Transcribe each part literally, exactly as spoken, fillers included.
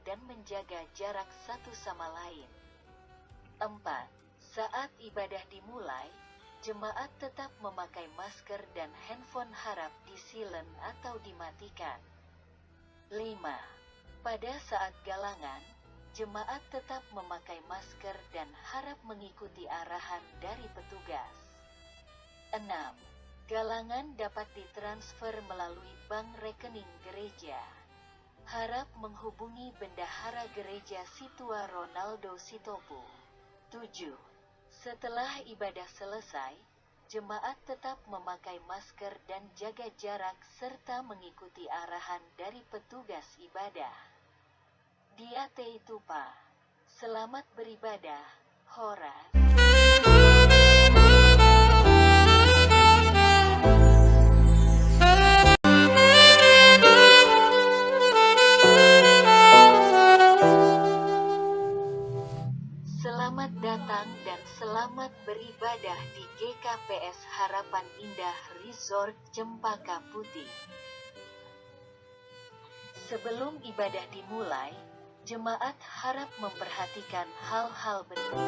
dan menjaga jarak satu sama lain. Empat, saat ibadah dimulai, jemaat tetap memakai masker dan handphone harap di-silent atau dimatikan. Lima, pada saat galangan, jemaat tetap memakai masker dan harap mengikuti arahan dari petugas. Enam, galangan dapat ditransfer melalui bank rekening gereja. Harap menghubungi Bendahara Gereja Situa Ronaldo Sitopu. Tujuh, setelah ibadah selesai, jemaat tetap memakai masker dan jaga jarak serta mengikuti arahan dari petugas ibadah. Diate Tupa. Selamat beribadah. Horas. Selamat datang dan selamat beribadah di G K P S Harapan Indah Resort Cempaka Putih. Sebelum ibadah dimulai, jemaat harap memperhatikan hal-hal berikut.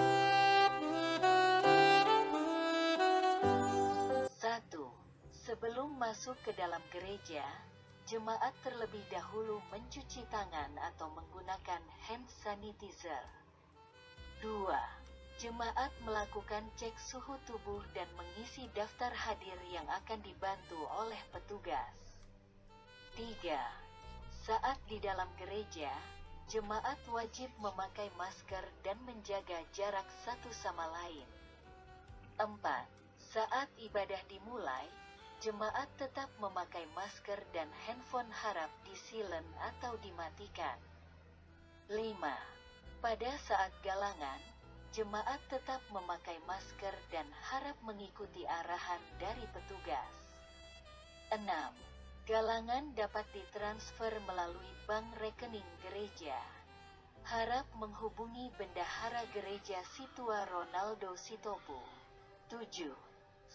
Satu, sebelum masuk ke dalam gereja, jemaat terlebih dahulu mencuci tangan atau menggunakan hand sanitizer. Dua, jemaat melakukan cek suhu tubuh dan mengisi daftar hadir yang akan dibantu oleh petugas. Tiga, saat di dalam gereja, jemaat wajib memakai masker dan menjaga jarak satu sama lain. Empat, saat ibadah dimulai, jemaat tetap memakai masker dan handphone harap di-silent atau dimatikan. Lima, pada saat galangan, jemaat tetap memakai masker dan harap mengikuti arahan dari petugas. Enam, galangan dapat ditransfer melalui bank rekening gereja. Harap menghubungi Bendahara Gereja Situa Ronaldo Sitopu. Tujuh,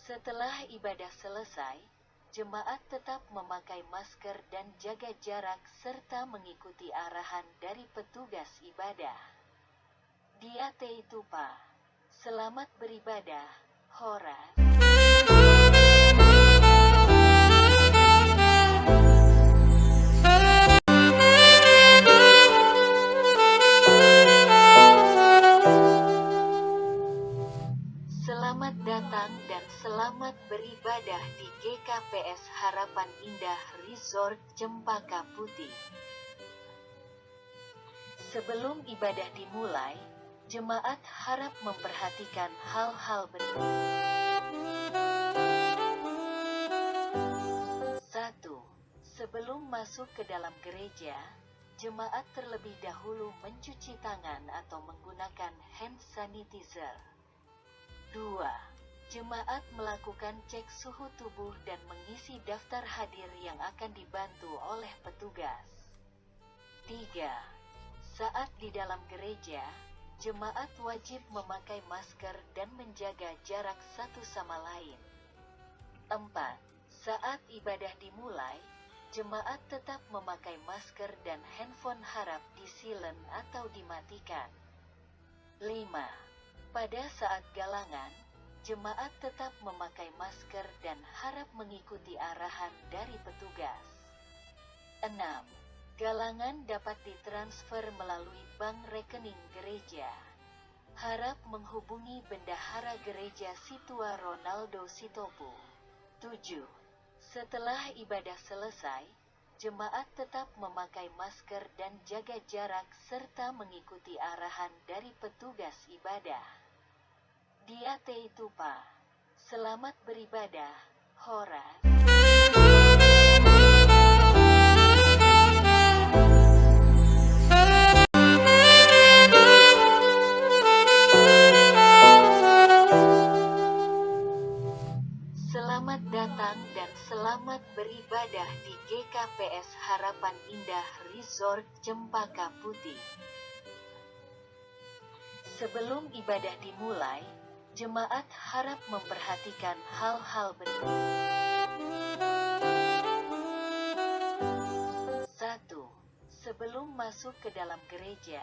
setelah ibadah selesai, jemaat tetap memakai masker dan jaga jarak serta mengikuti arahan dari petugas ibadah. Diate Tupa. Selamat beribadah. Horas. Selamat datang dan selamat beribadah di G K P S Harapan Indah Resort Cempaka Putih. Sebelum ibadah dimulai, jemaat harap memperhatikan hal-hal berikut. Satu, sebelum masuk ke dalam gereja, jemaat terlebih dahulu mencuci tangan atau menggunakan hand sanitizer. Dua, jemaat melakukan cek suhu tubuh dan mengisi daftar hadir yang akan dibantu oleh petugas. Tiga, saat di dalam gereja, jemaat wajib memakai masker dan menjaga jarak satu sama lain. Empat, saat ibadah dimulai, jemaat tetap memakai masker dan handphone harap di-silent atau dimatikan. Lima, pada saat galangan, jemaat tetap memakai masker dan harap mengikuti arahan dari petugas. Enam, galangan dapat ditransfer melalui bank rekening gereja. Harap menghubungi Bendahara Gereja Situa Ronaldo Sitopu. Tujuh, setelah ibadah selesai, jemaat tetap memakai masker dan jaga jarak serta mengikuti arahan dari petugas ibadah. Diate Tupa. Selamat beribadah. Horas. Selamat datang dan selamat beribadah di G K P S Harapan Indah Resort Cempaka Putih. Sebelum ibadah dimulai, jemaat harap memperhatikan hal-hal berikut. Satu, sebelum Sebelum masuk ke dalam gereja,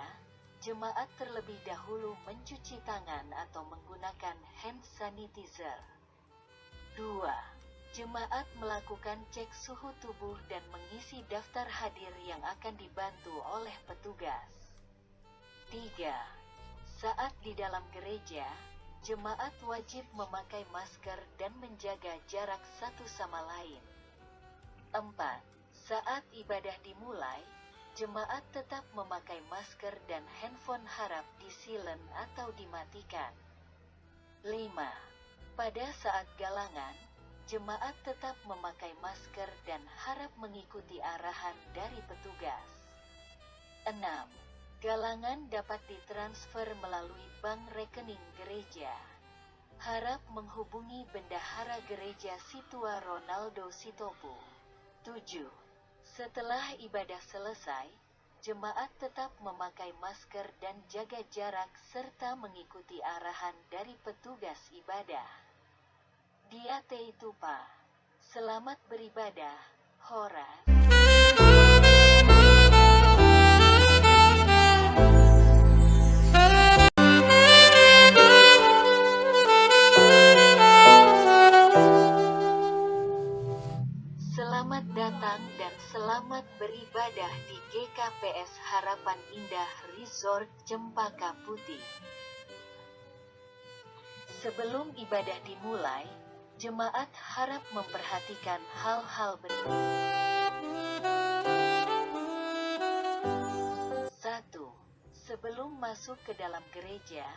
jemaat terlebih dahulu mencuci tangan atau menggunakan hand sanitizer. Dua, jemaat melakukan cek suhu tubuh dan mengisi daftar hadir yang akan dibantu oleh petugas. Tiga, saat di dalam gereja, jemaat wajib memakai masker dan menjaga jarak satu sama lain. Empat, saat ibadah dimulai, jemaat tetap memakai masker dan handphone harap di-silent atau dimatikan. Lima, pada saat galangan, jemaat tetap memakai masker dan harap mengikuti arahan dari petugas. Enam, galangan dapat ditransfer melalui bank rekening gereja. Harap menghubungi Bendahara Gereja Situa Ronaldo Sitopu. Tujuh, setelah ibadah selesai, jemaat tetap memakai masker dan jaga jarak serta mengikuti arahan dari petugas ibadah. Diate itu, Pak. Selamat beribadah. Horas. Selamat datang dan selamat beribadah di G K P S Harapan Indah Resort Cempaka Putih. Sebelum ibadah dimulai, jemaat harap memperhatikan hal-hal berikut. Satu, sebelum masuk ke dalam gereja,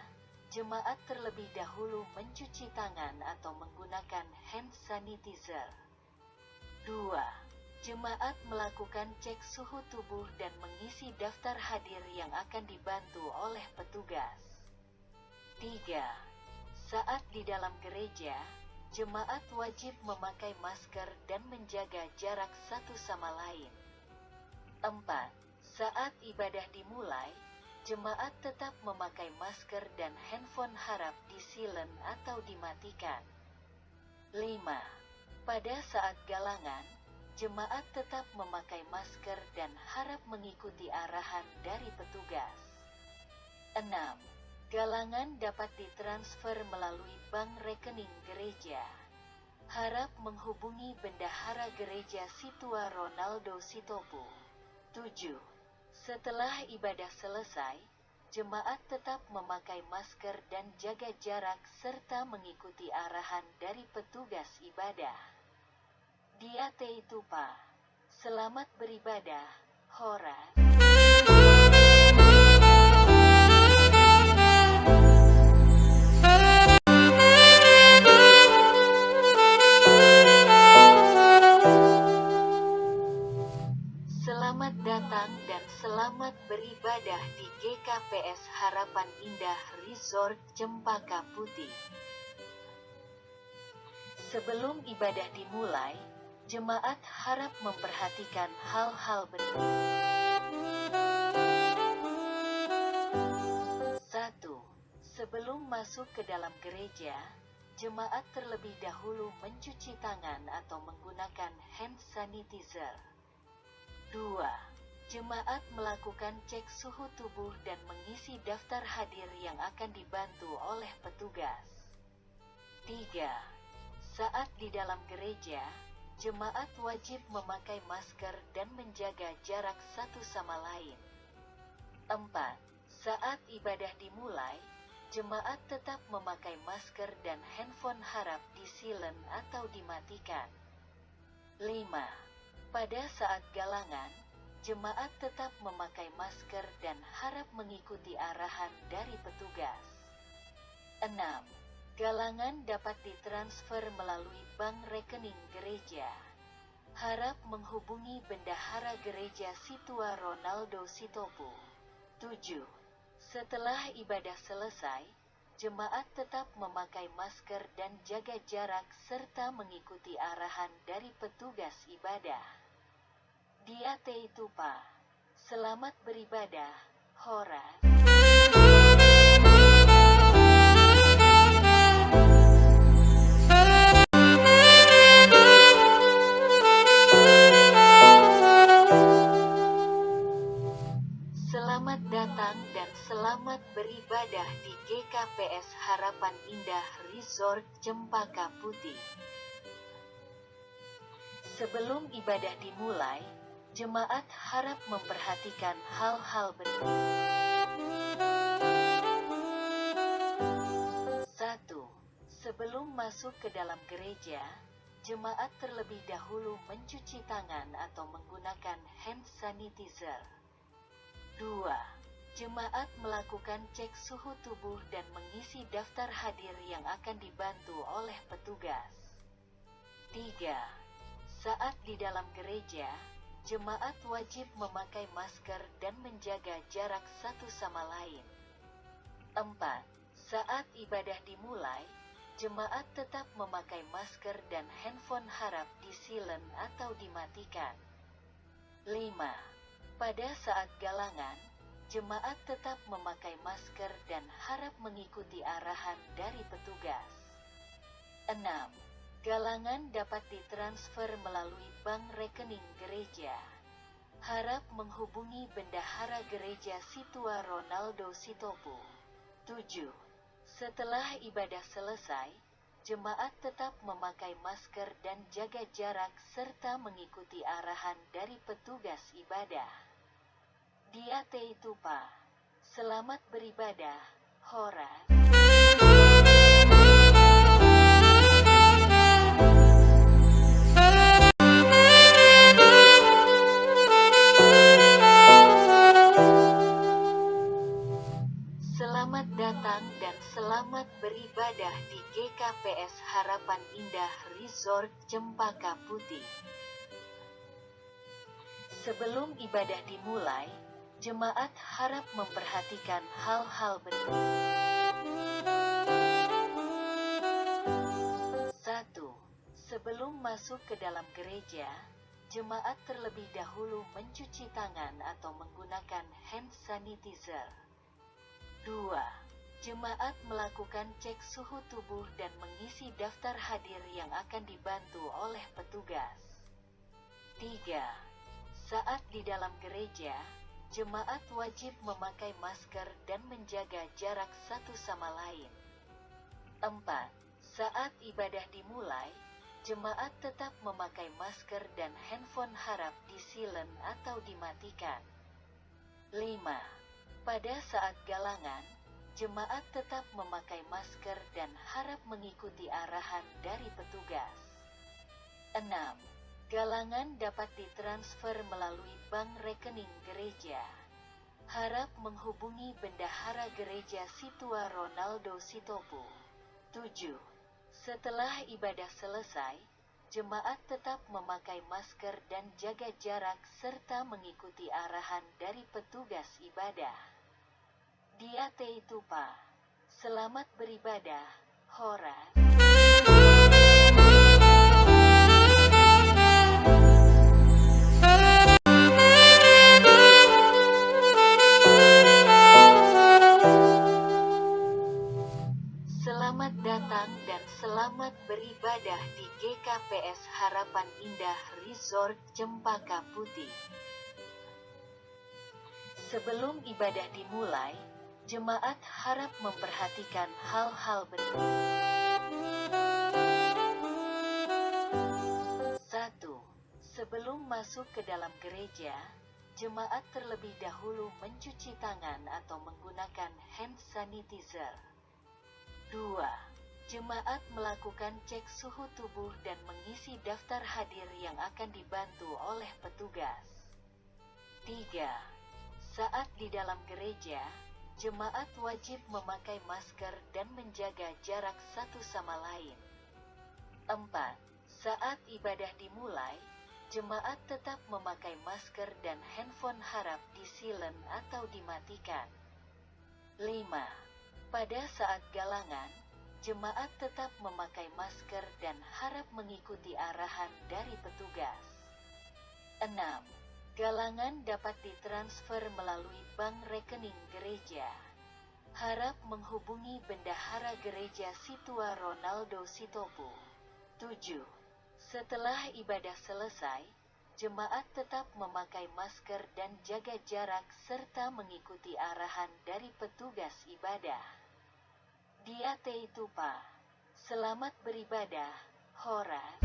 jemaat terlebih dahulu mencuci tangan atau menggunakan hand sanitizer. Dua, jemaat melakukan cek suhu tubuh dan mengisi daftar hadir yang akan dibantu oleh petugas. Tiga, saat di dalam gereja, jemaat wajib memakai masker dan menjaga jarak satu sama lain. Empat, saat ibadah dimulai, jemaat tetap memakai masker dan handphone harap di-silent atau dimatikan. Lima, pada saat galangan, jemaat tetap memakai masker dan harap mengikuti arahan dari petugas. Enam, galangan dapat ditransfer melalui bank rekening gereja. Harap menghubungi Bendahara Gereja Situa Ronaldo Sitopu. Tujuh, setelah ibadah selesai, jemaat tetap memakai masker dan jaga jarak serta mengikuti arahan dari petugas ibadah. Diate itu, Pak. Selamat beribadah. Horas. Selamat datang dan selamat beribadah di G K P S Harapan Indah Resort Cempaka Putih. Sebelum ibadah dimulai, jemaat harap memperhatikan hal-hal berikut. Satu, sebelum masuk ke dalam gereja, jemaat terlebih dahulu mencuci tangan atau menggunakan hand sanitizer. Dua, jemaat melakukan cek suhu tubuh dan mengisi daftar hadir yang akan dibantu oleh petugas. Tiga, saat di dalam gereja, jemaat wajib memakai masker dan menjaga jarak satu sama lain. Empat, saat ibadah dimulai, jemaat tetap memakai masker dan handphone harap di-silent atau dimatikan. Lima, pada saat galangan, jemaat tetap memakai masker dan harap mengikuti arahan dari petugas. Enam, galangan dapat ditransfer melalui bank rekening gereja. Harap menghubungi Bendahara Gereja Situa Ronaldo Sitopu. Tujuh, setelah ibadah selesai, jemaat tetap memakai masker dan jaga jarak serta mengikuti arahan dari petugas ibadah. Diate itu, Pak. Selamat beribadah. Horas. Selamat datang dan selamat beribadah di G K P S Harapan Indah Resort Cempaka Putih. Sebelum ibadah dimulai, jemaat harap memperhatikan hal-hal berikut. Satu, sebelum masuk ke dalam gereja, jemaat terlebih dahulu mencuci tangan atau menggunakan hand sanitizer. Dua, jemaat melakukan cek suhu tubuh dan mengisi daftar hadir yang akan dibantu oleh petugas. Tiga, saat di dalam gereja, jemaat wajib memakai masker dan menjaga jarak satu sama lain. Empat, saat ibadah dimulai, jemaat tetap memakai masker dan handphone harap di-silent atau dimatikan. Lima, pada saat galangan, jemaat tetap memakai masker dan harap mengikuti arahan dari petugas. Enam, galangan dapat ditransfer melalui bank rekening gereja. Harap menghubungi Bendahara Gereja Situa Ronaldo Sitopu. Tujuh, setelah ibadah selesai, jemaat tetap memakai masker dan jaga jarak serta mengikuti arahan dari petugas ibadah. Diate Tupa. Selamat beribadah. Horas. Selamat datang dan selamat beribadah di G K P S Harapan Indah Resort Cempaka Putih. Sebelum ibadah dimulai, jemaat harap memperhatikan hal-hal berikut. Satu, sebelum masuk ke dalam gereja, jemaat terlebih dahulu mencuci tangan atau menggunakan hand sanitizer. Dua, jemaat melakukan cek suhu tubuh dan mengisi daftar hadir yang akan dibantu oleh petugas. Tiga, saat di dalam gereja, jemaat wajib memakai masker dan menjaga jarak satu sama lain. Empat, saat ibadah dimulai, jemaat tetap memakai masker dan handphone harap di-silent atau dimatikan. Lima, pada saat galangan, jemaat tetap memakai masker dan harap mengikuti arahan dari petugas. Enam, galangan dapat ditransfer melalui bank rekening gereja. Harap menghubungi Bendahara Gereja Situa Ronaldo Sitopu. Tujuh, setelah ibadah selesai, jemaat tetap memakai masker dan jaga jarak serta mengikuti arahan dari petugas ibadah. Diate Tupa. Selamat beribadah. Horas. Selamat datang dan selamat beribadah di G K P S Harapan Indah Resort Cempaka Putih. Sebelum ibadah dimulai, jemaat harap memperhatikan hal-hal berikut. Satu, sebelum masuk ke dalam gereja, jemaat terlebih dahulu mencuci tangan atau menggunakan hand sanitizer. Dua, jemaat melakukan cek suhu tubuh dan mengisi daftar hadir yang akan dibantu oleh petugas. Tiga, saat di dalam gereja, jemaat wajib memakai masker dan menjaga jarak satu sama lain. Empat, saat ibadah dimulai, jemaat tetap memakai masker dan handphone harap di-silent atau dimatikan. Lima, pada saat galangan, jemaat tetap memakai masker dan harap mengikuti arahan dari petugas. Enam, galangan dapat ditransfer melalui bank rekening gereja. Harap menghubungi Bendahara Gereja Situa Ronaldo Sitopu. Tujuh, setelah ibadah selesai, jemaat tetap memakai masker dan jaga jarak serta mengikuti arahan dari petugas ibadah. Diatei Tupa. Selamat beribadah. Horas.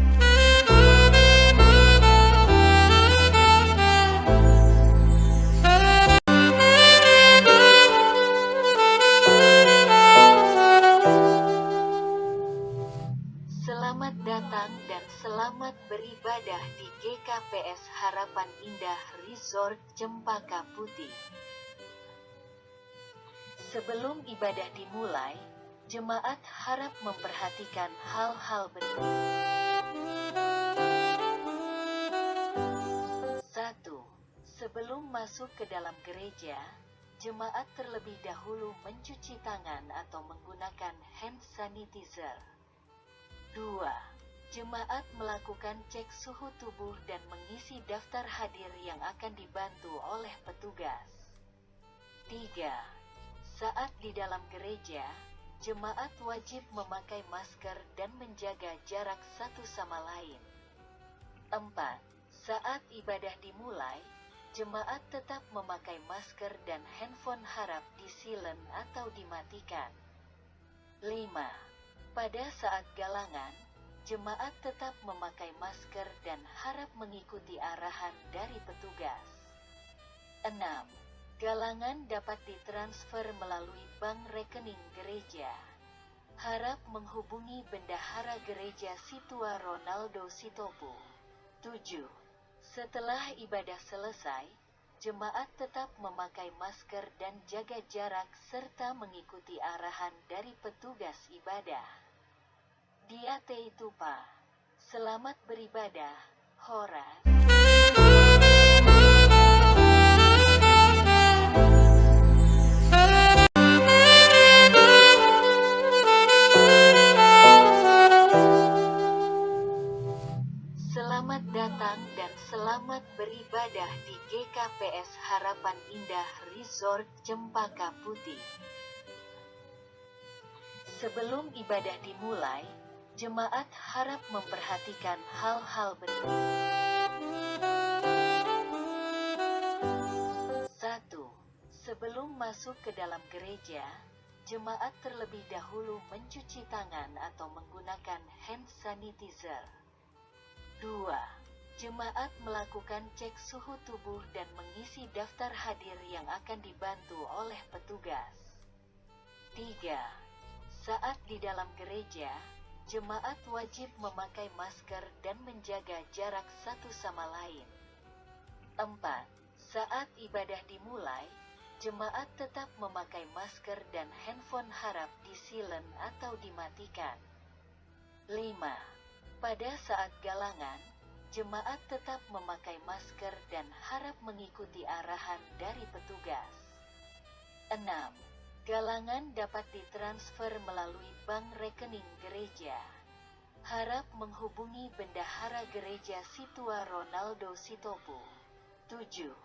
Selamat datang dan selamat beribadah di G K P S Harapan Indah Resort Cempaka Putih. Sebelum ibadah dimulai, jemaat harap memperhatikan hal-hal berikut. Satu, sebelum masuk ke dalam gereja, jemaat terlebih dahulu mencuci tangan atau menggunakan hand sanitizer. Dua, jemaat melakukan cek suhu tubuh dan mengisi daftar hadir yang akan dibantu oleh petugas. Tiga, saat di dalam gereja, jemaat wajib memakai masker dan menjaga jarak satu sama lain. Empat, saat ibadah dimulai, jemaat tetap memakai masker dan handphone harap di-silent atau dimatikan. Lima, pada saat galangan, jemaat tetap memakai masker dan harap mengikuti arahan dari petugas. Enam, galangan dapat ditransfer melalui bank rekening gereja. Harap menghubungi Bendahara Gereja Situa Ronaldo Sitopu. Tujuh, setelah ibadah selesai, jemaat tetap memakai masker dan jaga jarak serta mengikuti arahan dari petugas ibadah. Diatei Tupa. Selamat beribadah. Horas. Selamat datang dan selamat beribadah di G K P S Harapan Indah Resort Cempaka Putih. Sebelum ibadah dimulai, jemaat harap memperhatikan hal-hal berikut. Satu, sebelum masuk ke dalam gereja, jemaat terlebih dahulu mencuci tangan atau menggunakan hand sanitizer. Dua, jemaat melakukan cek suhu tubuh dan mengisi daftar hadir yang akan dibantu oleh petugas. Tiga, saat di dalam gereja, jemaat wajib memakai masker dan menjaga jarak satu sama lain. Empat, saat ibadah dimulai, jemaat tetap memakai masker dan handphone harap di-silent atau dimatikan. Lima, pada saat galangan, jemaat tetap memakai masker dan harap mengikuti arahan dari petugas. Enam, galangan dapat ditransfer melalui bank rekening gereja. Harap menghubungi Bendahara Gereja Situa Ronaldo Sitopu. Tujuh,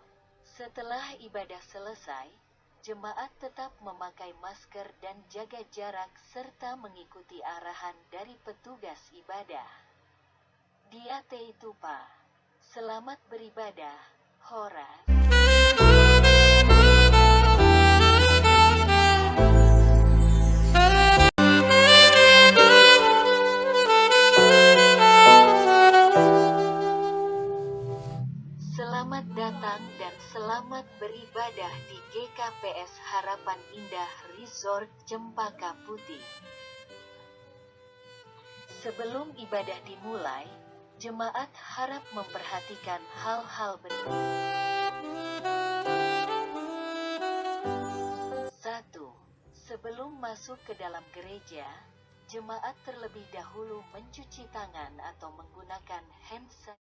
setelah ibadah selesai, jemaat tetap memakai masker dan jaga jarak serta mengikuti arahan dari petugas ibadah. Diatei Tupa. Selamat beribadah. Horas. Selamat datang dan selamat beribadah di G K P S Harapan Indah Resort Cempaka Putih. Sebelum ibadah dimulai, jemaat harap memperhatikan hal-hal berikut. Satu, sebelum masuk ke dalam gereja, jemaat terlebih dahulu mencuci tangan atau menggunakan hand sanitizer.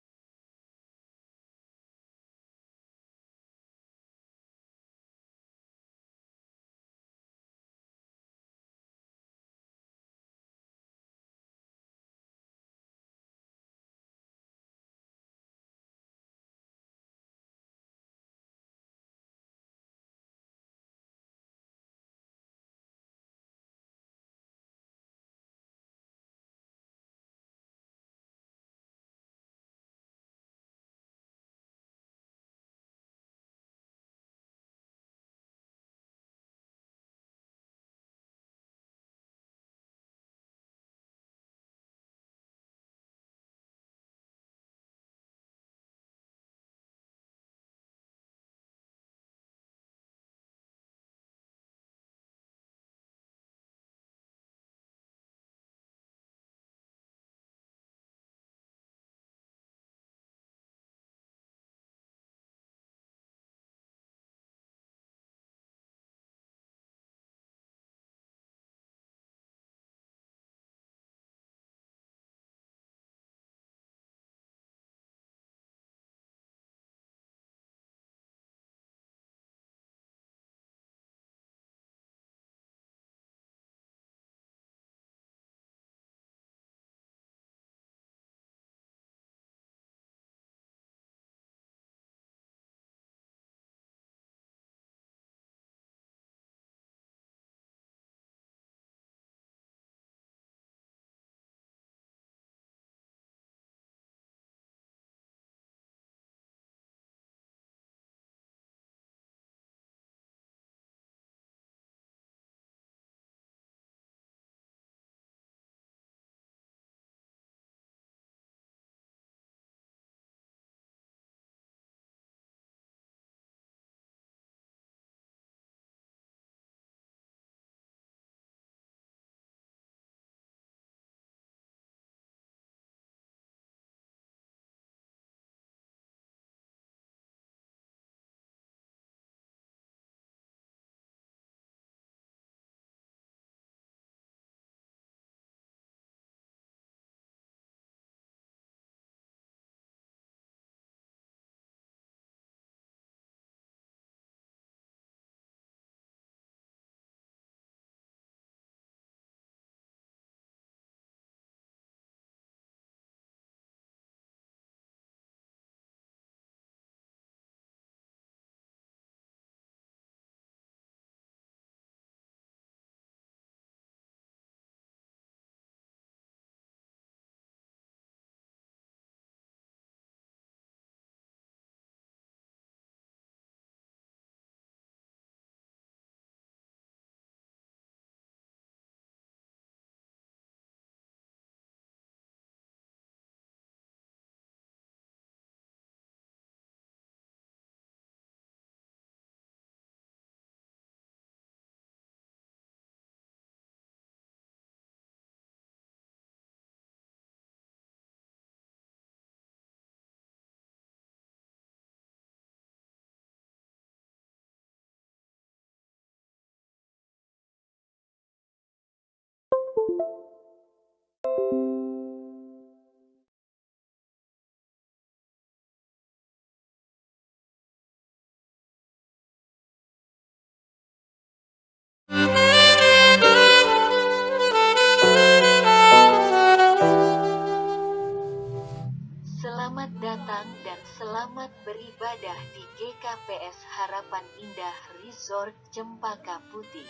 Selamat beribadah di G K P S Harapan Indah Resort Cempaka Putih.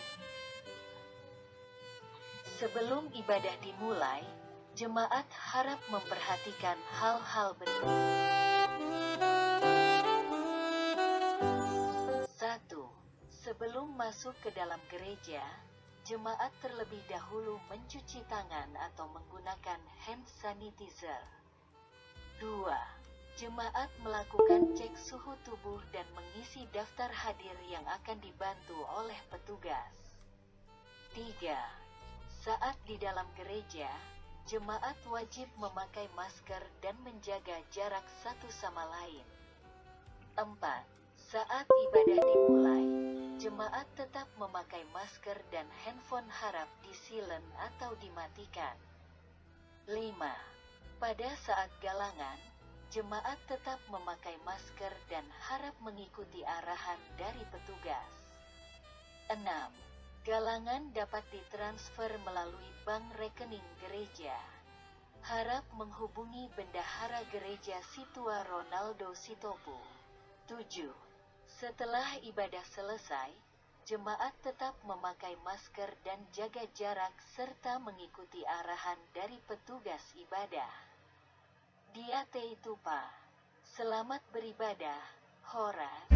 Sebelum ibadah dimulai, jemaat harap memperhatikan hal-hal berikut. Satu. Sebelum masuk ke dalam gereja, jemaat terlebih dahulu mencuci tangan atau menggunakan hand sanitizer. Dua. Jemaat melakukan cek suhu tubuh dan mengisi daftar hadir yang akan dibantu oleh petugas. Tiga. Saat di dalam gereja, jemaat wajib memakai masker dan menjaga jarak satu sama lain. Empat. Saat ibadah dimulai, jemaat tetap memakai masker dan handphone harap di-silent atau dimatikan. Lima. Pada saat galangan, jemaat tetap memakai masker dan harap mengikuti arahan dari petugas. Enam. Galangan dapat ditransfer melalui bank rekening gereja. Harap menghubungi Bendahara Gereja Situa Ronaldo Sitopu. Tujuh. Setelah ibadah selesai, jemaat tetap memakai masker dan jaga jarak serta mengikuti arahan dari petugas ibadah. Diate Tupa. Selamat beribadah, Horas.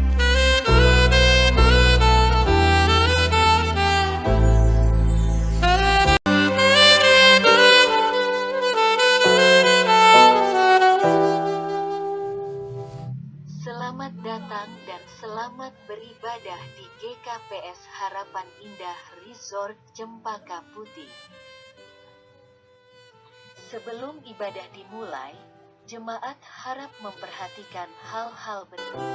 Selamat datang dan selamat beribadah di G K P S Harapan Indah Resort Cempaka Putih. Sebelum ibadah dimulai, jemaat harap memperhatikan hal-hal berikut.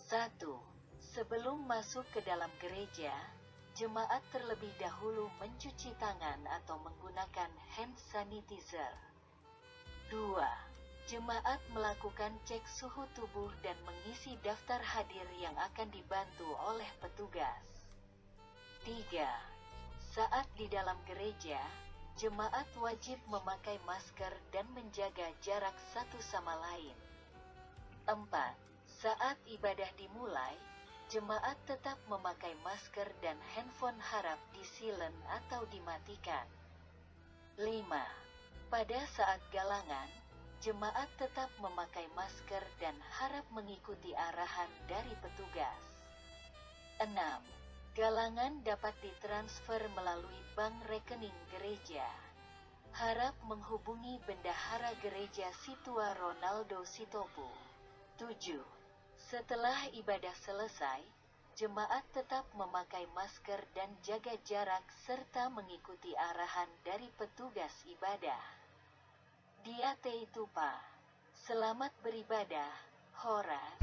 Satu. Sebelum masuk ke dalam gereja, jemaat terlebih dahulu mencuci tangan atau menggunakan hand sanitizer. Dua. Jemaat melakukan cek suhu tubuh dan mengisi daftar hadir yang akan dibantu oleh petugas. Tiga. Saat di dalam gereja, jemaat wajib memakai masker dan menjaga jarak satu sama lain. Empat. Saat ibadah dimulai, jemaat tetap memakai masker dan handphone harap di-silent atau dimatikan. Lima. Pada saat galangan, jemaat tetap memakai masker dan harap mengikuti arahan dari petugas. Enam. Galangan dapat ditransfer melalui bank rekening gereja. Harap menghubungi Bendahara Gereja Situa Ronaldo Sitopu. Tujuh. Setelah ibadah selesai, jemaat tetap memakai masker dan jaga jarak serta mengikuti arahan dari petugas ibadah. Diate Tupa. Selamat beribadah, Horas.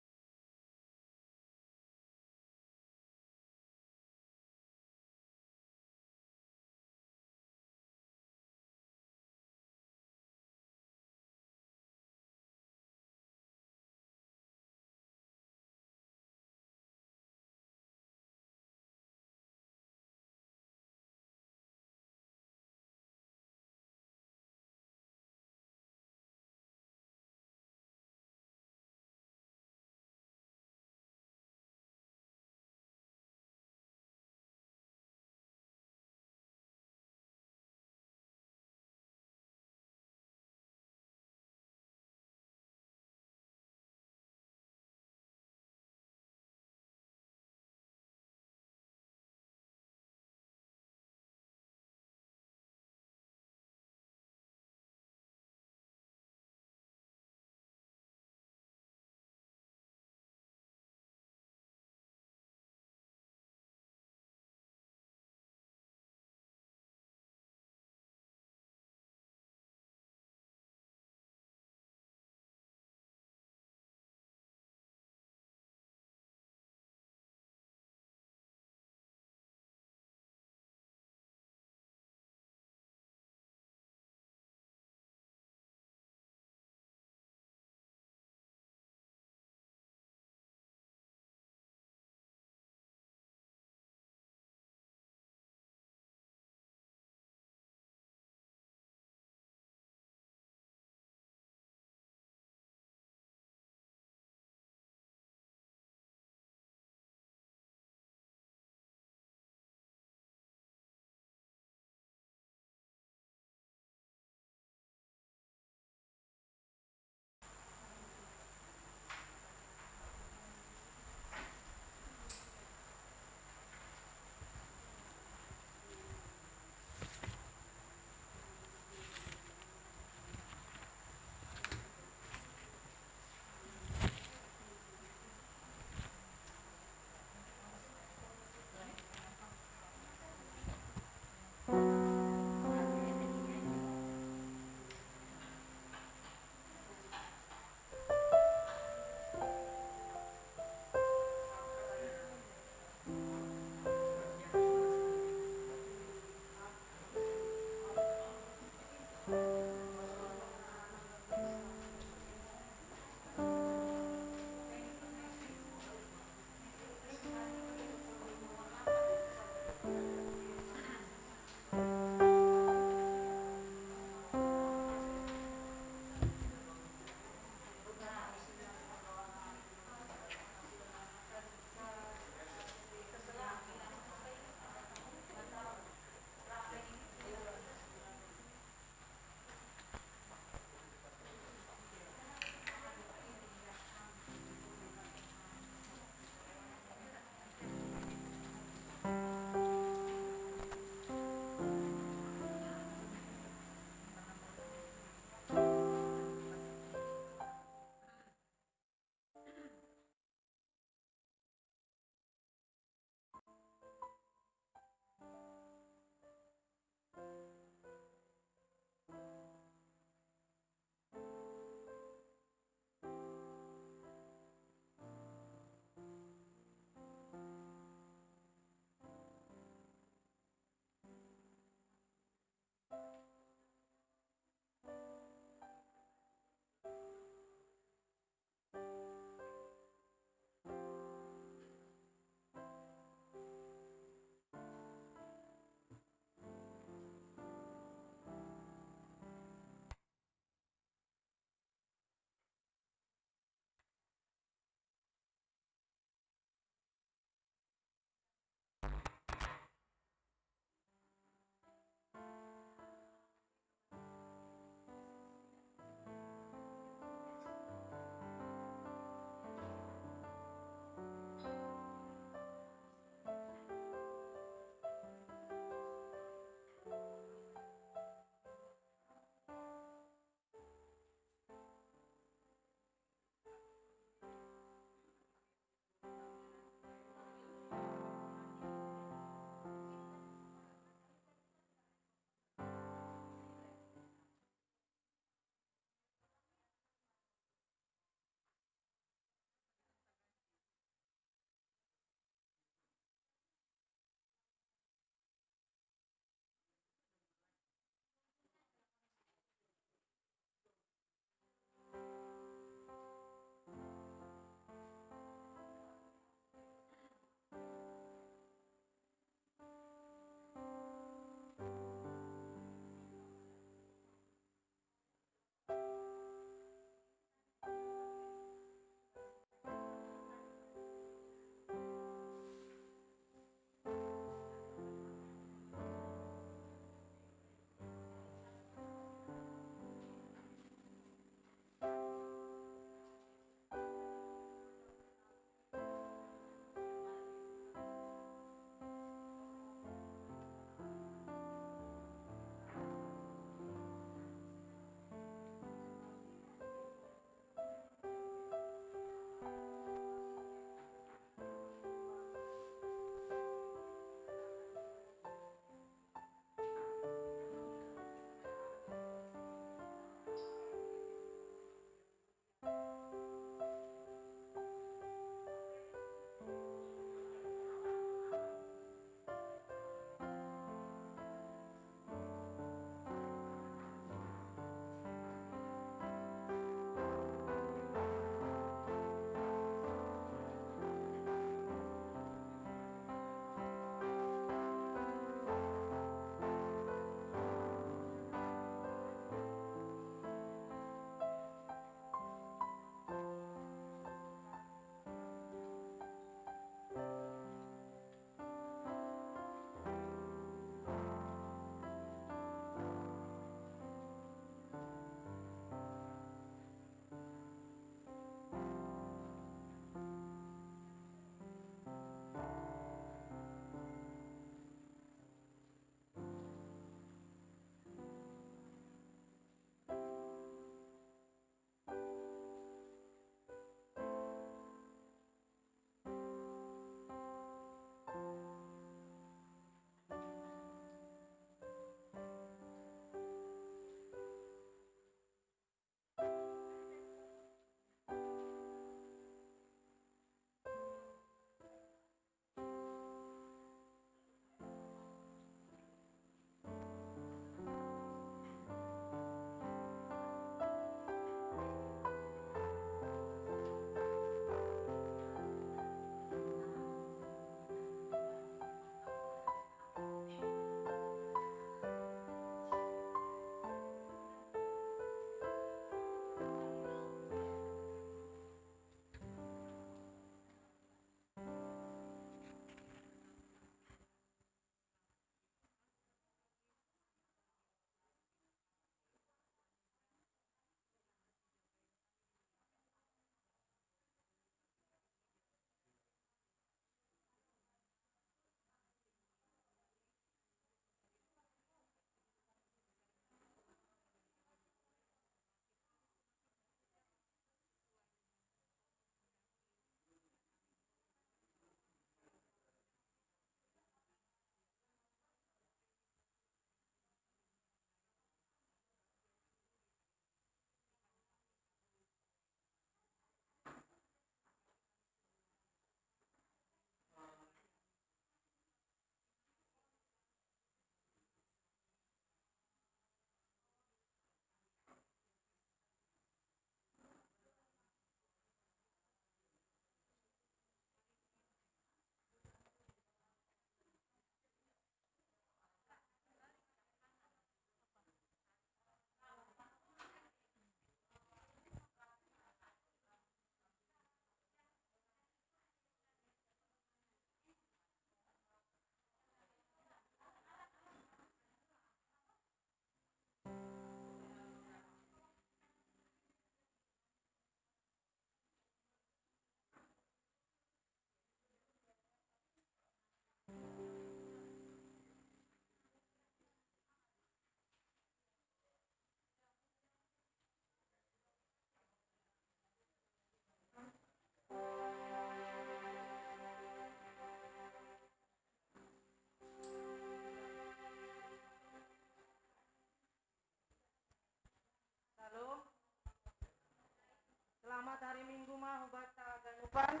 Tuhan.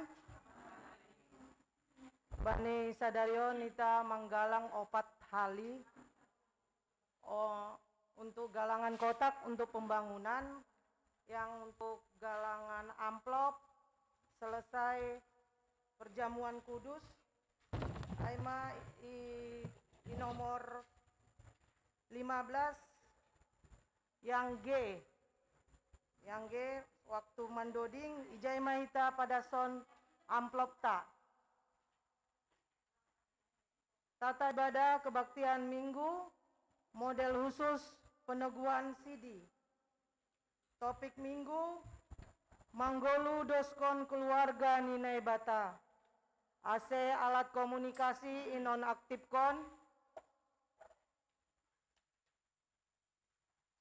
Bani sadari on ita manggalang opat hali. Oh, untuk galangan kotak untuk pembangunan, yang untuk galangan amplop selesai perjamuan kudus, ai ma i, i nomor lima belas, yang G. Yang G, waktu mandoding, ija i ma ita padashon amplopta. Tata ibadah kebaktian Minggu, model khusus peneguhan sidi. Topik Minggu, manggoludoskon keluarga ni Naibata. Ase alat komunikasi i nonaktifkon.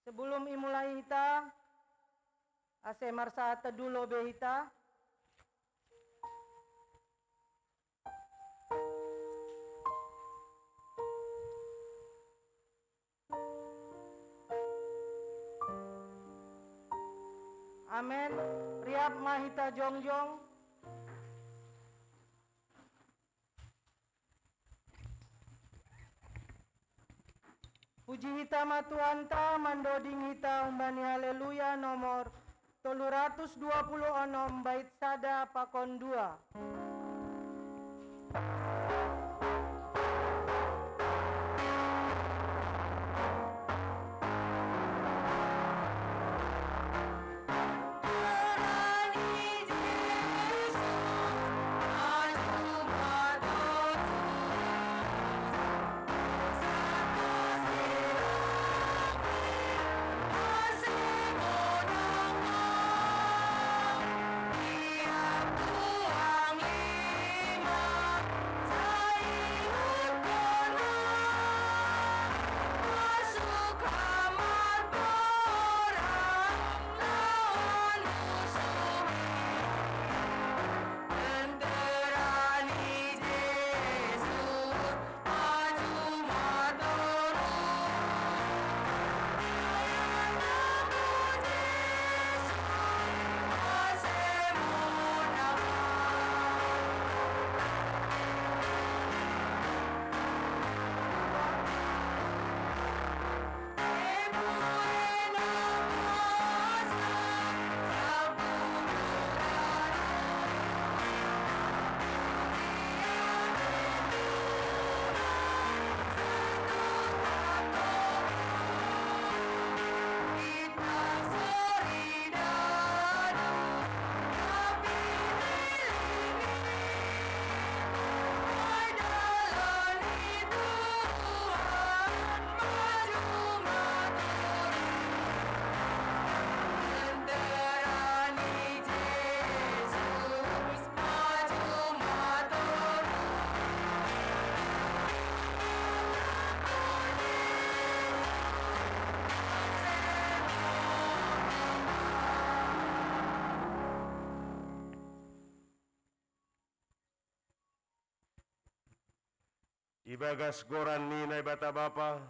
Sebelum imulai hita, ase marsaat tedulo be hita. Amen. Riap ma hita jongjong. Puji hita ma Tuhanta, mandoding hita humbani Haleluya nomor tolu ratus dua puluh onom bait sada pakon dua. Ibagas goran ni Naibata Bapa,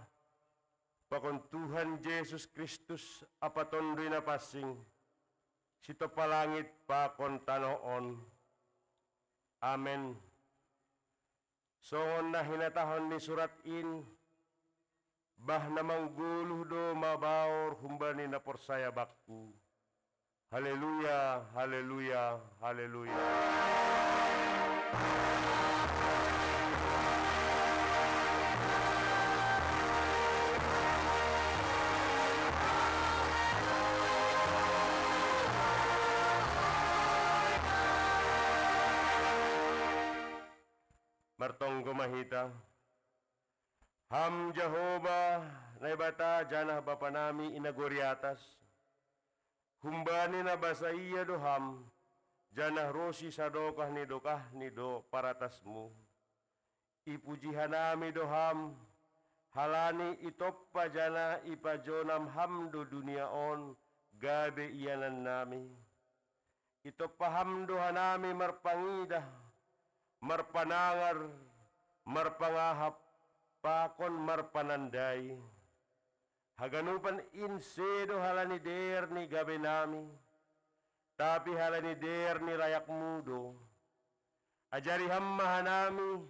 pakon Tuhan Jesus Kristus, Ama Tonduy Napansing, sitompa langit pakon tanoh on. Amen. Songon na hinatahon ni surat in, bah na manggoluh do mabaor humbani na porsaya Bakku. Haleluya, haleluya, haleluya. Martonggo ma hita. Ham Jahowa, Naibata janah Bapa nami i nagori atas, humbani na basa ia do Ham, janah ro sisadokah ni dokahni do paratasMu. Ipuji hanami do Ham, halani itompa janah ipajonam Ham do dunia on gabe ianannami. Itompa Ham do hanami marpangidah, marpanangar, marpangahap, pakon marpanandai. Haganupan in sedo halani dear ni gabenami, Tapi halani dear ni layakmu do. Ajari ham ma hanami,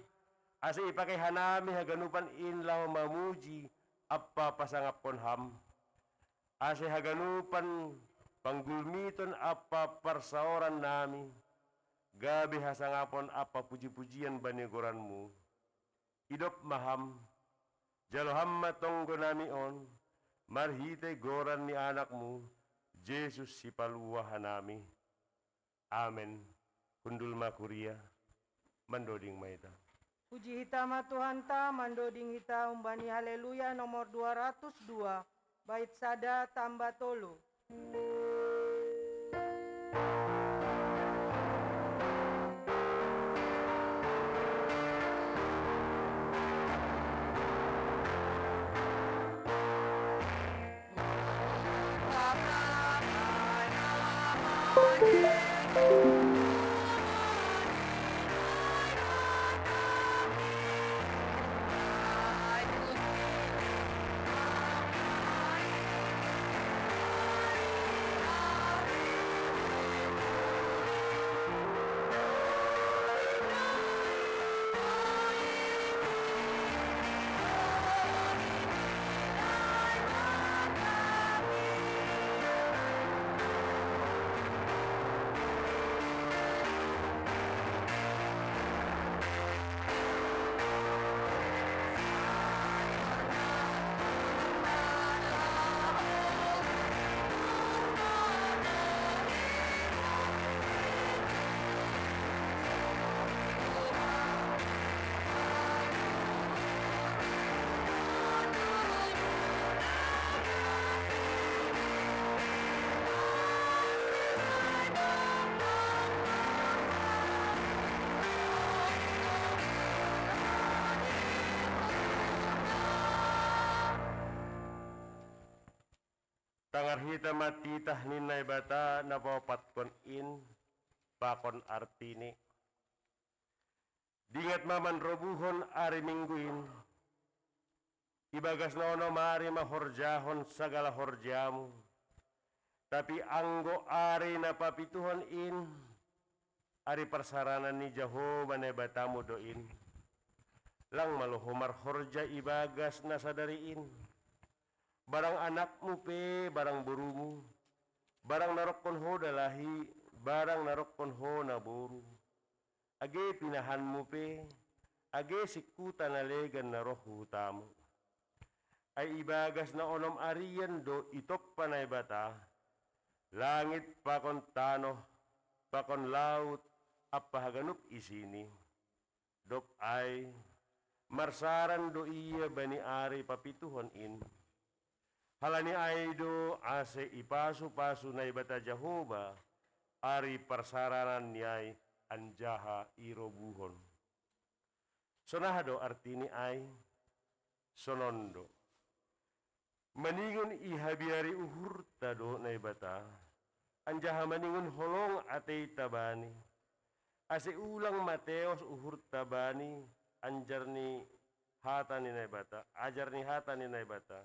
ase ipake hanami haganupan in laho mamuji ampa pasangapkon ham. Ase haganupan panggulmiton ampa parsaoran nami, gabe hasangapon ampa puji-pujian bani goranmu. Idop ma ham, jalo ham ma tonggo nami on, marhite goran ni anakmu, Jesus Sipalua hanami. Amen. Hundul ma kuria, mandoding ma hita. Puji hita ma Tuhanta, mandoding hita umbani Haleluya nomor dua ratus dua, bait sada tamba tolu. Tangar hita ma titah ni Naibata na paompathon in pakon artini. Dingat ma manrobuhon ari Minggu in, ibagas na onom ari ma horjahon sagala horjamu. Tapi anggo ari na papituhon in, ari parsaranan ni Jahowa Naibatamu do in. Lang malo ho marhorja ibagas na sadari in. Barang anakmu pe, barang borumu, barang na rongkon ho dalahi, barang na rongkon ho naboru, age pinahanmu pe, age singkuta na legan na roh hu hutamu. Ai ibagas na onom arian do itompa Naibata langit pakon tanoh, pakon laut, ampa haganup isini. Dob ai, marsaran do ia bani ari papituhon in. Halani ai do ase ipasu-pasu Naibata Jahowa ari parsaranan ni ai anjaha irobuhon. Sonaha do artini ai? Sonon do. Maningon ihabiari uhurta do Naibata, anjaha maningon holong ateita Bani, ase ulang mateos uhurta Bani, anjar ni hata ni Naibata, ajar ni hata ni Naibata.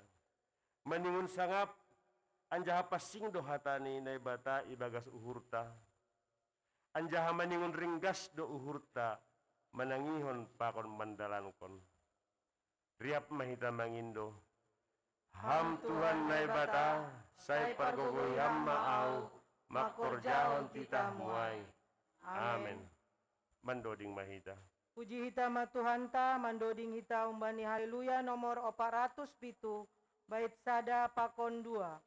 Maningon sangap, anjaha pansing do hata ni Naibata ibagas uhurta. Anjaha maningon ringgas do uhurta manangihon pakon mandalankon. Riap ma hita mangindo. Ham Tuhan Naibata, sai pargogohi ham ma au, mangkorjahon titahmu ai. Amen. Mandoding ma hita. Puji hita ma Tuhanta, mandoding hita umbani Haleluya nomor opat ratus pitu, bait sada pakon dua.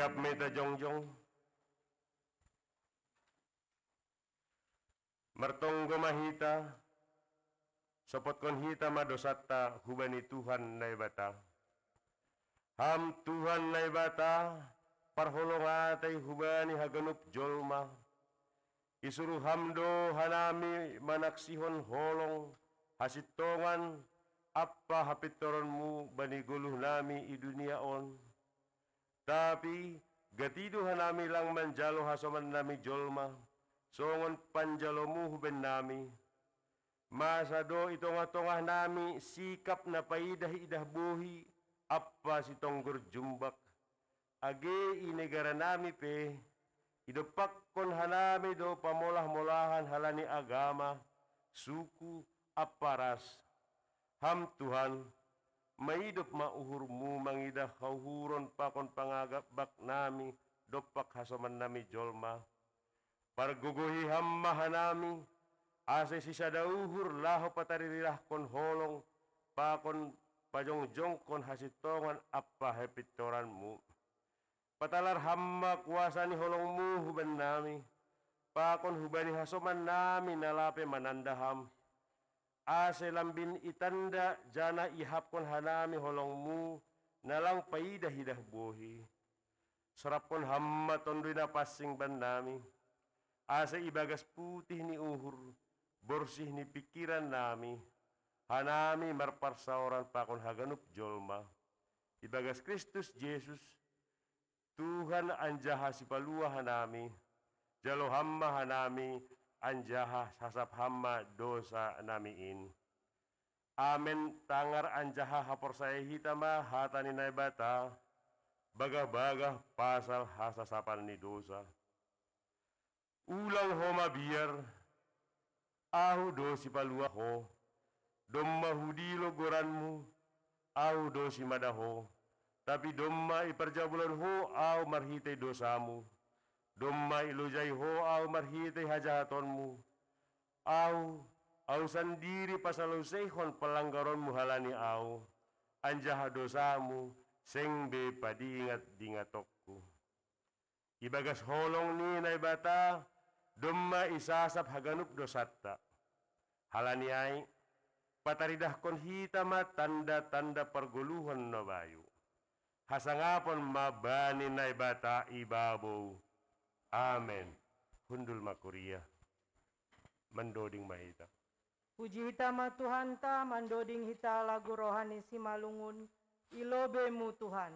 Siap ma hita jongjong. Martonggo ma hita, sopotkon hita ma dosanta hubani Tuhan Naibata. Ham Tuhan Naibata, parholong atei hubani haganup jolma. Isuru Ham do hanami manaksihon holong, hasintongan, ampa hapintoronMu bani goluhnami i dunia on. Tapi gati do hanami lang manjalo hasomannami jolma, songon panjaloMu hubannami. Masa do i tongah-tongahnami sikap na paidah-idah bohi ampa sitonggor jumbak. Age i negaranami pe, idompakkon hanami do pamolah-molahan halani agama, suku, ampa ras. Ham Tuhan, maidop ma uhurMu mangidah hauhuron pakon pangagabaknami dompak hasomannami jolma. Pargogohi Ham ma hanami, ase sisada uhur laho pataridahkon holong pakon pajongjongkon hasintongan ampa hapintoranMu. Patalar Ham ma kuasa ni holongMu hubannami, pakon hubani hasomannami na lape mananda Ham, ase lambin itanda janah iahapkon hanami holongMu na lang paidah-idah bohi. Sorapkon Ham ma Tonduy Napansing bannami, ase ibagas putih ni uhur, borsih ni pingkirannami, hanami marparsaoran pakon haganup jolma, ibagas Kristus Jesus, Tuhan anjaha Sipalua hanami. Jalo Ham ma hanami, anjaha sasap Ham ma dosanami in. Amen. Tangar anjaha haporsayai hita ma hata ni Naibata, bagah-bagah pasal hasasapan ni dosa. Ulang ho mabiar, Ahu do Sipalua ho. Domma hudilo goranMu, Ahu do simada ho. Tapi domma iparjabolon ho Ahu marhitei dosaMu. Domma ilojai ho Ahu marhitei hajahatonMu. Ahu, Ahu sandiri pasaloseihon palanggaronMu halani Ahu, anjaha dosaMu seng be padingat-dingatonku. Ibagas holong ni Naibata domma isasap haganup dosanta. Halani ai, pataridahkon hita ma tanda-tanda pargoluhon na bayu. Hasangapon ma bani Naibata i babou. Amen. Hundul ma kuria. Mandoding ma hita. Puji hita ma Tuhanta, mandoding hita lagu roha ni Simalungun, i lobei-Mu Tuhan.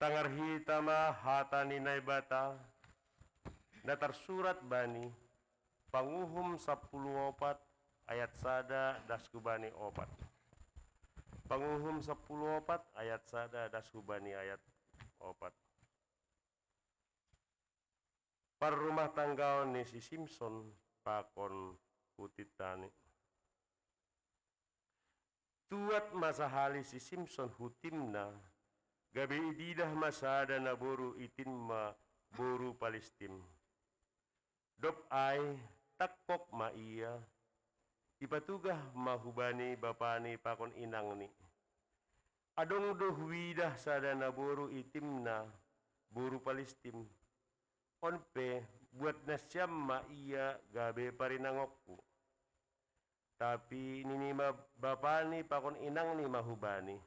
Tangar hita ma hata ni Naibata, na tarsurat bani Panguhum sampulu opat ayat sada das hubani opat. Panguhum sampulu opat ayat sada das hubani ayat opat. Parrumah tanggaon ni si Simson pakon hutintani. Tuat ma sahali si Simson hu timna, gabe ididah ma sada naboru i tim ma boru Palistim. Dob ai, tangkok ma ia, ipatugah ma hubani bapani pakon inangni. Adong do huidah sada naboru i timna, boru Palistim. On pe, buat nasiam ma ia gabe parinangokku. Tapi nini ma bapani pakon inangni ma hubani,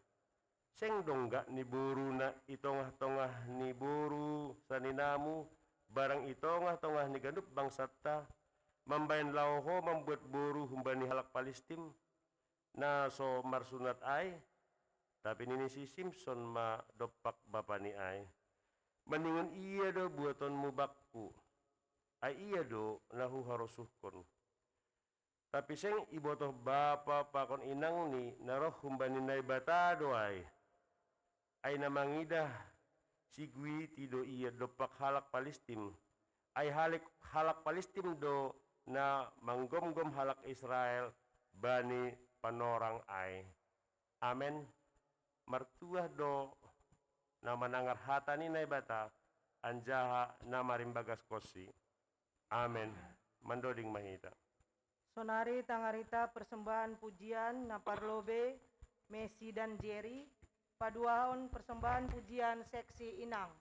seng dong gak ni boru na i tongah-tongah ni boru saninamu, barang i tongah-tongah ni ganup bangsanta, mambahen laho ho mambuat boru humbani halak Palistim, na so marsunat ai? Tapi nini si Simson ma dompak bapani ai, maningon ia do buatonmu bakku, ai ia do na huharosuhkon. Tapi seng ibotoh bapa pakon inangni na roh humbani Naibata do ai. Ai na mangidah siguiti do ia dompak halak Palistim. Ai halik halak Palistim do na manggomgom halak Israel bani panorang ai. Amen. Martuah do na manangar hata ni Naibata, anjaha na marimbagaskonsi. Amen. Mandoding ma hita. Sonari tangar hita persembahan pujian na parlobei Messi dan Jerry, paduahon persembahan pujian seksi Inang.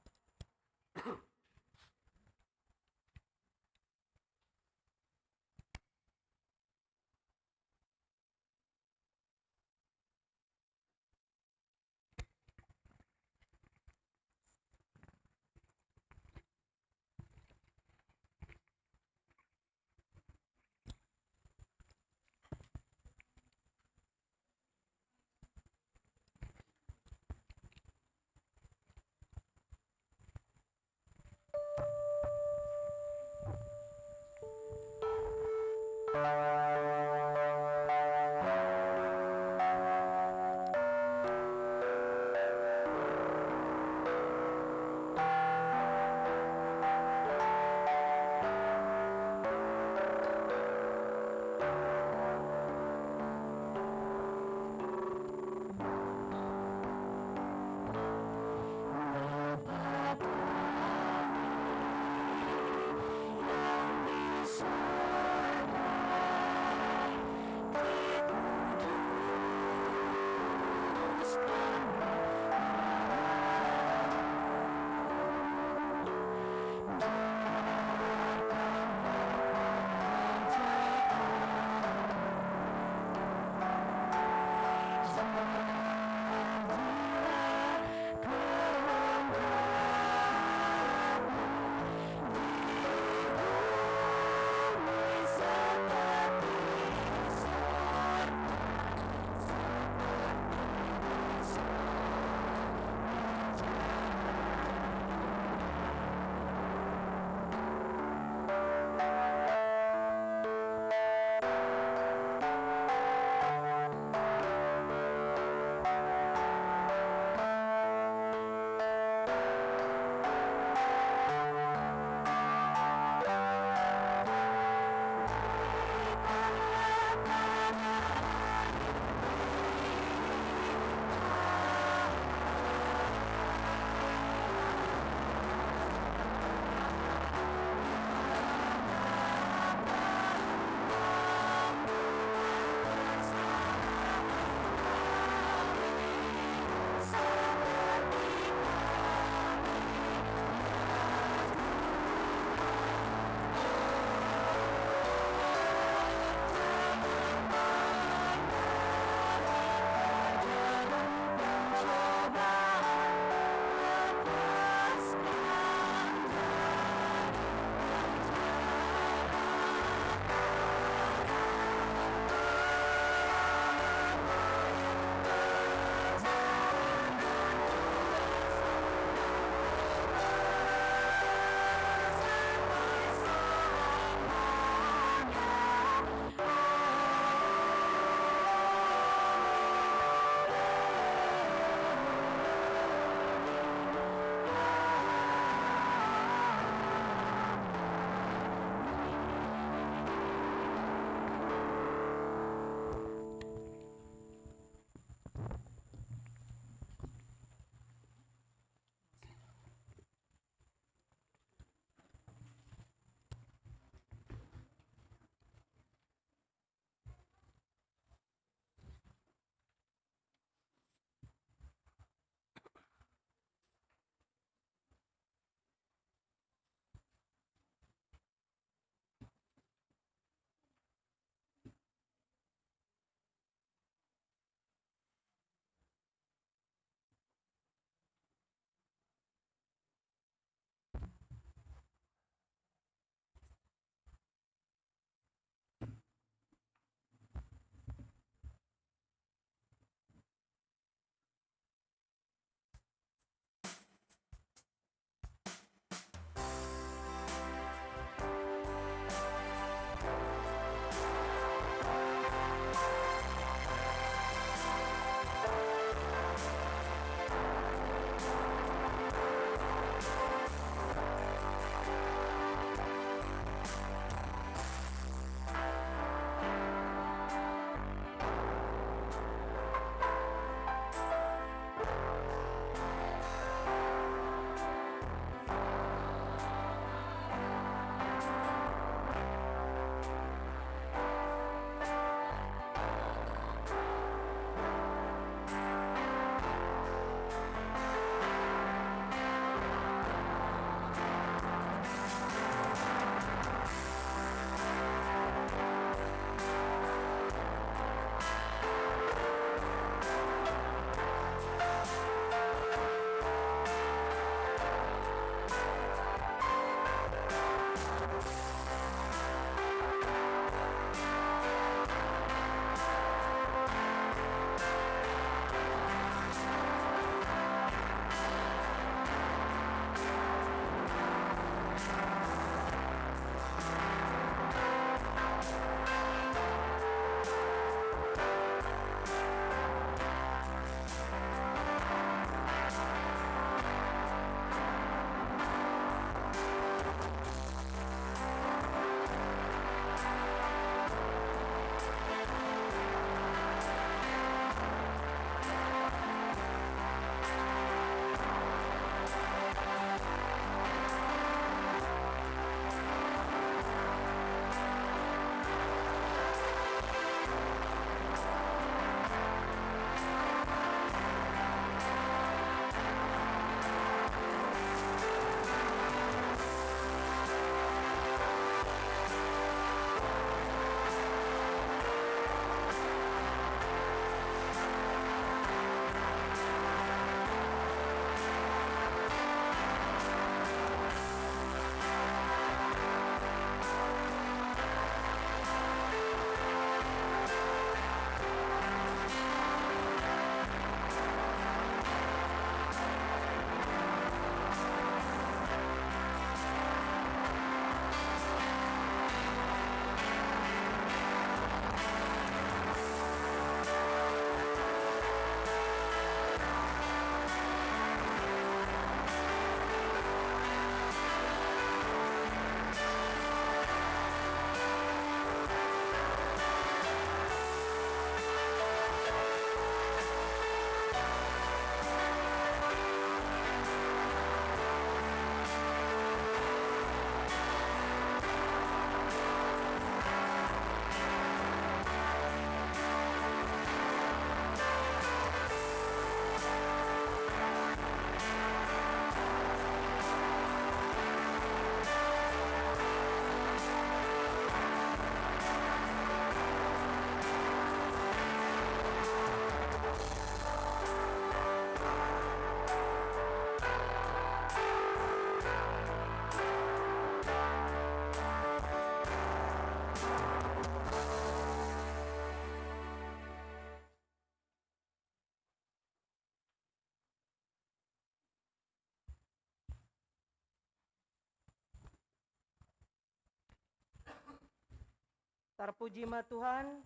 Tarpuji ma Tuhan,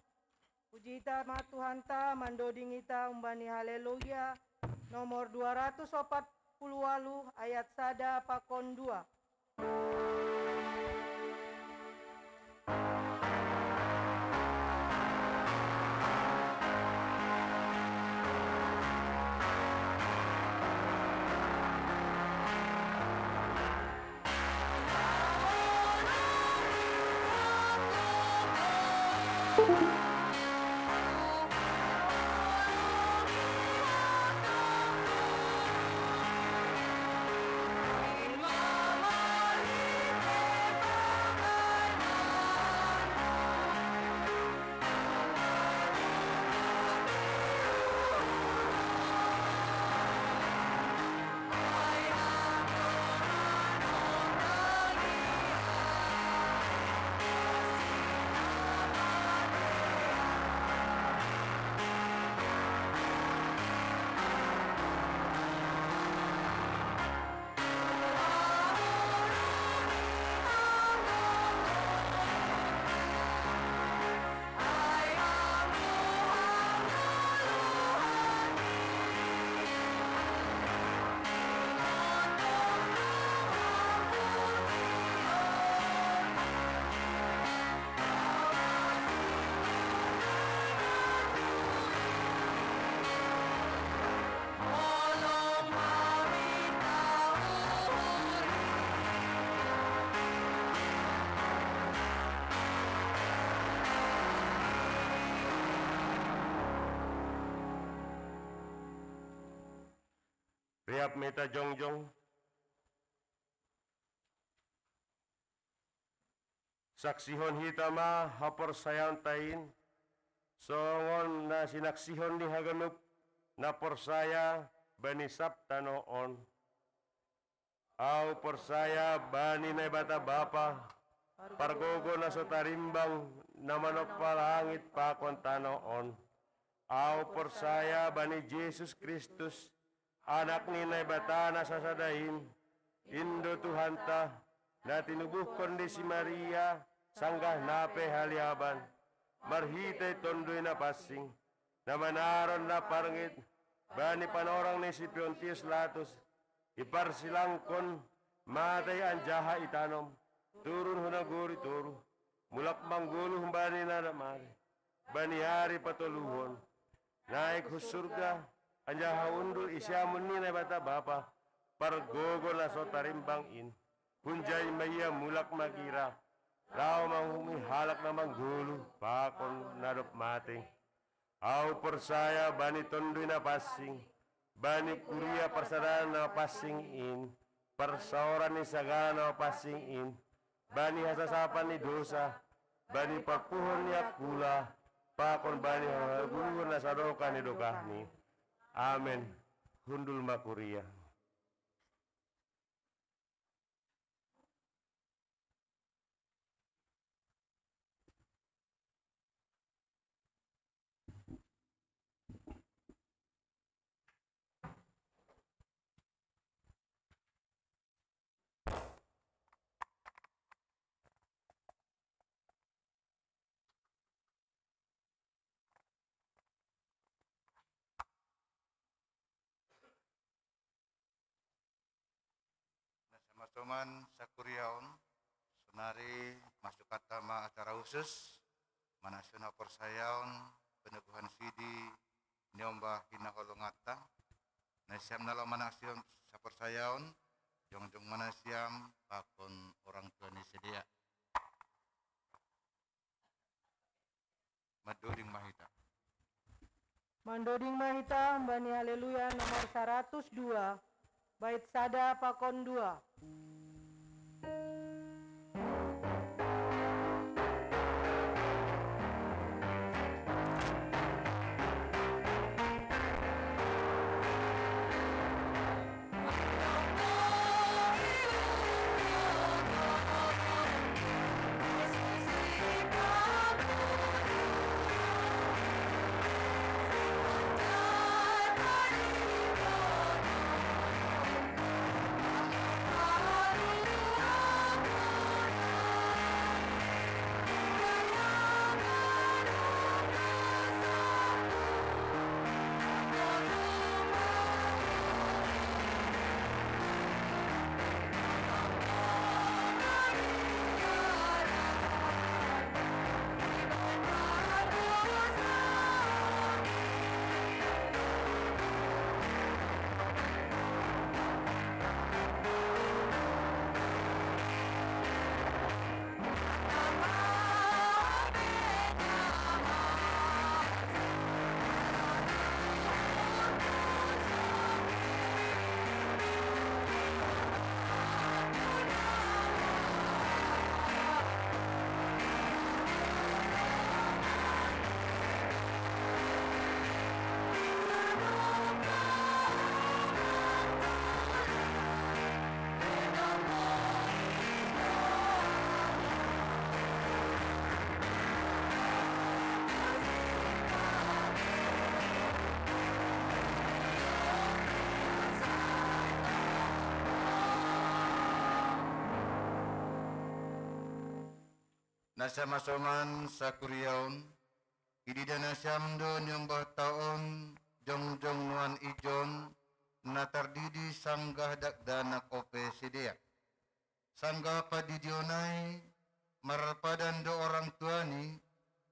puji hita ma Tuhanta, mandoding hita umbani Haleluya nomor dua ratus opat puluh waluh ayat sada pakon dua. Riap ma hita jongjong. Saksihon hita ma haporsayaonta in, songon na sinaksihon ni haganup na porsaya bani sab tano on. Ahu porsaya bani Naibata Bapa, pargogo na so tarimbang, na manompa langit pakon tano on. Ahu porsaya bani Jesus Kristus, Anak ni Naibata na sasada in, in do Tuhanta, na tinubuhkon ni si Maria sanggah na pe haliaban, marhitei Tonduy Napansing, na manaron na parngit bani panorang ni si Pontius Latus, diparsilangkon, matei anjaha ditanom, turun hu nagori toruh, mulak manggoluh humbani na mate, bani ari patoluhon, naik hu surga, anjaha hundul di siamun ni Naibata Bapa, pargogo na so tarimbang in. Hunjai ma Ia mulak magira, laho manguhumi halak na manggoluh pakon na dob mate. Ahu porsaya bani Tonduy Napansing, bani kuria parsadaan na pansing in, parsaoran ni sagala na pansing in, bani hasasapan ni dosa, bani parpuhon ni angkula, pakon bani hagoluhan na sadokah ni dokahni. Amen. Hundul ma kuria. Na samasoman sakuriaon, sonari masukanta ma acara husus, manaksihon haporsayaon, peneguhan sidi, niombah hinaholonganta. Nasiam na laho manaksihon haporsayaon, jongjong ma nasiam pakon orang tua ni sidea. Mandoding ma hita. Mandoding ma hita humbani Haleluya nomor saratus dua, bait sada pakon dua. Nasa masoman sakuriaon, idida nasiam do niombah taon jongjong nuan ijon, na tardidi sanggah dakdanak ope sidea. Sanggah pandidion ai, marpadan do orang tuani,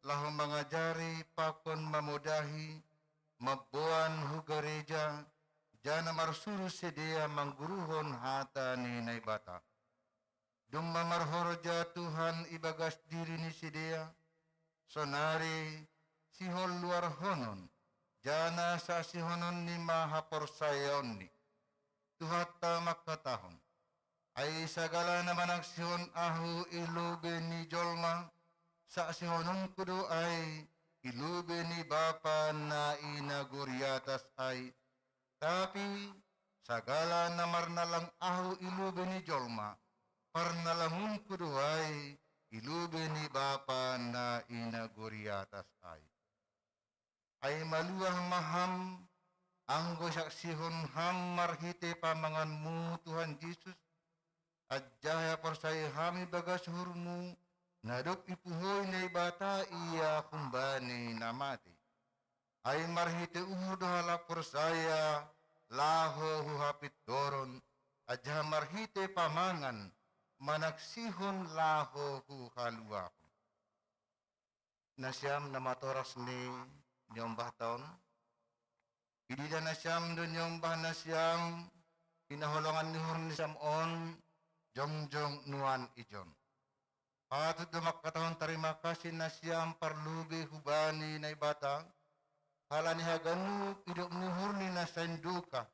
laho mangajari pakon mamodahi, mamboan hu gareja, jana marsuru sidea mangguruhon hata ni Naibata. Domma marhorja Tuhan ibagas diri ni sidea, sonari sihol luarhonon, jana sasihononni ma haporsayaonni. Tuhanta mangkatahon: Ai sagala na manaksihon ahu i lobei ni jolma, sasihononku do ai i lobei ni Bapa na i nagori atas ai. Tapi sagala na marnalang ahu i lobei ni jolma, parnalangonku do ai i lobei ni Bapa na i nagori atas ai. Ai maluah ma ham, anggo isaksihon ham marhite pamanganmu Tuhan Jesus, anjaha porsaya ham ibagas uhurmu, na dob ipuhoi Naibata ia humbani na mate. Ai marhite uhur do halak porsaya laho hu hapintoron, anjaha marhite pamangan manaksihon laho hu haluahon. Nasiam na matoras ni niombahta on, idida nasiam do niombah nasiam, hinaholongan ni uhur nasiam on, jongjong nuan ijon. Patut do mangkatahon tarima kasih nasiam parlobei hubani Naibata, halani haganup idop ni uhurni na saindoka.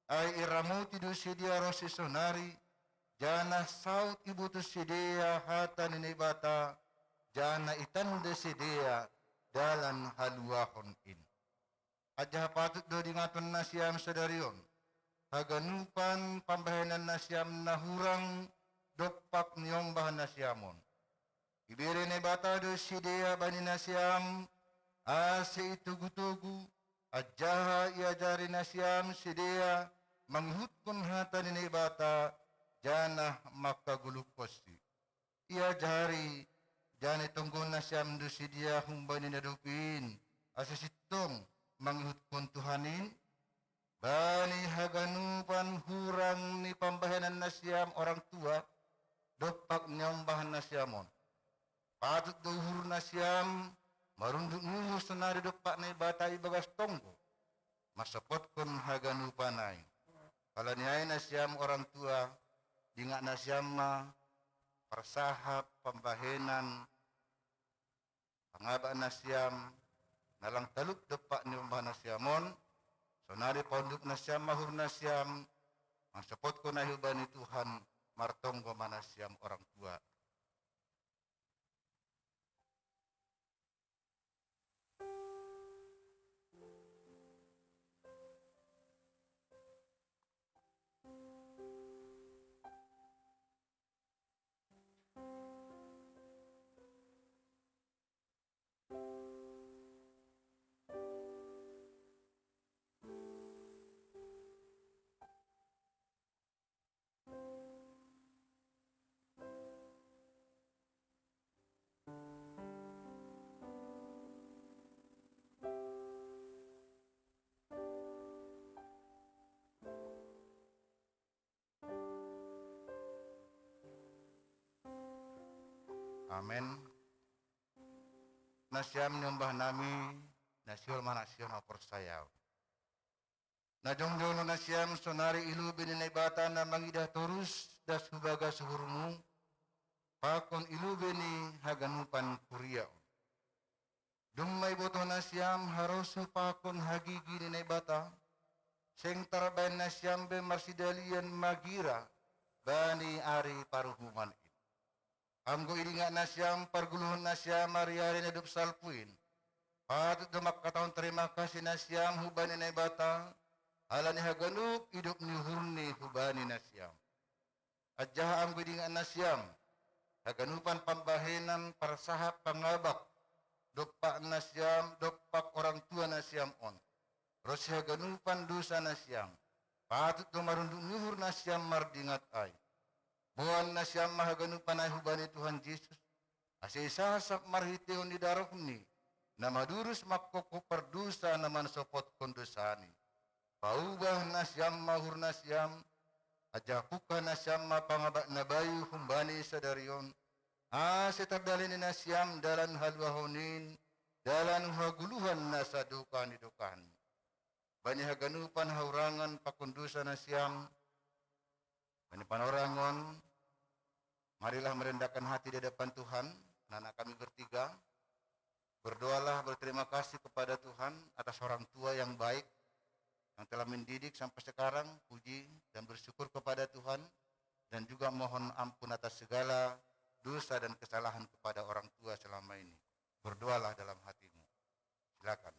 Ai iramoti do sidea ronsi sonari, janah saut ibotoh sidea hata ni Naibata, janah itanda sidea dalan haluahon in. Anjaha patut do diingaton nasiam sadari on haganupan pambahenan nasiam na hurang dompak niombah nasiam on. Ibere Naibata do sidea bani nasiam, ase itogu-togu, anjaha iajari nasiam sidea mangihutkon hata ni Naibata, janah mangkagoluhkonsi. Iajari, janah itonggo nasiam do sidea humbani na dob in, ase sintong mangihutkon Tuhan in? Bani haganupan hurang ni pambahenan nasiam orang tua, dompak niombah nasiam on. Patut do uhur nasiam marunduk ni uhur sonari dompak Naibata ibagas tonggo, mansopotkon haganupan ai. Halani ai nasiam orang tua, dingat nasiam ma parsahap pambahenan pangabak nasiam, na lang talup dompak niombah nasiam on, sonari paunduk nasiam ma uhur nasiam, mansopotkon ai hubani Tuhan, martonggo ma nasiam orang tua. Amen. Nasiam niombah nami, na sihol manaksihon haporsayaon. Na jongjong do nasiam sonari i lobei ni Naibata na mangidah torus das hu bagas uhurmu, pakon i lobei ni haganupan kuria on. Domma ibotoh nasiam harosuh pakon hagigi ni Naibata, seng tarbahen nasiam be marsidalian magira bani ari paruhuman in. Anggo idingat nasiam pargoluhon nasiam ari-ari na dob salpu in, patut do mangkatahon tarima kasih nasiam hubani Naibata, halani haganup idop ni uhurni hubani nasiam. Anjaha anggo idingat nasiam haganupan pambahenan parsahap pangabak dompak nasiam, dompak orang tua nasiam on, ronsi haganupan dosa nasiam, patut do marunduk ni uhur nasiam mardingat ai. Boan nasiam ma haganupan ai hubani Tuhan Jesus, Ase isasap marhitehon ni darohni, na madurus manghophop pardosa na mansopotkon dosani. Paubah nasiam ma uhur nasiam, anjaha pungkah nasiam ma pangabak na bayu humbani sadari on, ase tardalani nasiam dalan haluahon in, dalan hagoluhan na sadokah ni dokahni. Bani haganupan hahurangan pakon dosa nasiam, bani panorang on, marilah merendahkan hati di hadapan Tuhan, anak-anak kami bertiga. Berdoalah, berterima kasih kepada Tuhan atas orang tua yang baik, yang telah mendidik sampai sekarang, puji dan bersyukur kepada Tuhan, dan juga mohon ampun atas segala dosa dan kesalahan kepada orang tua selama ini. Berdoalah dalam hatimu. Silakan.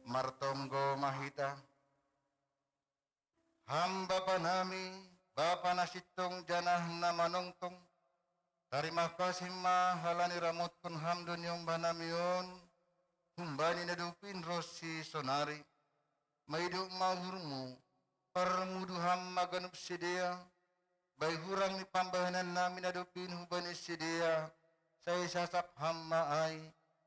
Martonggo ma hita. Ham Bapa nami, Bapa na sintong janah na manongtong, tarima kasih ma halani ramotkon Ham do niombah nami on, humbani na dob in ronsi sonari. Maidop ma uhurmu, parmudu Ham ma ganup sidea, bahen hurang ni pambahenan nami na dob in hubani sidea, sai sasap Ham ma ai,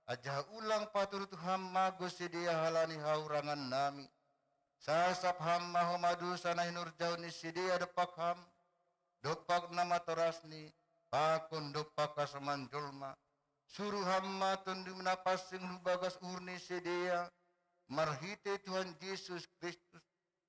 anjaha ulang paturut Ham mago sidea halani hahurangan nami. Sasap Ham ma homa dosa na hinorjahon ni sidea dompak Ham, dompak na matorasni, pakon dompak hasoman jolma. Suru Ham ma Tondim na pansing hu bagas uhur ni sidea, marhitei Tuhan Jesus Kristus,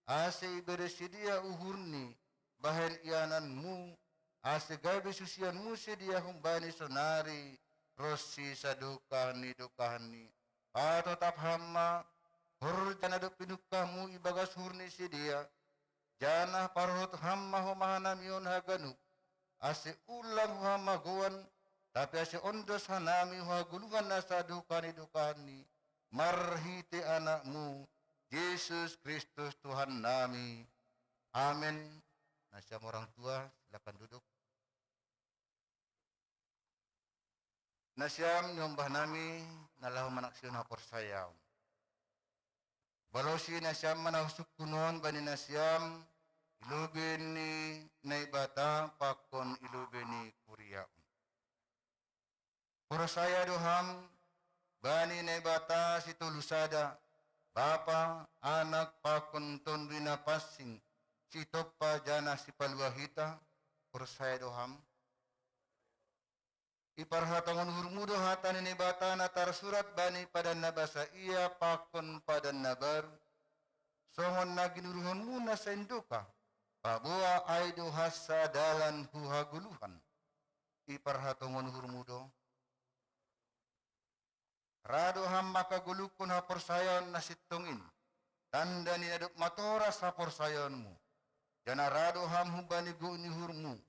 ase ibere sidea uhurni bahen iananmu, ase gabe susianmu sidea humbani sonari ronsi sadokah ni dokahni. Patotap Ham ma horja na dob pinungkahmu ibagas uhur ni sidea, janah parrohot Ham ma homa hanami on haganup, ase ulang hu hamagoan, tapi ase ondos hanami hu hagoluhan na sadokah ni dokahni, marhitei AnakMu, Jesus Kristus Tuhan nami. Amen. Nasiam orang tua, silakan duduk. Nasiam niombah nami, na laho manaksihon haporsayaon. Balosi nasiam ma na husungkun on bani nasiam, i lobei ni Naibata pakon i lobei ni kuria on. Porsaya do ham bani Naibata sitolu sada, Bapa, Anak, pakon Tonduy Napansing, sitompa janah sipaluah hita? Porsaya do ham? Iparhatongon uhurmu do hata ni Naibata na tarsurat bani padan na basa ia pakon padan na baru, songon na ginuruhonmu na saindokah, paboa ai do hansa dalan hu hagoluhan. Iparhatongon uhurmu do. Ra do ham manghagoluhon haporsayaon na sintong in, tanda ni na dob matoras haporsayaonmu, janah ra do ham humbani gok ni uhurmu,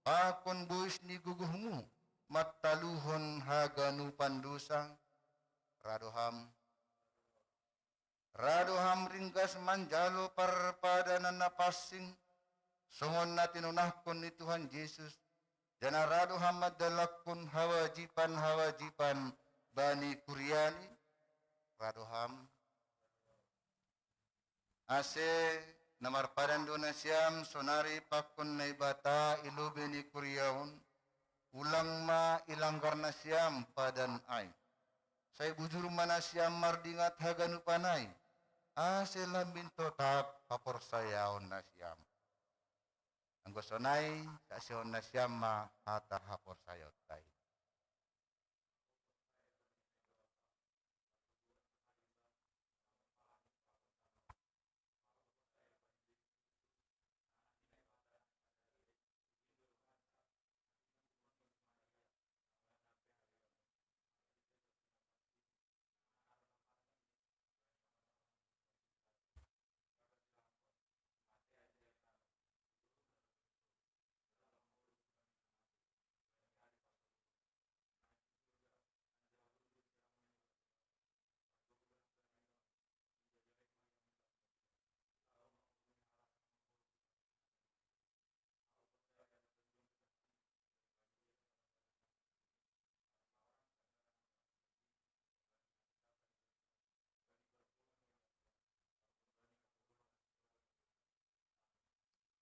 pakon bois ni gogohmu, mantaluhon haganupan dosa? Ra do ham. Ra do ham ringgas manjalo parpadanan na pansing, songon na tinonahkon ni Tuhan Jesus, janah ra do ham mandalanghon hawajiban-hawajiban bani kuriaNi? Ra do ham. Ase na marpadan do nasiam sonari pakon Naibata i lobei ni kuria on, ulang ma ilanggar nasiam padan ai. Sai bujur ma nasiam mardingat haganupan ai, ase lambin totap haporsayaon nasiam. Anggo sonai, hasehon nasiam ma hata haporsayaonta i.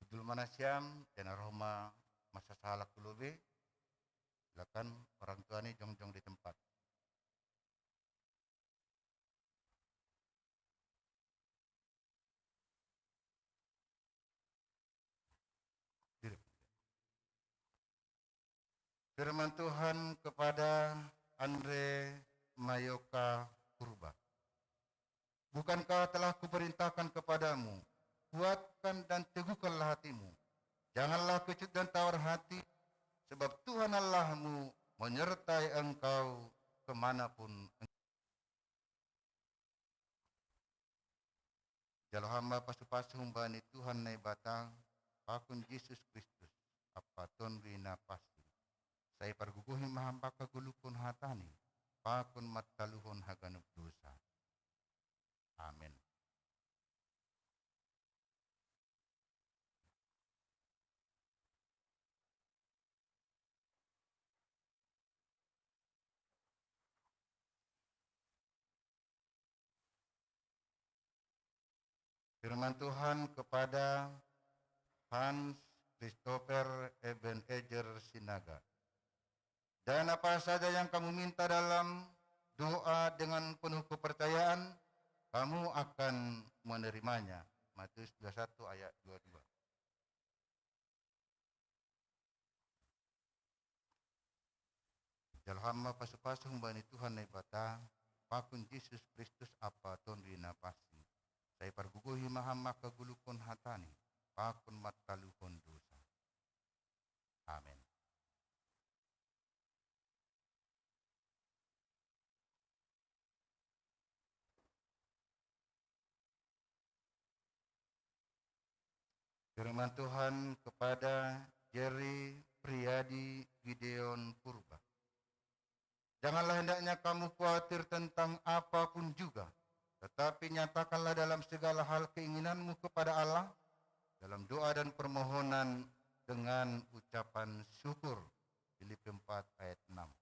Jumpa nasiam, janah roh ma masa sahalak tu lobei, silakan orang tua ni jongjong di tempat. Firman Tuhan kepada Andre Mayoka Purba. Bukankah telah kuperintahkan kepadamu, kuatkan dan teguhkanlah hatimu. Janganlah kecut dan tawar hati, sebab Tuhan Allahmu menyertai engkau kemanapun. Jalo hamba pasu-pasu humbani Tuhan Naibata, pakon Jesus Kristus, Ampa Tonduy Napansing. Sai pargogohi ma hamba hagoluphon hatani, pakon mantaluhon haganup dosa. Amen. Firman Tuhan kepada Hans Christopher Ebenezer Sinaga. Dan apa saja yang kamu minta dalam doa dengan penuh kepercayaan, kamu akan menerimanya. Matius dua satu ayat dua dua. Jalo hamba pasu-pasu humbani Tuhan Naibata, pakon Jesus Kristus Ampa Tonduy Napansing. Sai pargogohi ma hamba hagoluphon hatani, pakon mantaluhon dosa. Amen. Firman Tuhan kepada Jerry Priadi Gideon Purba. Janganlah hendaknya kamu khawatir tentang apapun juga, tetapi nyatakanlah dalam segala hal keinginanmu kepada Allah dalam doa dan permohonan dengan ucapan syukur. Filipi empat ayat enam.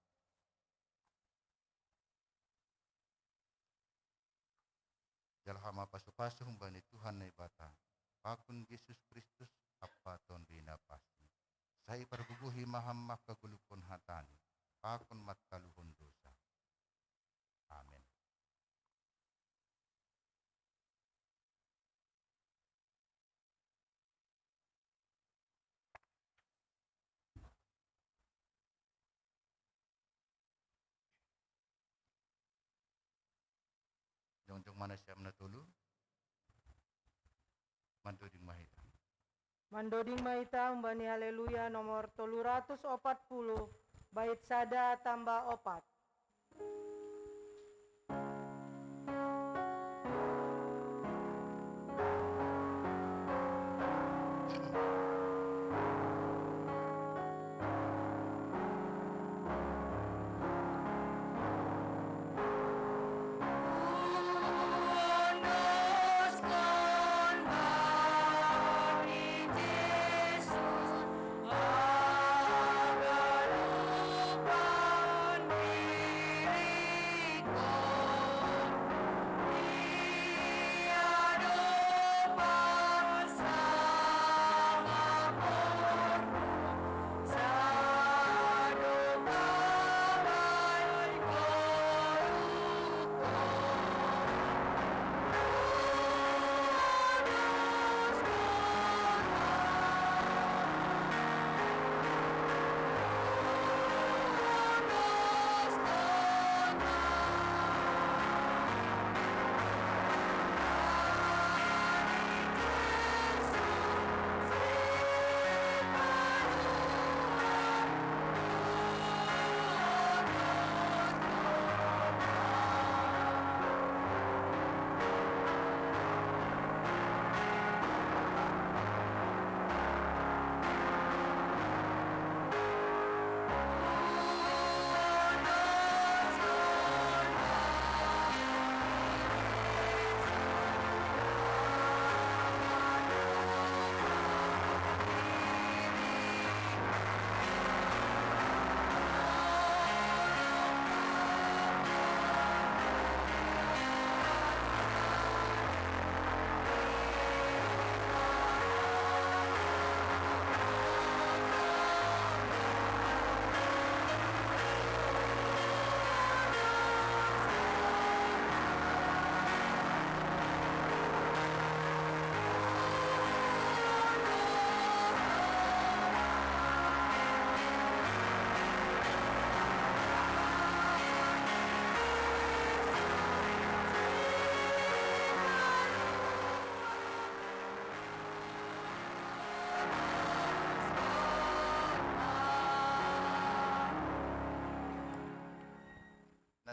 Jalo hamba pasu-pasu humbani Tuhan Naibata, pakon Jesus Kristus Ampa Tonduy Napansing. Sai pargogohi ma hamba hagoluphon hatani, pakon mantaluhon dosa. Amen. Jongjong ma nasiam na tolu. Mandoding ma hita. Mandoding ma hita humbani Haleluya nomor tolu ratus opat puluh, bait sada tambah opat.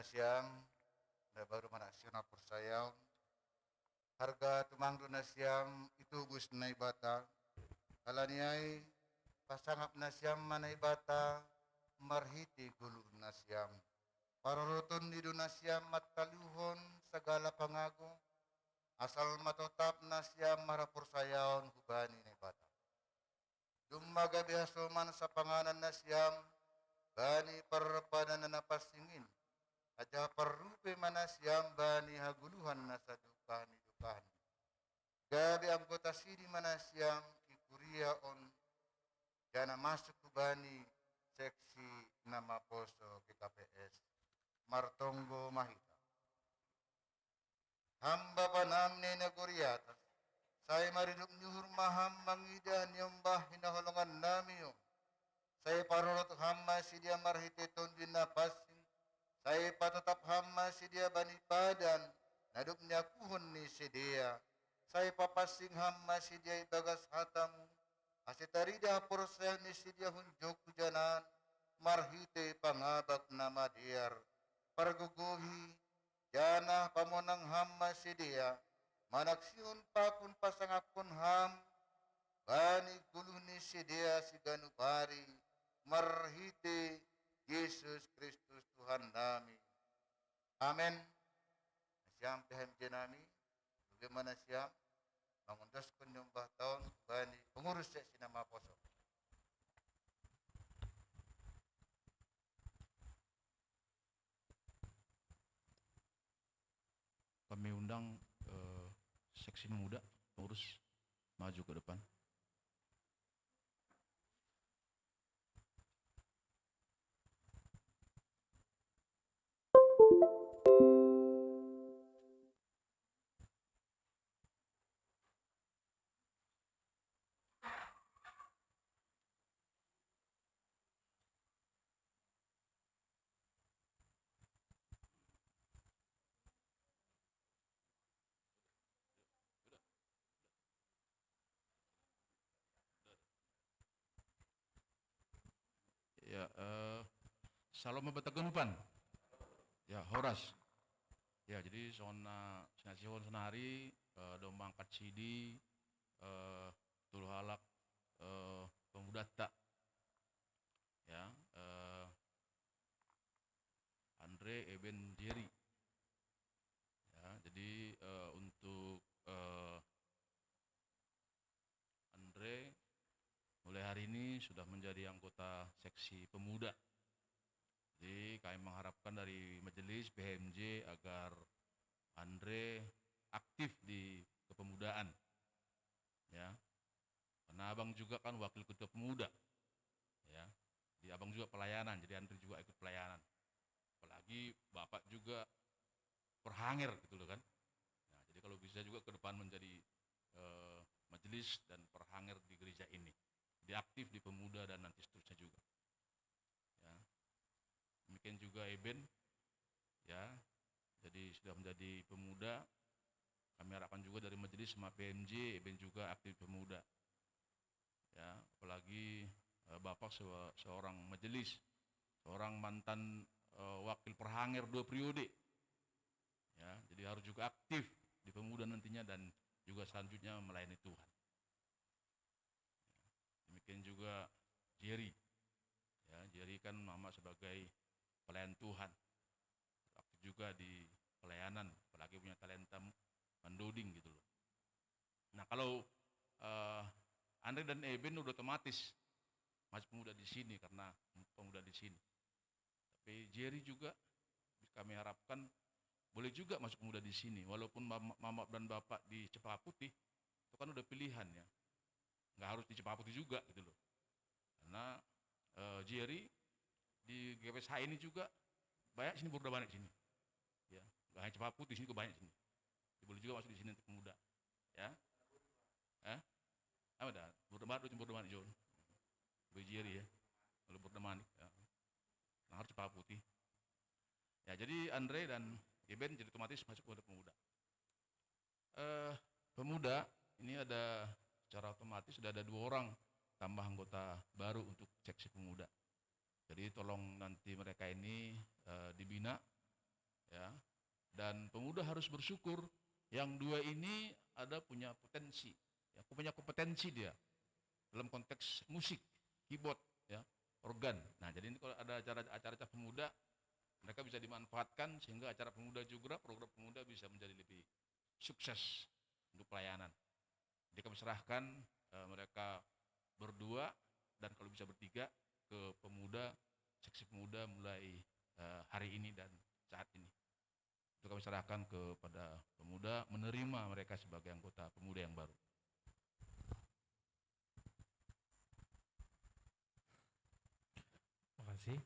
Siam, na baru mana siam na pursayaon. Harga tumangdu na siam itubus Naibata. Alaniai pasangap na siam ma Naibata marhite gulu na siam. Paroroton ni do na siam mataluhon sagala pangago, asal matotap na siam marapursayaon hubani Naibata. Dumma gabe hasoman sapanganan na siam bani parpadan na pansing in, aja parrupe ma na siam bani haguluhan na sadukahan ni dukahan. Gabe anggota sidi ma na siam i kuria on, jana masuk hubani seksi na maposo G K P S. Martonggo ma hita. Ham Bapa nami na goriatas, sai maridop ni uhur ma ham mangidah niombah hinaholongan nami on. Sai parorot ham ma sidia marhite tondi na pansing, sai patotap ham ma sidia bani padan na dob niakuhon ni sidea, sai papansing ham ma sidia ibagas hatamu, ase tarida haporsayaon ni sidea hun jok hujanan, marhite pangabak na madear, pargogohi, jana pamonang ham ma sidea, manaksihon pakon pasangapkon ham, bani guluh ni sidea siganup ari, marhite Jesus Kristus Tuhan nami. Amen. Na siam P H M J nami, bagaimana siam, mangondoskon niombah taon, bani pengurus seksi na maposo. Kami undang, eh, seksi pemuda, pengurus, maju ke depan. Ya, eh, Salom Batagon Hupan. Ya, horas. Ya, jadi songon na sinasihon sonari, eh, domma angkat sidi, eh, tolu halak, eh, pemudanta. Ya, eh, Andre, Eben, Jerry. Ya, jadi, eh, untuk, eh, Andre mulai hari ini sudah menjadi anggota seksi pemuda. Jadi kami mengharapkan dari majelis P H M J agar Andre aktif di kepemudaan. Ya. Karena abang juga kan wakil ketua pemuda. Ya. Jadi abang juga pelayanan, jadi Andre juga ikut pelayanan. Apalagi bapak juga perhanger gitu loh kan. Nah, jadi kalau bisa juga ke depan menjadi, eh, majelis dan perhanger di gereja ini. Jadi aktif di pemuda dan nanti seterusnya juga. Ya. Demikian juga Eben, ya. Jadi sudah menjadi pemuda. Kami harapkan juga dari majelis sama P M J, Eben juga aktif pemuda. Ya, apalagi, eh, Bapak se-, seorang majelis, seorang mantan, eh, wakil perhanger dua periode. Ya, jadi harus juga aktif di pemuda nantinya dan juga selanjutnya melayani Tuhan. Ya, demikian juga Jerry. Ya, Jerry kan mama sebagai pelayan Tuhan. Aktif juga di pelayanan, apalagi punya talenta mandoding gitu loh. Nah, kalau, eh, Andre dan Eben udah otomatis masuk pemuda di sini karena pemuda di sini. Tapi Jerry juga kami harapkan boleh juga masuk pemuda di sini, walaupun mama, mama dan bapak di Cempaka Putih, itu kan udah pilihan ya. Nggak harus di Cempaka Putih juga gitu loh. Karena, eh, Jerry di G P S H I ini juga banyak sini, Borda banyak sini. Ya, nggak hanya Cempaka Putih, sini juga banyak sini. Boleh juga masuk di sini untuk pemuda. Ya. Eh? Apa dah? Borda banyak, Borda banyak, John. Jerry ya. Kalau Borda Manik, ya. Nah, harus Cempaka Putih. Ya, jadi Andre dan Eben jadi otomatis masuk ke pemuda. Eh, pemuda ini ada secara otomatis sudah ada dua orang tambah anggota baru untuk seksi pemuda. Jadi tolong nanti mereka ini, eh, dibina ya, dan pemuda harus bersyukur. Yang dua ini ada punya potensi, ya, punya kompetensi dia dalam konteks musik, keyboard, ya, organ. Nah, jadi ini kalau ada acara-acara pemuda, mereka bisa dimanfaatkan sehingga acara pemuda juga, program pemuda bisa menjadi lebih sukses untuk pelayanan. Jadi kami serahkan, eh, mereka berdua dan kalau bisa bertiga ke pemuda, seksi pemuda mulai, eh, hari ini dan saat ini. Itu kami serahkan kepada pemuda, menerima mereka sebagai anggota pemuda yang baru. Terima kasih.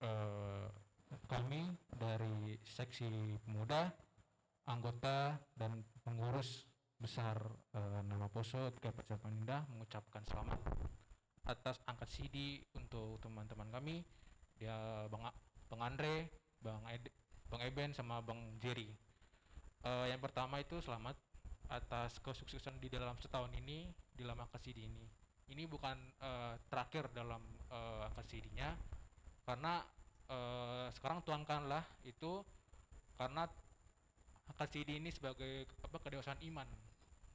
Eh, kami dari seksi pemuda, anggota dan pengurus besar, eh, Nama Poso T K P Sapanindah mengucapkan selamat atas angkat sidi untuk teman-teman kami, dia Bang A-, Bang Andre, Bang Ed-, Bang Eben sama Bang Jerry. Eh, yang pertama itu selamat atas kesuksesan di dalam setahun ini, di dalam angkat sidi ini. Ini bukan, eh, terakhir dalam, eh, angkat sidinya, karena, eh, sekarang tuangkanlah itu, karena angkat sidi ini sebagai apa, kedewasaan iman.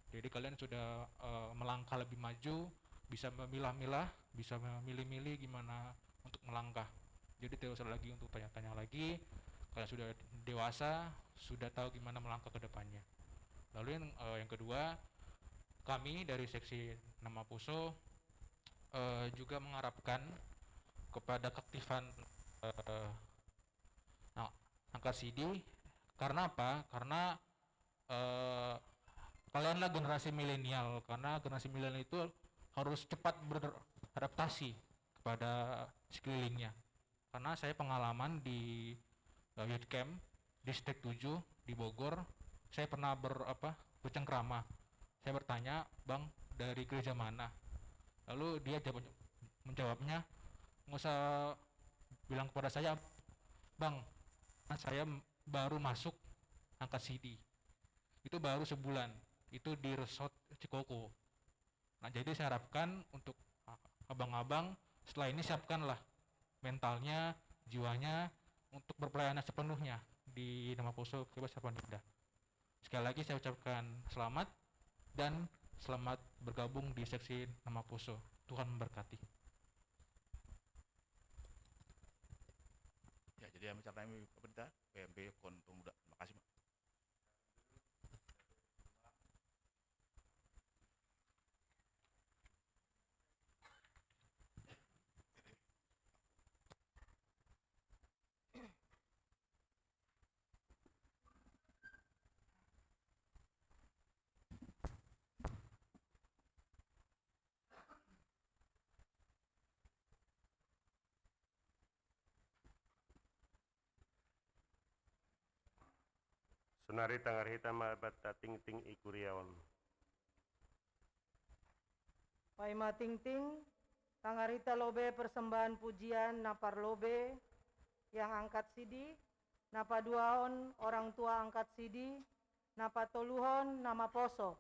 Jadi kalian sudah, eh, melangkah lebih maju, bisa memilah-milah, bisa memilih-milih gimana untuk melangkah. Jadi tidak usah lagi untuk tanya-tanya lagi. Kalian sudah dewasa, sudah tahu gimana melangkah ke depannya. Lalu yang, eh, yang kedua, kami dari seksi Nama Poso, eh, juga mengharapkan kepada keaktifan, eh, ang-, angkat sidi. Karena apa? Karena, eh, kalianlah generasi milenial. Karena generasi milenial itu harus cepat beradaptasi kepada sekelilingnya. Karena saya pengalaman di, eh, youth camp di Stake tujuh di Bogor, saya pernah ber-, apa, bercengkrama. Saya bertanya, "Bang, dari gereja mana?" Lalu dia jawab, menjawabnya, "Nggak usah bilang kepada saya, Bang, saya baru masuk angkat sidi." Itu baru sebulan. Itu di Resort Cikoko. Nah, jadi saya harapkan untuk abang-abang setelah ini siapkanlah mentalnya, jiwanya untuk berpelayanan sepenuhnya di Nama Poso Kebas Sapanindah. Sekali lagi saya ucapkan selamat dan selamat bergabung di seksi Nama Poso. Tuhan memberkati. Ya, jadi yang bicara kami pemerintah, P M P Kon Pemuda. Terima kasih, Pak. Sunari tanggar hita mabata tingting ikuriaon. Paima tingting, tanggar hita lobe persembahan pujian na parlobe, yang angkat sidi, na paduaon orang tua angkat sidi, na patoluhon Nama Poso.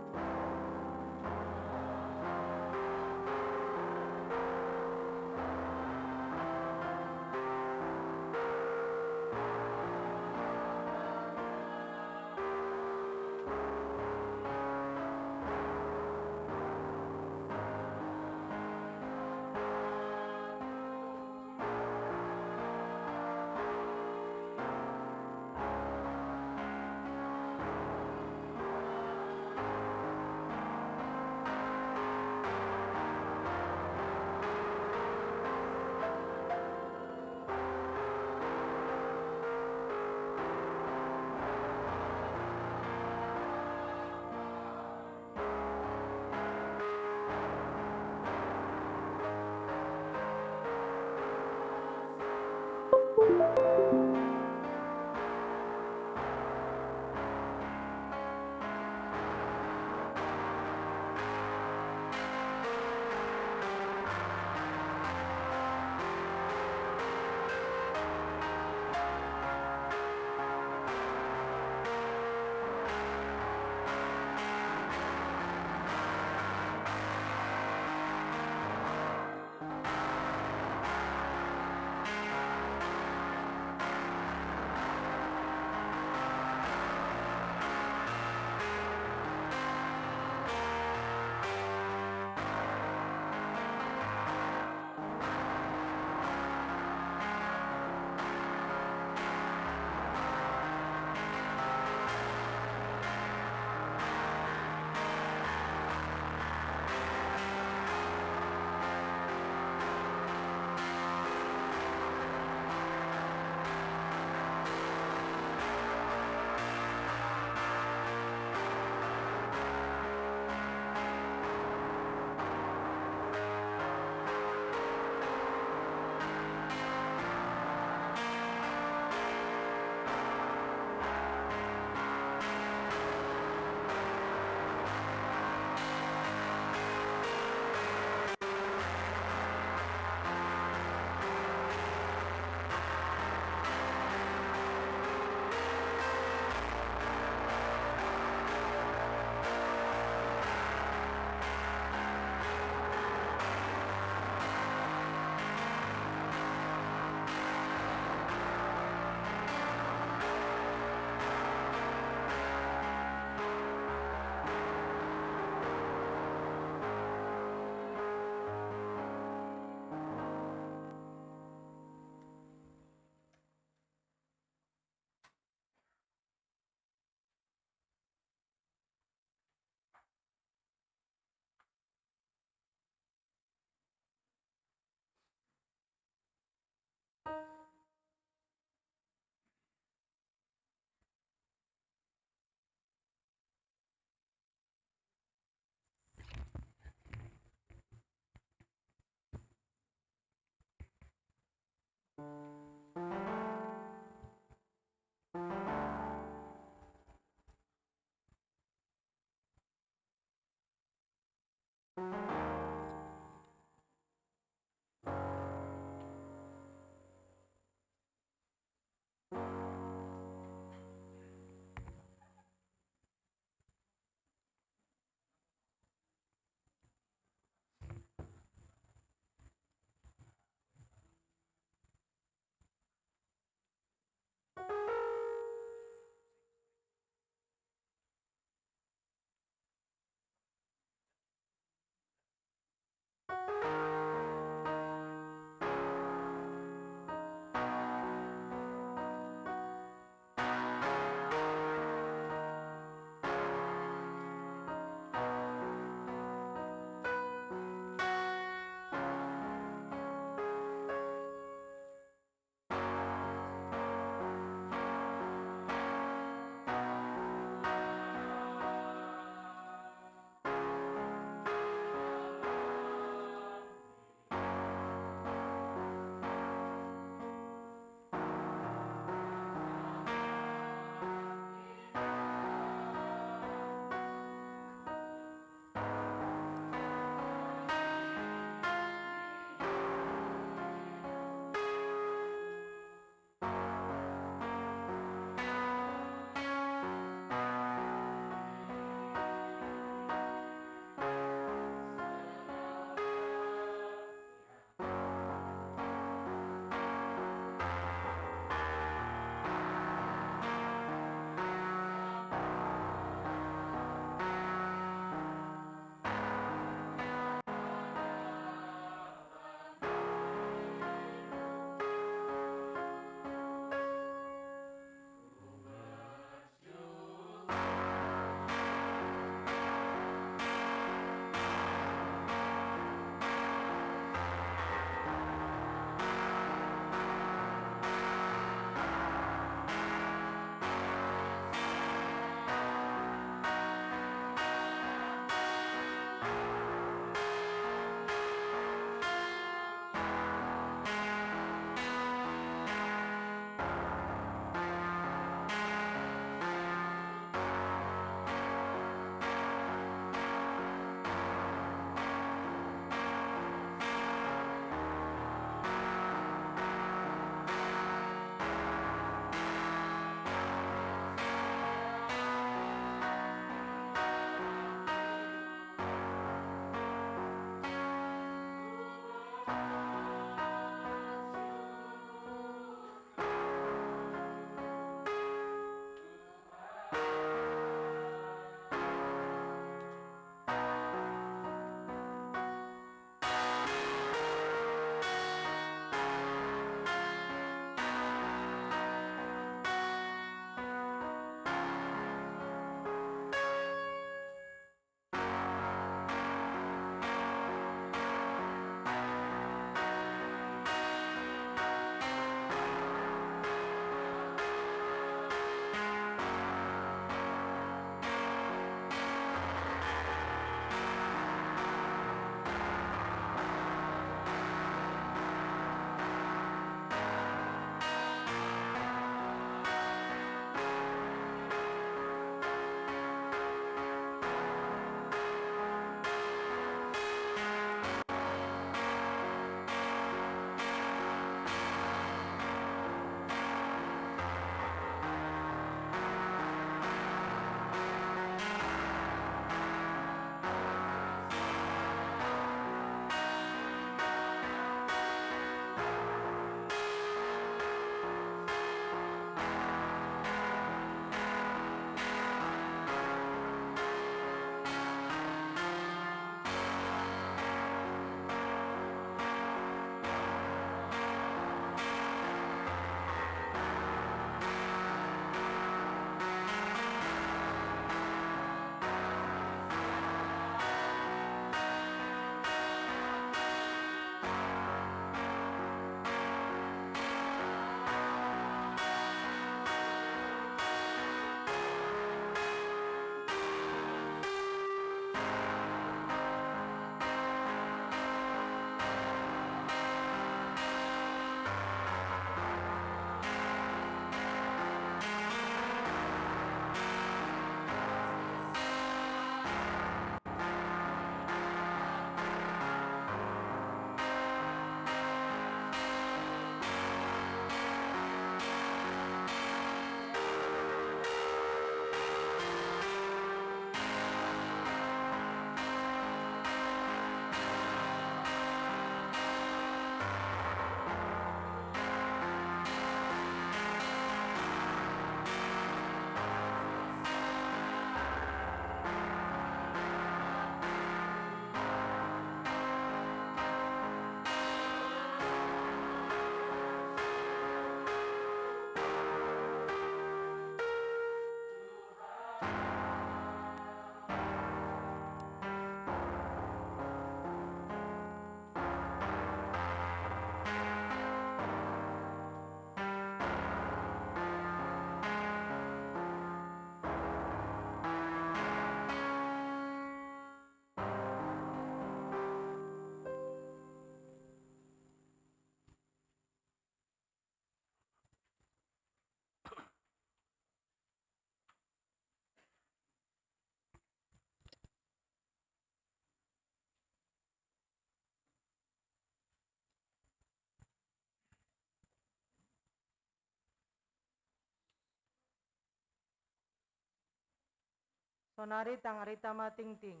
Sonari tangarita ma tingting.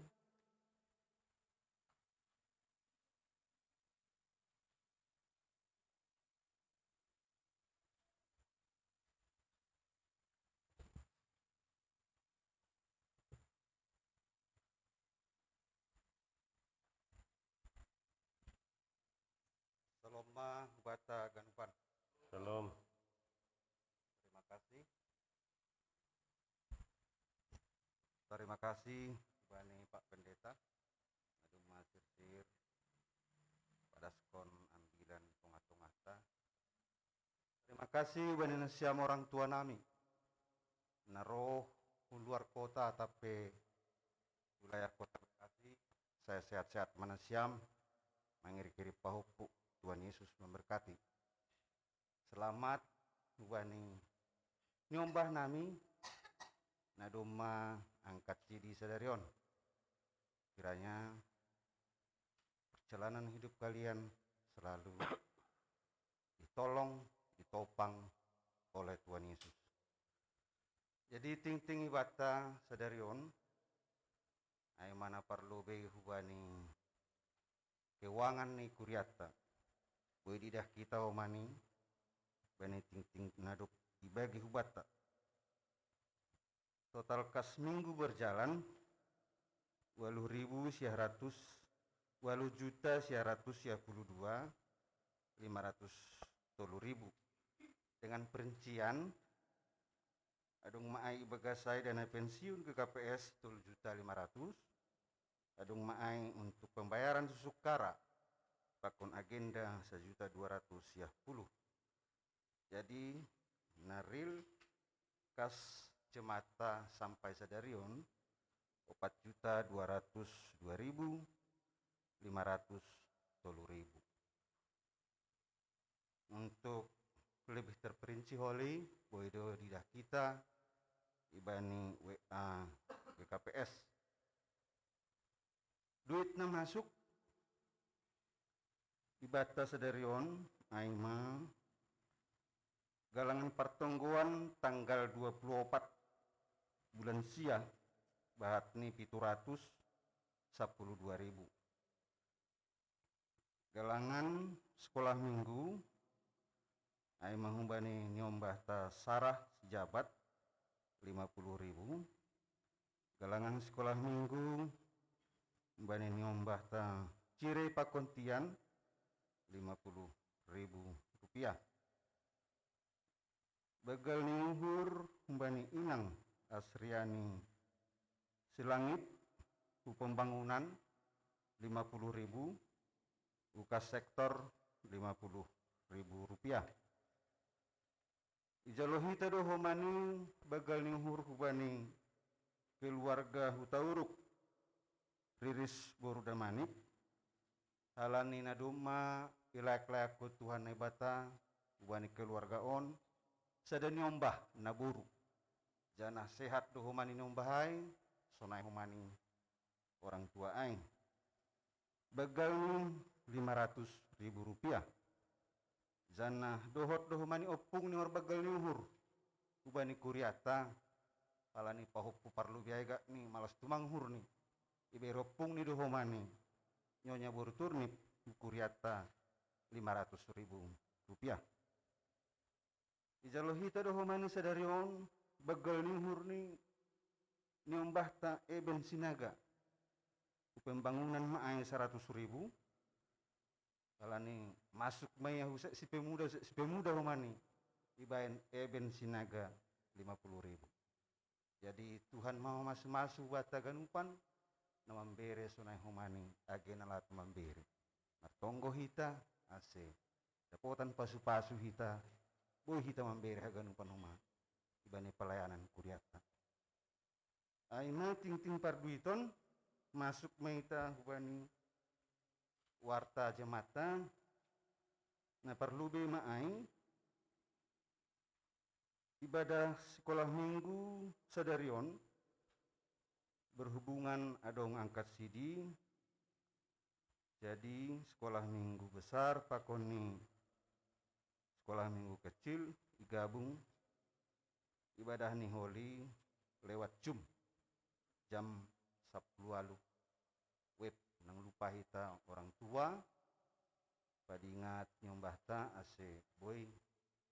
Salom ma hubata ganupan. Salom. Terima kasih. Terima kasih bani Pak Pendeta. Aduh masir-sir padaskon ambilan tongah-tongahta. Terima kasih bani nasiam orang tua nami. Na roh luar kota tapi wilayah kota Bekasi. Saya sehat-sehat mana siam mangiri-kiri pahupuk. Tuhan Yesus memberkati. Selamat bani nyombah nami na domma angkat sidi sadarion. Kiranya perjalanan hidup kalian selalu ditolong, ditopang oleh Tuhan Yesus. Jadi tingting ibata sadarion ai mana parlu bei hubani keuangan ni kuriatta. Boi didah kita omani bani tingting nadok ibagi hubata. Total kas minggu berjalan waluh ribu siah ratus waluh juta siah ratus siah puluh dua lima ratus tolu ribu. Dengan perincian adung maai ibagasai dana pensiun ke K P S tolu juta lima ratus. Adung maai untuk pembayaran susukara pakon agenda sajuta dua ratus siah puluh. Jadi na real kas jemata sampai sadarion opat juta dua ratus dua ribu lima ratus tolu ribu. Untuk lebih terperinci holi boido didah kita ibani W A G K P S. Duit na masuk di bata sadarion ai ma galangan partonggoan tanggal dua puluh opat bulan sia bahat ni pitu ratus sapuluh dua ribu. Galangan sekolah minggu ai ma humbani niombah ta sarah sijabat lima puluh ribu. Galangan sekolah minggu humbani niombah ta cirei pakontian lima puluh ribu rupiah. Bagal ni uhur humbani inang Asriani Silangit hu pembangunan lima puluh ribu, ukas sektor lima puluh ribu rupiah. Ijalo hita do homani bagal ni uhur hubani keluarga Hutauruk, Riris boru Damanik, halani na domma ilayak-layakkon Tuhan Naibata hubani keluarga on sada niombah na boru. Janah sehat do homani niombah ai sonai homani orang tua ai. Bagal ni lima ratus ribu rupiah. Janah dohot do homani ompung ni horbagal ni uhur hubani kuriata, halani pahompu parlu biaega ni malas tumang uhur ni. Ibere ompung ni do homani Nyonya boru Turnip hu kuriata lima ratus ribu rupiah. Ijalo hita do homani sadari on bagal ni uhur ni niombahta Eben Sinaga. Hu pembangunan ma ai saratus ribu. Halani masuk ma ia hu seksi pemuda, seksi pemuda homani ibaen Eben Sinaga lima puluh ribu. Jadi Tuhan ma masu-masu banta ganupan na mambere sonai homani age na laho mambere. Martonggo hita ase dapotan pasu-pasu hita, boi hita mambere haganupan homa ibani pelayanan kuriata. Ai ma tingting parduiton, masuk ma ita hubani warta jamatta. Na parlu be ma ai ibadah sekolah minggu sadari on berhubungan adong angkat sidi. Jadi sekolah minggu besar pakon ni sekolah minggu kecil igabung ibadah ni holi lewat Zoom. jam sapuluh walu wib. Nang lupa hita orang tua, padingat nyombahta ase boi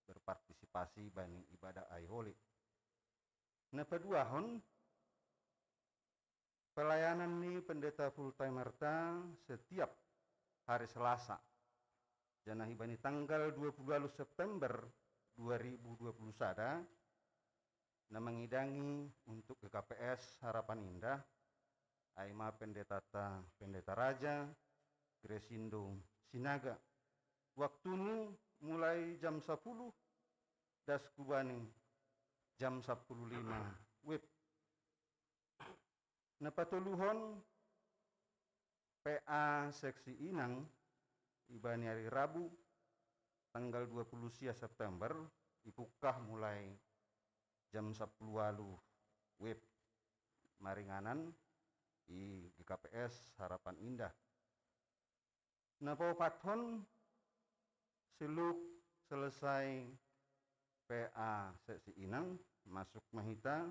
berpartisipasi bani ibadah ai holi. Na paduahon, pelayanan ni pendeta full timer ta setiap hari Selasa. Janah ibani tanggal dua puluh walu September dua ribu dua puluh sada, na mangidangi untuk G K P S Harapan Indah, ai ma pendetata, Pendeta Raja Gresindo Sinaga. Waktuni mulai jam sapuluh das kubani jam sapuluh lima wib. Na patoluhon, P A seksi inang, ibani ari Rabu tanggal dua puluh sia September, ipungkah mulai jam sapuluh walu wib, maringanan i G K P S Harapan Indah. Na paopathon, siluk selesai P A seksi inang, masuk ma hita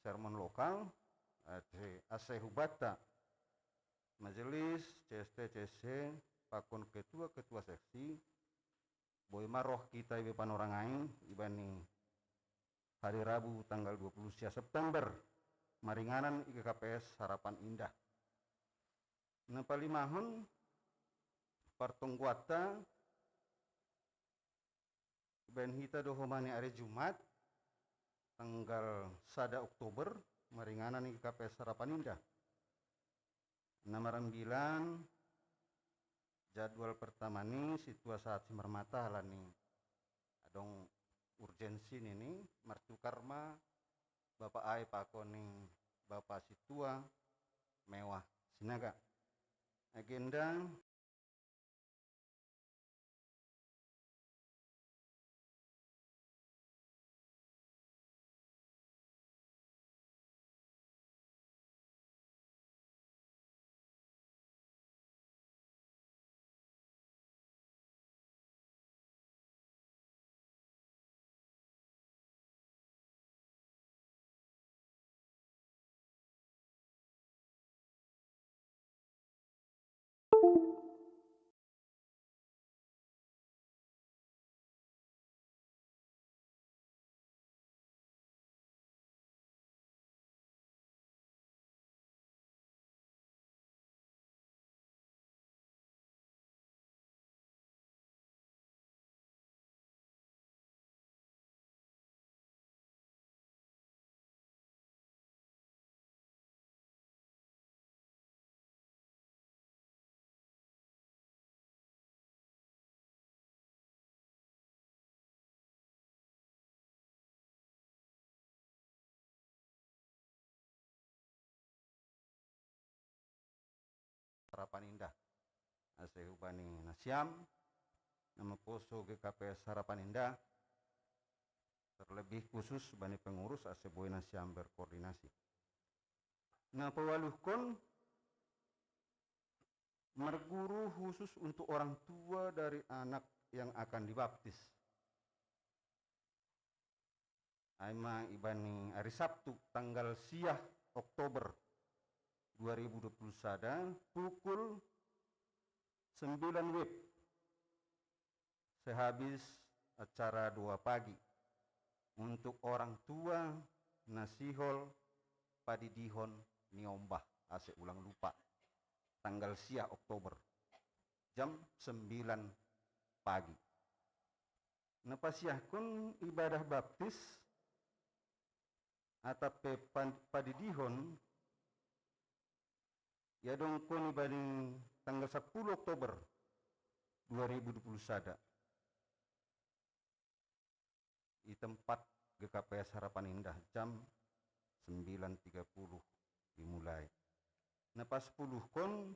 sermon lokal, ase, ase hubanta majelis, C S T, C S C, pakon ketua-ketua seksi, boi ma roh hita ibahen panorang ai ibani hari Rabu tanggal dua puluh sia September, maringanan i G K P S Harapan Indah. Na palimahon, partonggoanta ibahen hita do homa ni ari Jumat, tanggal sada Oktober, maringanan i G K P S Harapan Indah. Na marambilan, jadwal pertama ni sintua sahat si marmata, ala ni adong urgensi nini, martukar ma bapa ai pakon ni bapa sintua Mewah Sinaga. Agenda Harapan Indah. Ase hubani nasiam na mamposo G K P S Harapan Indah, terlebih khusus bani pengurus, ase boi nasiam berkoordinasi. Na pawaluhkon, marguru khusus untuk orang tua dari anak yang akan dibaptis. Ai ma ibani ari Sabtu tanggal sia Oktober dua ribu dua puluh sada, pukul sembilan wib, sehabis acara doa pagi, untuk orang tua na sihol padidihon niombah, ase ulang lupa, tanggal sia Oktober, jam sembilan pagi. Na pasiahkon ibadah baptis atap pe pan-, padidihon, iadongkon ibani tanggal sapuluh Oktober dua ribu dua puluh sada, i tempat G K P S Harapan Indah, jam sembilan tiga puluh dimulai. Na pasapuluhkon,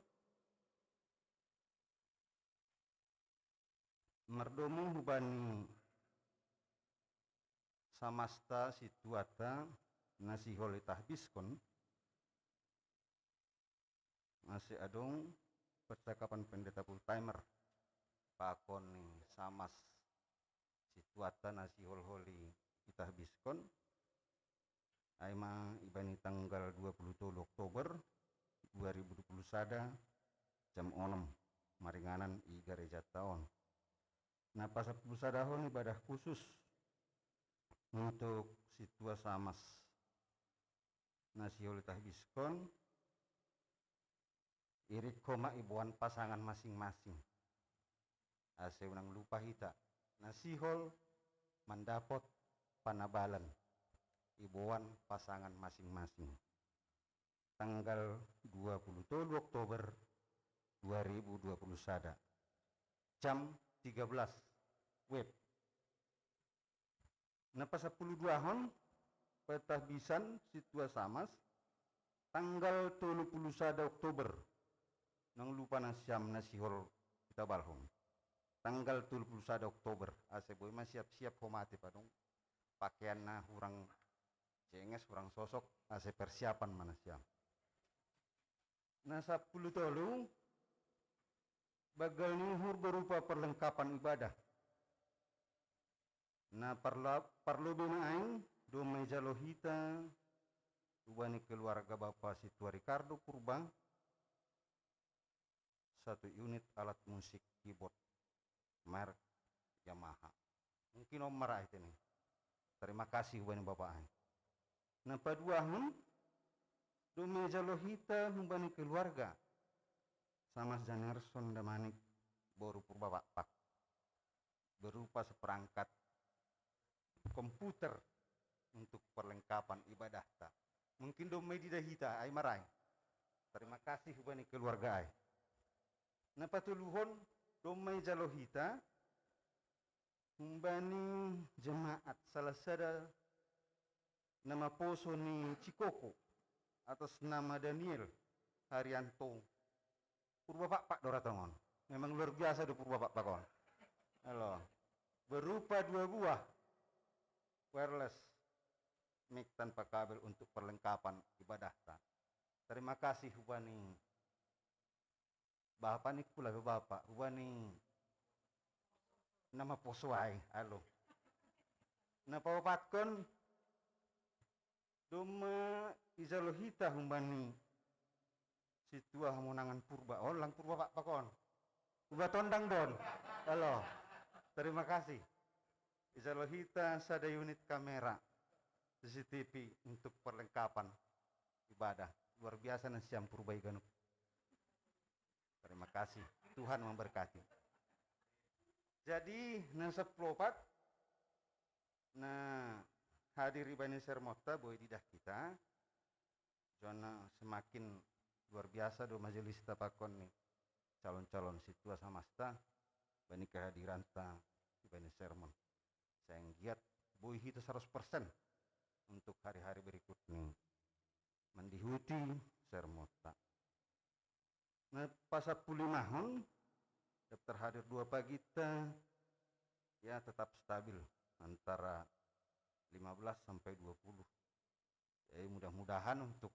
mardomu hubani samasta sintuanta na sihol itahbiskon, ase adong percakapan pendeta full timer pakon ni samas sintuanta na sihol-holi itahbiskon. Ai ma ibani tanggal dua puluh tolu Oktober dua ribu dua puluh sada, jam onom, maringanan i gareja ta on. Na pasapuluh sadahon ibadah khusus untuk sintua samas na sihol tahbiskon, irik homa iboan pasangan masing-masing. Ase unang lupa hita na sihol mandapot panabalan iboan pasangan masing-masing. Tanggal dua puluh tolu Oktober dua ribu dua puluh sada, jam tiga belas wib. Na pasapuluh duahon, patahbisan sintua samas, tanggal tolu puluh sada Oktober. Nang lupa nasiam na sihol itabalhon. Tanggal tolu puluh sada Oktober, ase boi ma siap-siap homa ate pe adong pakean na hurang jenges, hurang sosok, ase persiapan ma nasiam. Na sapuluh tolu, banggal ni uhur berupa perlengkapan ibadah. Na parla-, parlobei na ain, domma ijalo hita hubani keluarga Bapa Sintua Ricardo Purba satu unit alat musik keyboard merek Yamaha. Mungkin on ma ra ai tene. Terima kasih hubani Bapa ai. Na paduahon, domma ijalo hita hubani keluarga Samas Janerson Damanik boru Purba Pakpak berupa seperangkat komputer untuk perlengkapan ibadahta. Mungkin domma ididah hita ai ma ra ai. Terima kasih hubani keluarga ai. Na patoluhon, domma ijalo hita hubani jemaat salah sada na maposo ni Cikoko, atas nama Daniel Haryanto. Purba Pakpak do ra tongon. Memang luar biasa do Purba Pakpak on. Elo. Berupa dua buah wireless mic tanpa kabel untuk perlengkapan ibadahta. Terima kasih hubani Bapa ni kula be Bapa, hubani na maposo ai, alo. Na paopatkon, domma ijalo hita hubani sintua hamonangan Purba on, lang Purba Pakpak on. Purba Tondang do on. Alo. Terima kasih. Ijalo hita sada unit kamera C C T V untuk perlengkapan ibadah. Luar biasa nasiam Purba i ganup. Terima kasih. Tuhan memberkati. Jadi, na sapuluh opat na hadir ibani sermonta boi didah hita. Jona semakin luar biasa do majelista pakon ni calon-calon sintua samasta bani kehadiranta ibani sermon. Sai anggiat boi hita seratus persen untuk hari-hari berikut ni mandihuti sermonta. Na pasapuluh limahon, daftar hadir dua pagita, ya, tetap stabil antara lima belas sampai dua puluh. Jadi mudah-mudahan untuk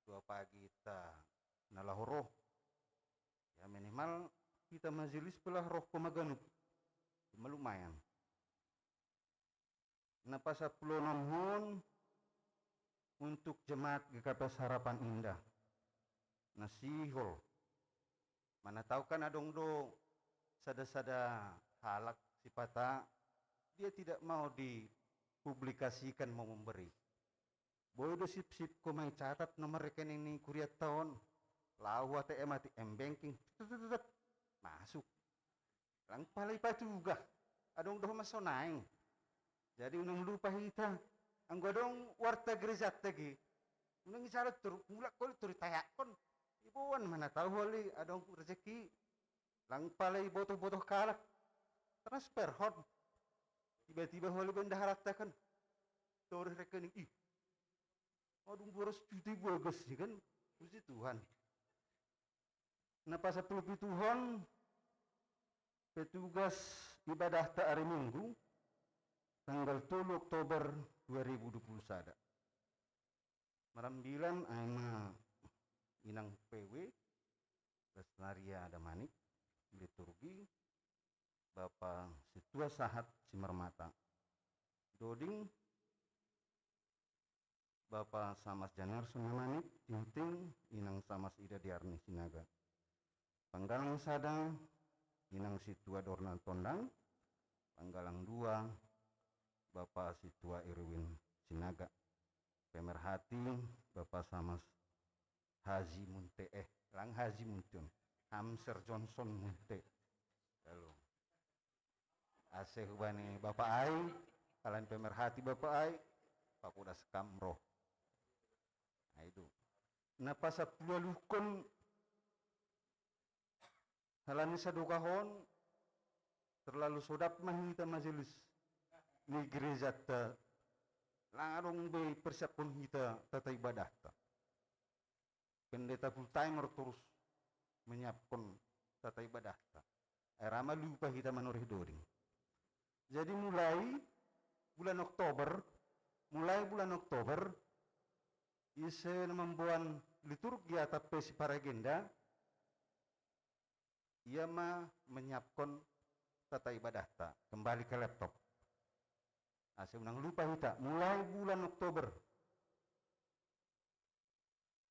dua pagita na laho ro, ya, minimal hita majelis pe laho ro homa ganup. Cuma lumayan. Na pasapuluh onomhon untuk jemaat G K P S Harapan Indah na sihol. Mana tau kan adong do sada-sada halak sipata dia tidak mau dipublikasikan mau memberi. Boi do sipsip homa icatat nomor rekening ni kurianta on, laho A T M, A T M banking, tet, tet, tet, tet, masuk. Lang pala ipatugah. Adong do homa sonai. Jadi unang lupa hita. Anggo adong warta gerejanta ge, unang icatat toru, mulak holi toru itayakkon. Iboan mana tau holi adong rezeki. Lang pala ibotoh-botoh halak, transferhon. Tiba-tiba holi benda halak taken. Toru rekening, ih. Adong dua ratus juta ibagas i kan. Puji Tuhan. Na pasapuluh pituhon, petugas ibadahta ari Minggu, tanggal tolu Oktober dua ribu dua puluh sada. Marambilan ai ma inang P W, Lesnaria Damanik, liturgi, Bapa Sintua Sahat Simarmata. Doding, Bapa Samas Janerson Namanik, Tinting, Inang Samas Ida Diarni Sinaga. Panggalang sada, Inang Situa Dorna Tondang. Panggalang dua, Bapa Situa Irwin Sinaga. Pemerhati, Bapa Samas Haji Munte, eh, lang Haji Munte, Hamser Johnson Munte. Lalu, ase hubani Bapa ai, kalan pemerhati Bapa ai, pakuda sekamro. Aidu. Na pasapuluh lukon halani sadokahon, terlalu sodap ma hita majelis ni gereja ta, lang adong be persiapkon hita tata ibadahta. Pendeta full timer terus menyiapkan tata ibadahta. Ai ra ma lupa hita manorih doding. Jadi mulai bulan Oktober, mulai bulan Oktober, ise na mamboan liturgia atap pe siparagenda, ia ma menyiapkan tata ibadahta, kembali ke laptop. Ase unang lupa hita, mulai bulan Oktober.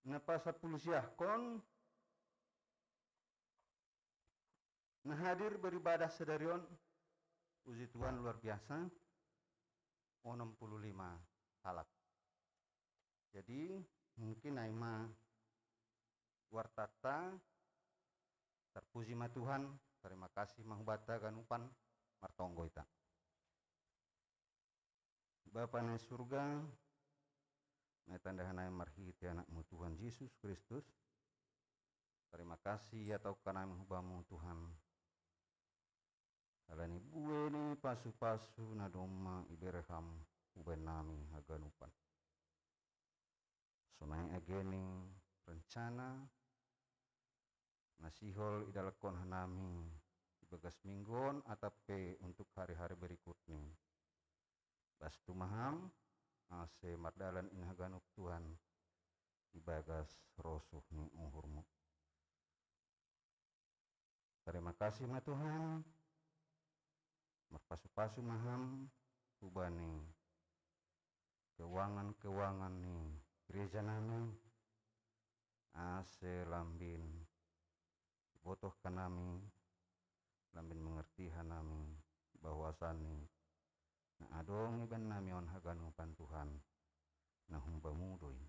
Na pasapuluh siahkon, na hadir beribadah sadari on, puji Tuhan luar biasa, onom puluh lima halak. Jadi, mungkin ai ma wartata, terpuji ma Tuhan, terima kasih ma hubanta ganupan, martonggo ita. Bapa na i surga, na i tandahan ai marhite Anakmu Tuhan Jesus Kristus, terima kasih ia taukan ai ma hubamu Tuhan. Alani bue ni pasu-pasu na domma ibere Ham hubaen nami haganupan. Sonai age ni rencana na sihol idalakkon hanami ibagas minggu on atap pe untuk hari-hari berikutni. Bastu ma Ham, ase mardalan in haganup Tuhan ibagas rosuh ni uhurmu. Terima kasih ma Tuhan, marpasu-pasu ma Ham hubani keuangan-keuangan ni gereja nami, ase lambin ibotoh hanami, lambin mengerti hanami bahwasani na adong ibaen nami on haganupan Tuhan, na humbamu do i.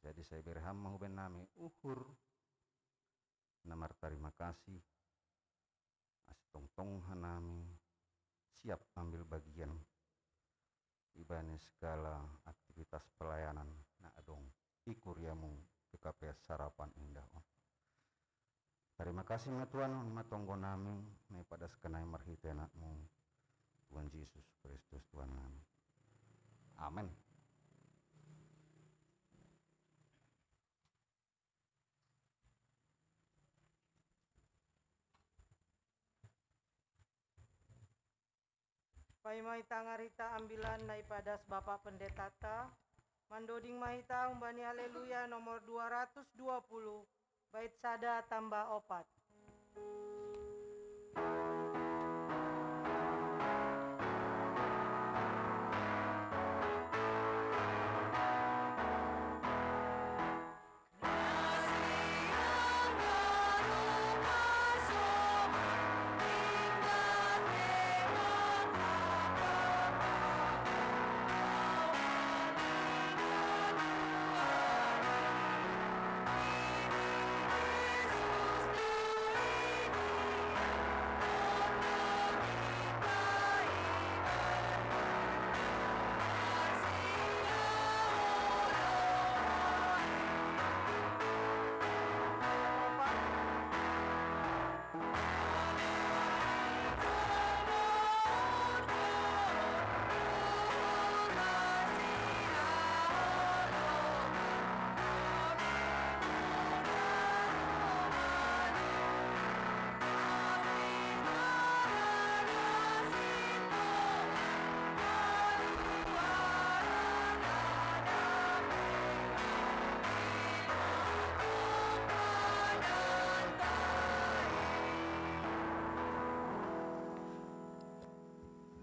Jadi sai bere Ham ma hubaen nami uhur na martarima kasih, ase tongtong hanami siap ambil bagian ibani segala aktivitas pelayanan na adong i kuriamu G K P S Sarapan Indah on. Terima kasih ma Tuhan, on ma tonggo nami, na ipadaskan ai marhite Anakmu, Tuhan Jesus Kristus Tuhan nami. Amin. Paima hita ngarita ambilan na ipadas Bapa Pendetata, mandoding ma hita humbani Haleluya nomor dua ratus dua puluh, bait sada tamba opat.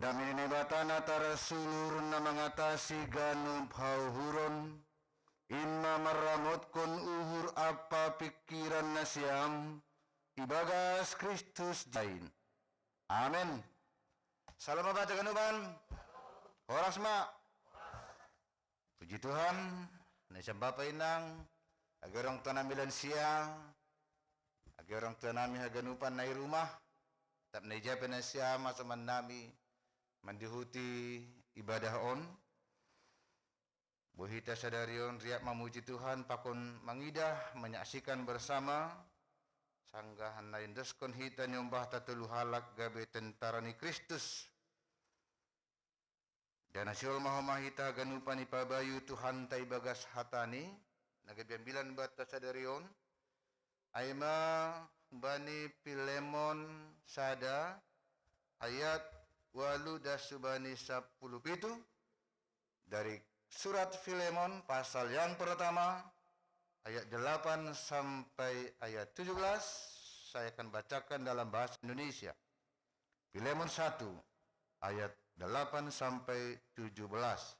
Kami ni Batana tarasuluhur na mangatasi ganup hauhuron, in ma marramotkon uhur ampa pingkiran nasiam ibagas Kristus jain. Amen. Salam ma banta ganupan. Horas ma. Puji Tuhan, nasiam bapa inang, age orang tua nami lansia, age orang tua nami haganupan na i rumah, tap na i ja pe nasiam asa mannami mandihuti ibadah on. Boi hita sadari on riap mamuji Tuhan pakon mangidah, menyaksikan bersama, sanggah na iendeshon hita niombahta tolu halak gabe tentara ni Kristus. Dana siol ma homa hita ganupan ipabayu Tuhanta ibagas hatani, na gabe ambilan banta sadari on, ai ma bani Pilemon sada ayat walu das subani sapuluh pitu, dari surat Filemon pasal yang pertama ayat delapan sampai ayat tujuh belas, saya akan bacakan dalam bahasa Indonesia. Filemon satu ayat delapan sampai tujuh belas.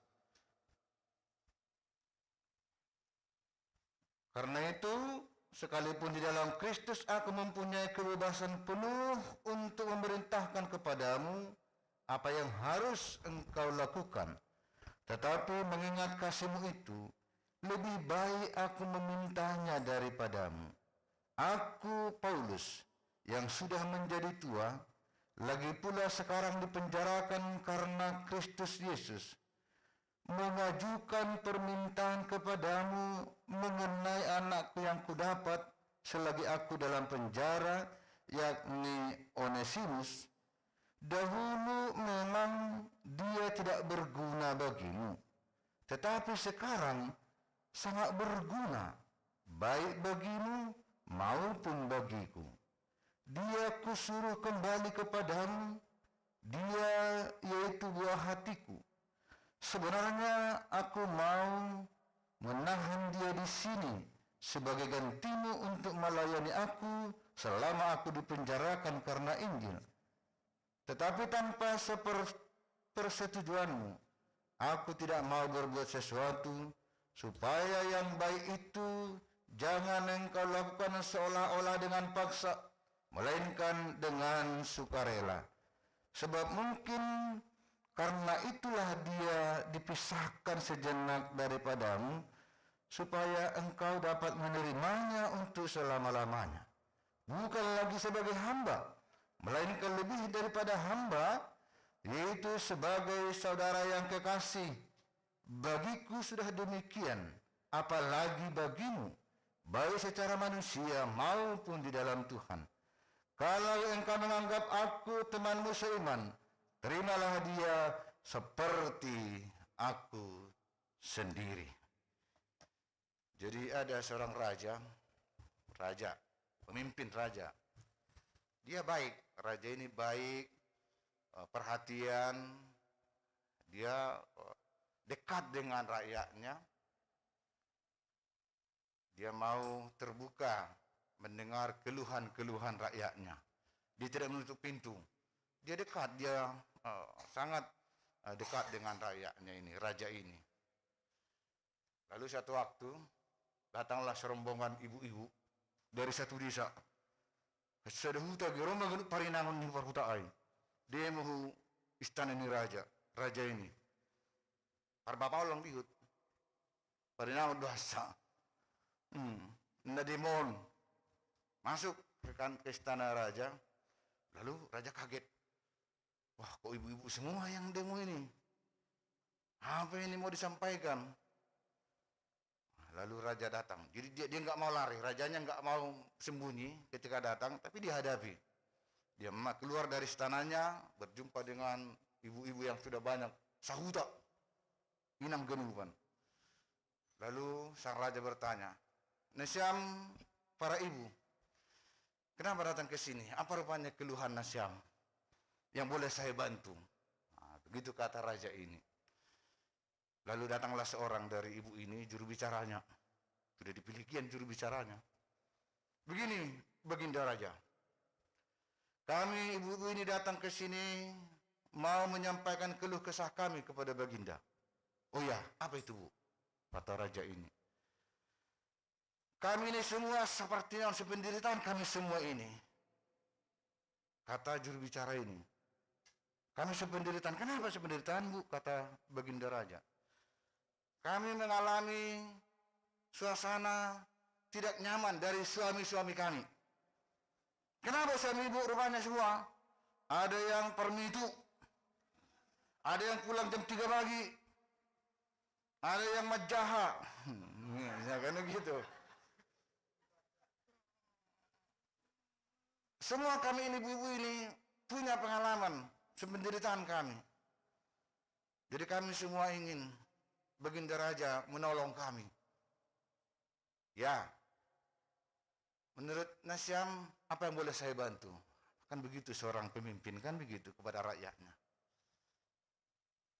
Karena itu, sekalipun di dalam Kristus aku mempunyai kebebasan penuh untuk memerintahkan kepadamu apa yang harus engkau lakukan. Tetapi mengingat kasihmu itu, lebih baik aku memintanya daripadamu. Aku, Paulus, yang sudah menjadi tua, lagi pula sekarang dipenjarakan karena Kristus Yesus, mengajukan permintaan kepadamu mengenai anakku yang kudapat selagi aku dalam penjara, yakni Onesimus. Dahulu memang dia tidak berguna bagimu, tetapi sekarang sangat berguna, baik bagimu maupun bagiku. Dia kusuruh kembali kepadamu, dia yaitu buah hatiku. Sebenarnya aku mau menahan dia di sini sebagai gantimu untuk melayani aku selama aku dipenjarakan karena Injil. Tetapi tanpa seper- persetujuanmu, aku tidak mau berbuat sesuatu supaya yang baik itu jangan engkau lakukan seolah-olah dengan paksa, melainkan dengan sukarela. Sebab mungkin karena itulah dia dipisahkan sejenak daripadamu, supaya engkau dapat menerimanya untuk selama-lamanya. Bukan lagi sebagai hamba, melainkan lebih daripada hamba, yaitu sebagai saudara yang kekasih. Bagiku sudah demikian, apalagi bagimu, baik secara manusia maupun di dalam Tuhan. Kalau engkau menganggap aku temanmu seiman, terimalah dia seperti aku sendiri. Jadi ada seorang raja, raja, pemimpin raja. Dia baik, raja ini baik, eh, perhatian, dia, eh, dekat dengan rakyatnya. Dia mau terbuka mendengar keluhan-keluhan rakyatnya. Dia tidak menutup pintu. Dia dekat, dia, eh, sangat, eh, dekat dengan rakyatnya ini, raja ini. Lalu satu waktu, datanglah serombongan ibu-ibu dari satu desa. Sada huta, ro ma ganup parinangon ni parhuta ai. Demo hu istana ni raja, raja ini. Parbapahon lang dihut. Parinangon do hansa. Hmm. Na demo on. Masuk ke kan, ke istana raja. Lalu raja kaget. Wah, kok ibu-ibu semua yang demo ini? Apa ini mau disampaikan? Lalu raja datang. Jadi dia, dia nggak mau lari, rajanya nggak mau sembunyi ketika datang, tapi dia hadapi. Dia ma-, keluar dari istananya, berjumpa dengan ibu-ibu yang sudah banyak, sahuta, inang ganupan. Lalu sang raja bertanya, "Nasiam para ibu, kenapa datang ke sini? Apa rupanya keluhan nasiam yang boleh saya bantu?" Nah, begitu kata raja ini. Lalu datanglah seorang dari ibu ini, juru bicaranya. Sudah dipilih kian juru bicaranya. "Begini, Baginda Raja. Kami ibu-ibu ini datang ke sini mau menyampaikan keluh kesah kami kepada Baginda. Oh ya, apa itu, Bu? Kata raja ini. Kami ini semua seperti yang sependeritaan kami semua ini. Kata juru bicara ini. Kami sependeritaan. Kenapa sependeritaan, Bu? Kata Baginda Raja. Kami mengalami suasana tidak nyaman dari suami-suami kami. Kenapa suami ibu rupanya semua? Ada yang permitu, ada yang pulang jam tiga pagi, ada yang majaha. Ya kan begitu. Semua kami ini, ibu-ibu ini, punya pengalaman sependeritaan kami. Jadi kami semua ingin Baginda Raja menolong kami. Ya, menurut Nasyam, apa yang boleh saya bantu? Kan begitu seorang pemimpin, kan begitu kepada rakyatnya.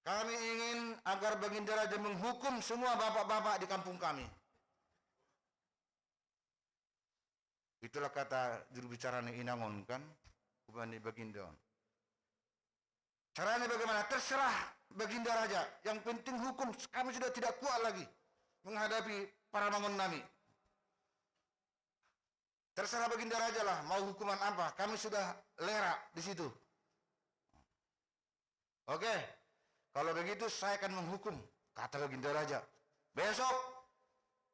Kami ingin agar Baginda Raja menghukum semua bapak-bapak di kampung kami. Itulah kata juru bicara ni Inangun kan, kepada Baginda. Caranya bagaimana? Terserah Baginda Raja. Yang penting hukum, kami sudah tidak kuat lagi menghadapi para mangun nami. Terserah Baginda Raja lah, mau hukuman apa. Kami sudah lera di situ. Oke, kalau begitu saya akan menghukum, kata Baginda Raja. Besok,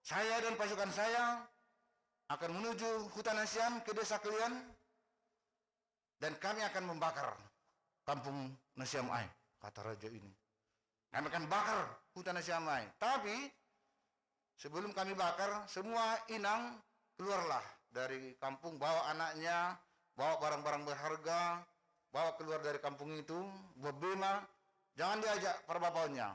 saya dan pasukan saya akan menuju hutan Asiam ke desa kalian, dan kami akan membakar kampung Nasiam Ai, kata raja ini. Kami akan bakar hutan Nasiam Ai. Tapi sebelum kami bakar, semua inang keluarlah dari kampung, bawa anaknya, bawa barang-barang berharga, bawa keluar dari kampung itu, buat bema, jangan diajak para bapaunya.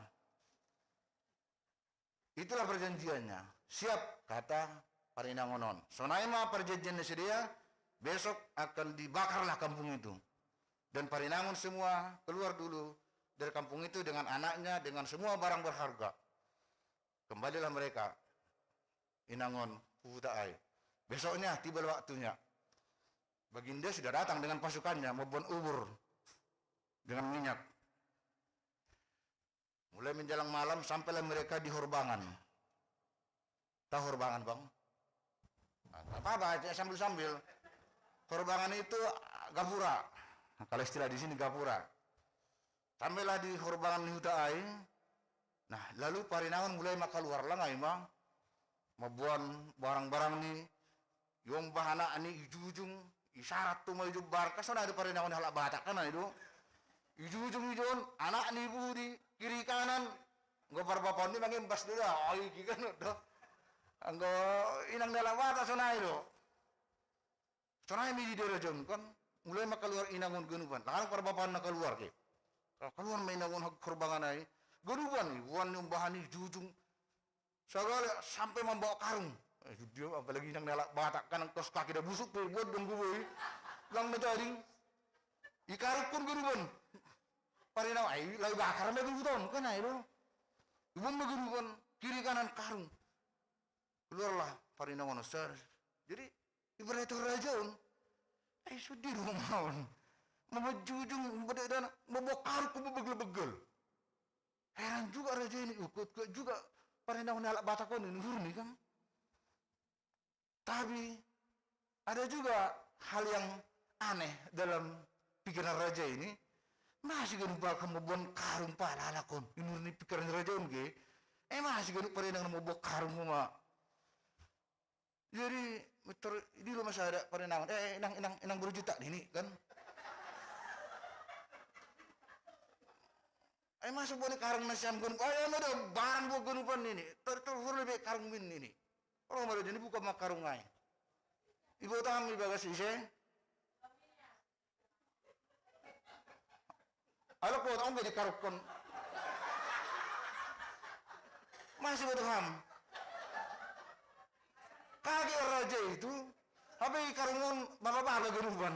Itulah perjanjiannya. Siap, kata para inangun on. Sonai ma perjanjiannya sedia, besok akan dibakarlah kampung itu. Dan para inangun semua keluar dulu dari kampung itu dengan anaknya, dengan semua barang berharga. Kembalilah mereka, inangun Puputa Ai. Besoknya tiba waktunya. Baginda sudah datang dengan pasukannya, membuat ubur dengan minyak. Mulai menjelang malam, sampailah mereka di Horbangan. Tahu Horbangan, Bang? Nah, nggak apa-apa, sambil-sambil. Horbangan itu gapura. Nah, kalau istilah di sini gapura. Sampailah di Horbangan ni Huta Ai. Nah, lalu para inangun mulai ma kaluar lah ngai ma. Mabuan barang-barang ni, yombah anak ni, ijujung, isarat tu ma ijubbar. Kan sonai do para inangun ni halak Batak kan itu. Ijujung ijon, anak ni budi, kiri kanan. Anggo para bapaon ni mangembas do da, oi, ki kan do. Anggo inang ni halak Batak sonai do. Sonai ma i di raja on kan, mulai ma kaluar inangun ganupan. Lahan para bapaonna kaluar ke. Kaluar ma inangun Horbangan ai. Ganupan, ibuan ni, umbahan ni, ijujung. Sagala sampai mambawa karung. Eh, dia apalagi inang ni halak Batak kan, kaos kaki da busuk pe, buat dong guboi. Lang na tading. Ikarungkon ganupan. Para inangun, ai, laho ibakar ma ganupan kan ai do. Ibuan ma ganupan, kiri kanan karung. Keluarlah para inangun on. Jadi ibarat raja on. Ai, sude do ma on. Mamajujung, mambadedan, mambawa karung, mambabegelbegel. Heran juga raja ini, ikut juga para inangun ni halak Batak on ini, uhurni kan. Tapi ada juga hal yang aneh dalam pikiran raja ini. Masih ganup bakal mambuan karung pala halak on. Ini uhurni pikiran raja on ke. Eh, masih ganup para inangun mambuan karung ma. Jadi, ter-, di rumah saya ada para inangun. Eh, inang, inang, inang berjuta ini kan. Ai, masuk buat karung Nasiam ganup. Ai, ai, ada barang buat ganupan ini. Ter-, terhur lebih karung min ini. Orang baru jadi buka mak karung ai. Ibu tahu ibagas ise. Ayo, kuat om jadi karukon. Masih butuh ham. Kaget raja itu. Apa i karungon bapak-bapak ganupan.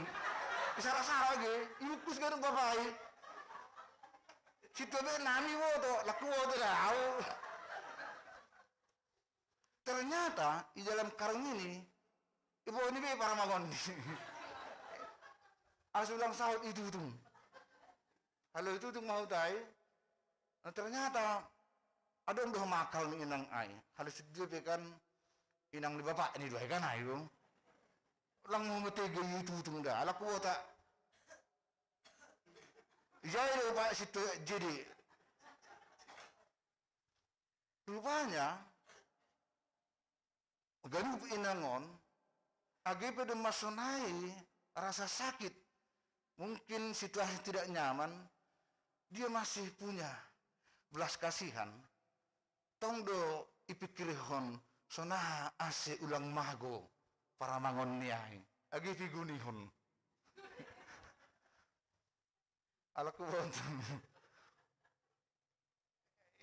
Isara-sara ge. Iukus ganup bapak i. Situ be nami woto, laku woto dah. Au. Ternyata di dalam karung ini, ibu ini be para mangon. Asu ulang sahut itu tu. Halo itu tuh mau tai. Nah, ternyata ada udah makal nih inang ai. Halo sedih kan inang di bapak ini dua kan ayo. Lang mau mete gayu itu tuh dah. Ala kuota. Iya, iya, Pak, situ jadi. Rupanya, ganup inangon, age pe do masonai rasa sakit, mungkin situasi tidak nyaman, dia masih punya belas kasihan, tong do ipikirihon sonaha ase ulang mago paramangon ni ai, age pe igunihon. Ala kubontong.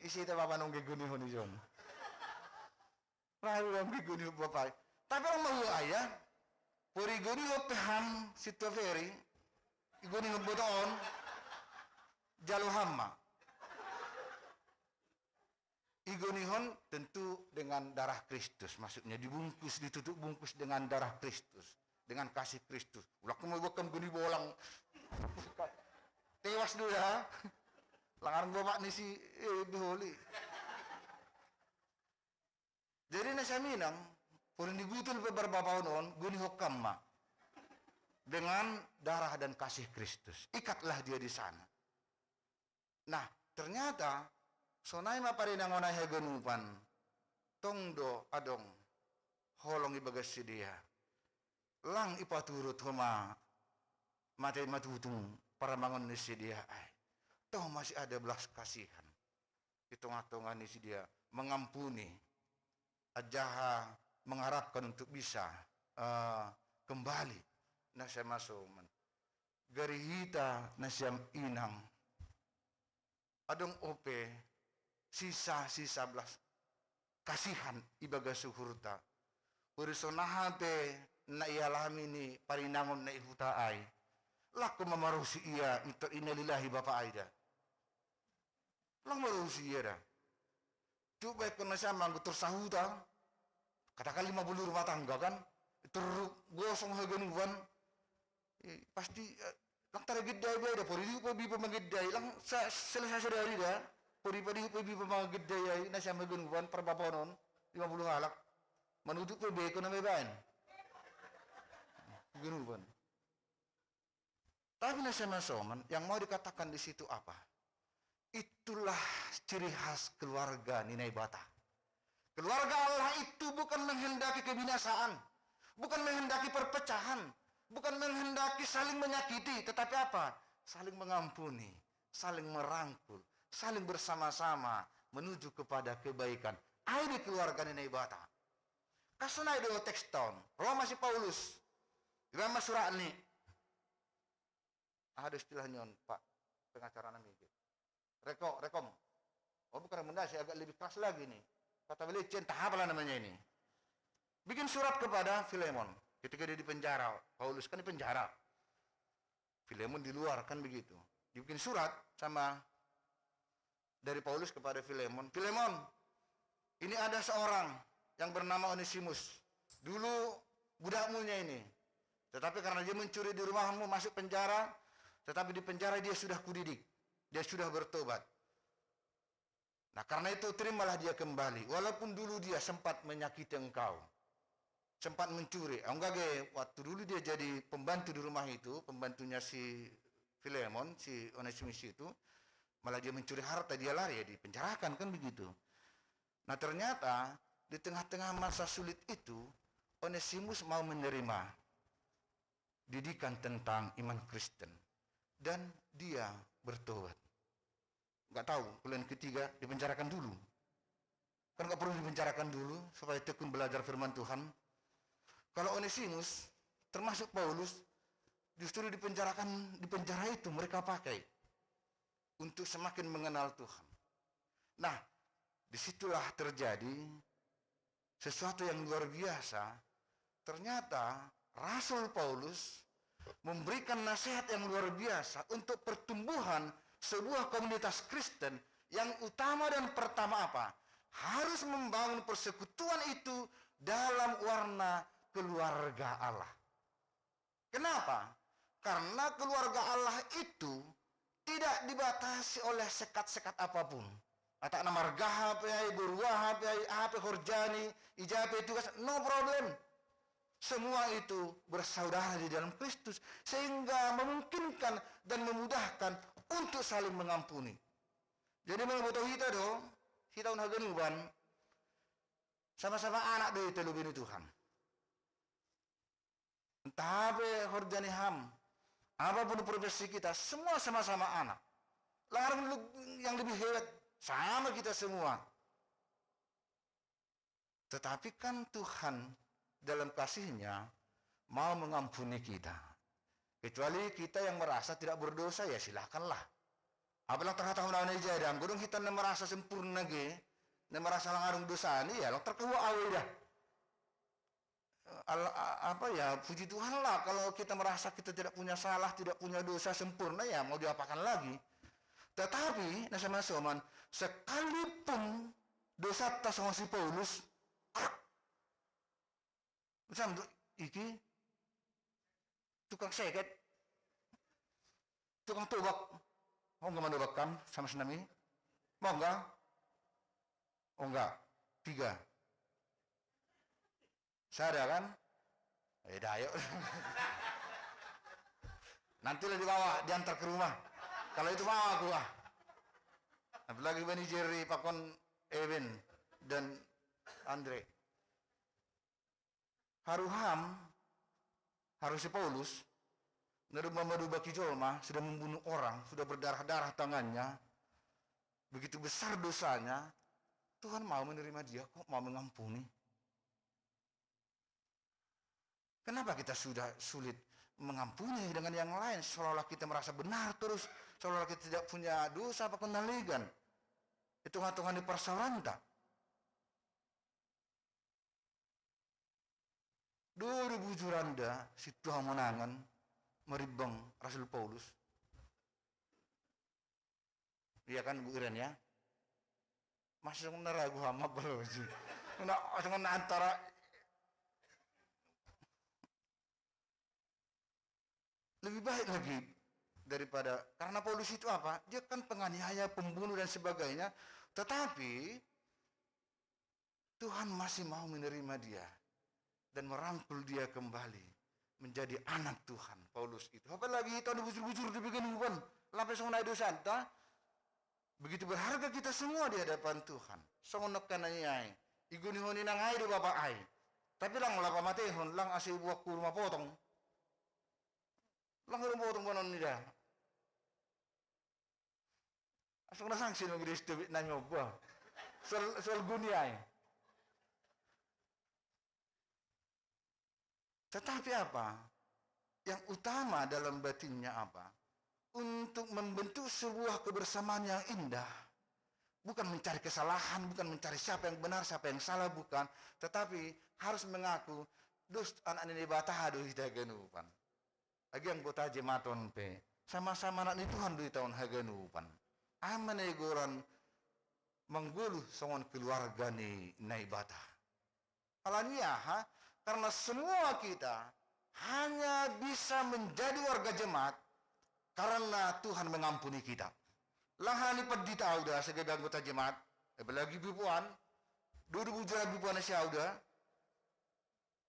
Isi te bapa nong gegunihon ijon. Rahu nong gegunihon bapak. Tapi orang mau ayah. Pori igunihon pe ham situ feri. Igunihon botoon. Jalo ham ma. Igunihon tentu dengan darah Kristus. Maksudnya dibungkus, ditutup bungkus dengan darah Kristus. Dengan kasih Kristus. Ulah kumu gua kam guni bolang. Tewas dulu ya. Langaran bapak ni si, eh, beholi. Jadi na saminang, puri ni gutul pe barbapaon on, gunihon kam ma. Dengan darah dan kasih Kristus. Ikatlah dia di sana. Nah, ternyata, sonai ma parinangon ai haganupan, tong do adong holong ibagas sidea. Lang ipaturut homa mate matutung paramangon ni sidea ai. Tong masih ada belas kasihan. Di tongah-tongah ni sidea mengampuni. Ajaha mengharapkan untuk bisa, eh, kembali. Na siam masoman. Gari hita na siam inang. Adong ope sisa-sisa belas kasihan ibagas uhurta. Uri sonaha pe na ialami ni parinangon na ihuta ai. Lako mamarusi ia minta innalillahi bapa ai da. Lang marusi ia da. Coba ikon na siam anggo tersahuta. Katakan lima puluh rumah tangga kan. Tergosong haganupan. Eh, pasti, eh, lang taragedai be da, pori di upa bipa mangedai, lang sa-, selesai sadari da, pori padi upa bipa mangedai ai, na siam haganupan, parbapanon, lima puluh halak, manujuk pe be ko na mebaen. Haganupan. Tapi na siam masoman, yang mau dikatakan di situ apa? Itulah ciri khas keluarga ni Naibata. Keluarga Allah itu bukan menghendaki kebinasaan, bukan menghendaki perpecahan, bukan menghendaki saling menyakiti, tetapi apa? Saling mengampuni, saling merangkul, saling bersama-sama menuju kepada kebaikan. Ai di keluarga ni Naibata. Kasunai do teks taon, Roma si Paulus, iba ma surat ni. Aha do istilah ni on, Pak, pengacara nami. Reko-, rekom. Oh, bukan rekomendasi, agak lebih keras lagi nih. Kata beliau, cinta apalah namanya ini. Bikin surat kepada Filemon. Ketika dia di penjara, Paulus kan di penjara. Filemon di luar, kan begitu. Dibikin surat sama dari Paulus kepada Filemon. Filemon, ini ada seorang yang bernama Onesimus. Dulu budakmunya ini. Tetapi karena dia mencuri di rumahmu, masuk penjara, tetapi di penjara dia sudah kudidik. Dia sudah bertobat. Nah, karena itu terimalah dia kembali, walaupun dulu dia sempat menyakiti engkau, sempat mencuri. Enggak ge, waktu dulu dia jadi pembantu di rumah itu, pembantunya si Filemon, si Onesimus itu, malah dia mencuri harta, dia lari, ya dipenjarakan kan begitu. Nah, ternyata di tengah-tengah masa sulit itu, Onesimus mau menerima didikan tentang iman Kristen dan dia bertobat. Nggak tahu, kalian ketiga dipenjarakan dulu. Kan nggak perlu dipenjarakan dulu supaya tekun belajar firman Tuhan. Kalau Onesimus, termasuk Paulus, justru dipenjarakan, di penjara itu mereka pakai untuk semakin mengenal Tuhan. Nah, disitulah terjadi sesuatu yang luar biasa. Ternyata Rasul Paulus memberikan nasihat yang luar biasa untuk pertumbuhan sebuah komunitas Kristen. Yang utama dan pertama apa? Harus membangun persekutuan itu dalam warna keluarga Allah. Kenapa? Karena keluarga Allah itu Tidak dibatasi oleh sekat-sekat apapun. Kata na marga hape ai, guru hape ai, hape horjani, ija pe tugas, no problem. Semua itu bersaudara di dalam Kristus, sehingga memungkinkan dan memudahkan untuk saling mengampuni. Jadi, molo boto hita do, hita on haganupan, sama-sama anak do hita lobi ni Tuhan. Entah ape horja ni ham, apapun profesi kita, semua sama-sama anak. Lang adong lu-, yang lebih hebat, sama kita semua. Tetapi kan Tuhan dalam kasih-Nya mau mengampuni kita. Kecuali kita yang merasa tidak berdosa, ya silakanlah. Apalagi terhadap orang ija, anggo adong hita na merasa sempurna ge, na merasa lang adong dosana, ya lang terkeuak ahu dah. Al-, a-, apa ya, puji Tuhanlah kalau kita merasa kita tidak punya salah, tidak punya dosa, sempurna, ya mau diapakan lagi. Tetapi, na soman-soman, sekalipun dosanta songon si Paulus, ah, macam tu, iki, tukang seket, tukang tobak, mau nggak manobak kan, sama senami? Mau nggak? Oh, nggak. Tiga. Sada kan? Eh, dah, ayo. Nantilah dibawa, diantar ke rumah. Kalau itu mau aku, ah. Apalagi Bani Jerry, Pakon, Ewen, dan Andre. Haru ham, haru si Paulus, na dung mamadubaki jolma, sudah membunuh orang, sudah berdarah-darah tangannya, begitu besar dosanya, Tuhan mau menerima dia kok, mau mengampuni. Kenapa kita sudah sulit mengampuni dengan yang lain, seolah-olah kita merasa benar terus, seolah-olah kita tidak punya dosa apa kendalikan? Itu ngatungan di persauranta. Dua ribu juranda, si Tuhan menangan, merimbang Rasul Paulus. Iya kan, Bu Iren, ya? Masih songon na ragu ham apa lo sih? Na, songon na antara, lebih baik lagi daripada, karena Paulus itu apa? Dia kan penganiaya, pembunuh dan sebagainya. Tetapi Tuhan masih mau menerima dia dan merangkul dia kembali menjadi anak Tuhan, Paulus itu. Apalagi itu ada bujur-bujur di bagian uban, lape songon ai dosanta. Begitu berharga kita semua di hadapan Tuhan. Songon nangkin na i ai, igonihon inang ai do bapa ai. Tapi lang lape matehon, lang ase ibuak hu rumah potong. Lang hu rumah potong banon ni da. Asal na sanksi nunggu di situ nami opo. Soal, soal guni ai. Tetapi apa? Yang utama dalam batinnya apa? Untuk membentuk sebuah kebersamaan yang indah. Bukan mencari kesalahan, bukan mencari siapa yang benar, siapa yang salah, bukan. Tetapi harus mengaku, dos anak ni Debata do hita haganupan. Age anggota jemaat on pe, sama-sama anak ni Tuhan do hita on haganupan. Ai ma na igoran manggoluh songon keluarga ni Naibata. Alani aha? Karena semua kita hanya bisa menjadi warga jemaat karena Tuhan mengampuni kita. Lang halani pandita au da sebagai anggota jemaat, apalagi bipoan, dua ribu jala bipoan na si au da.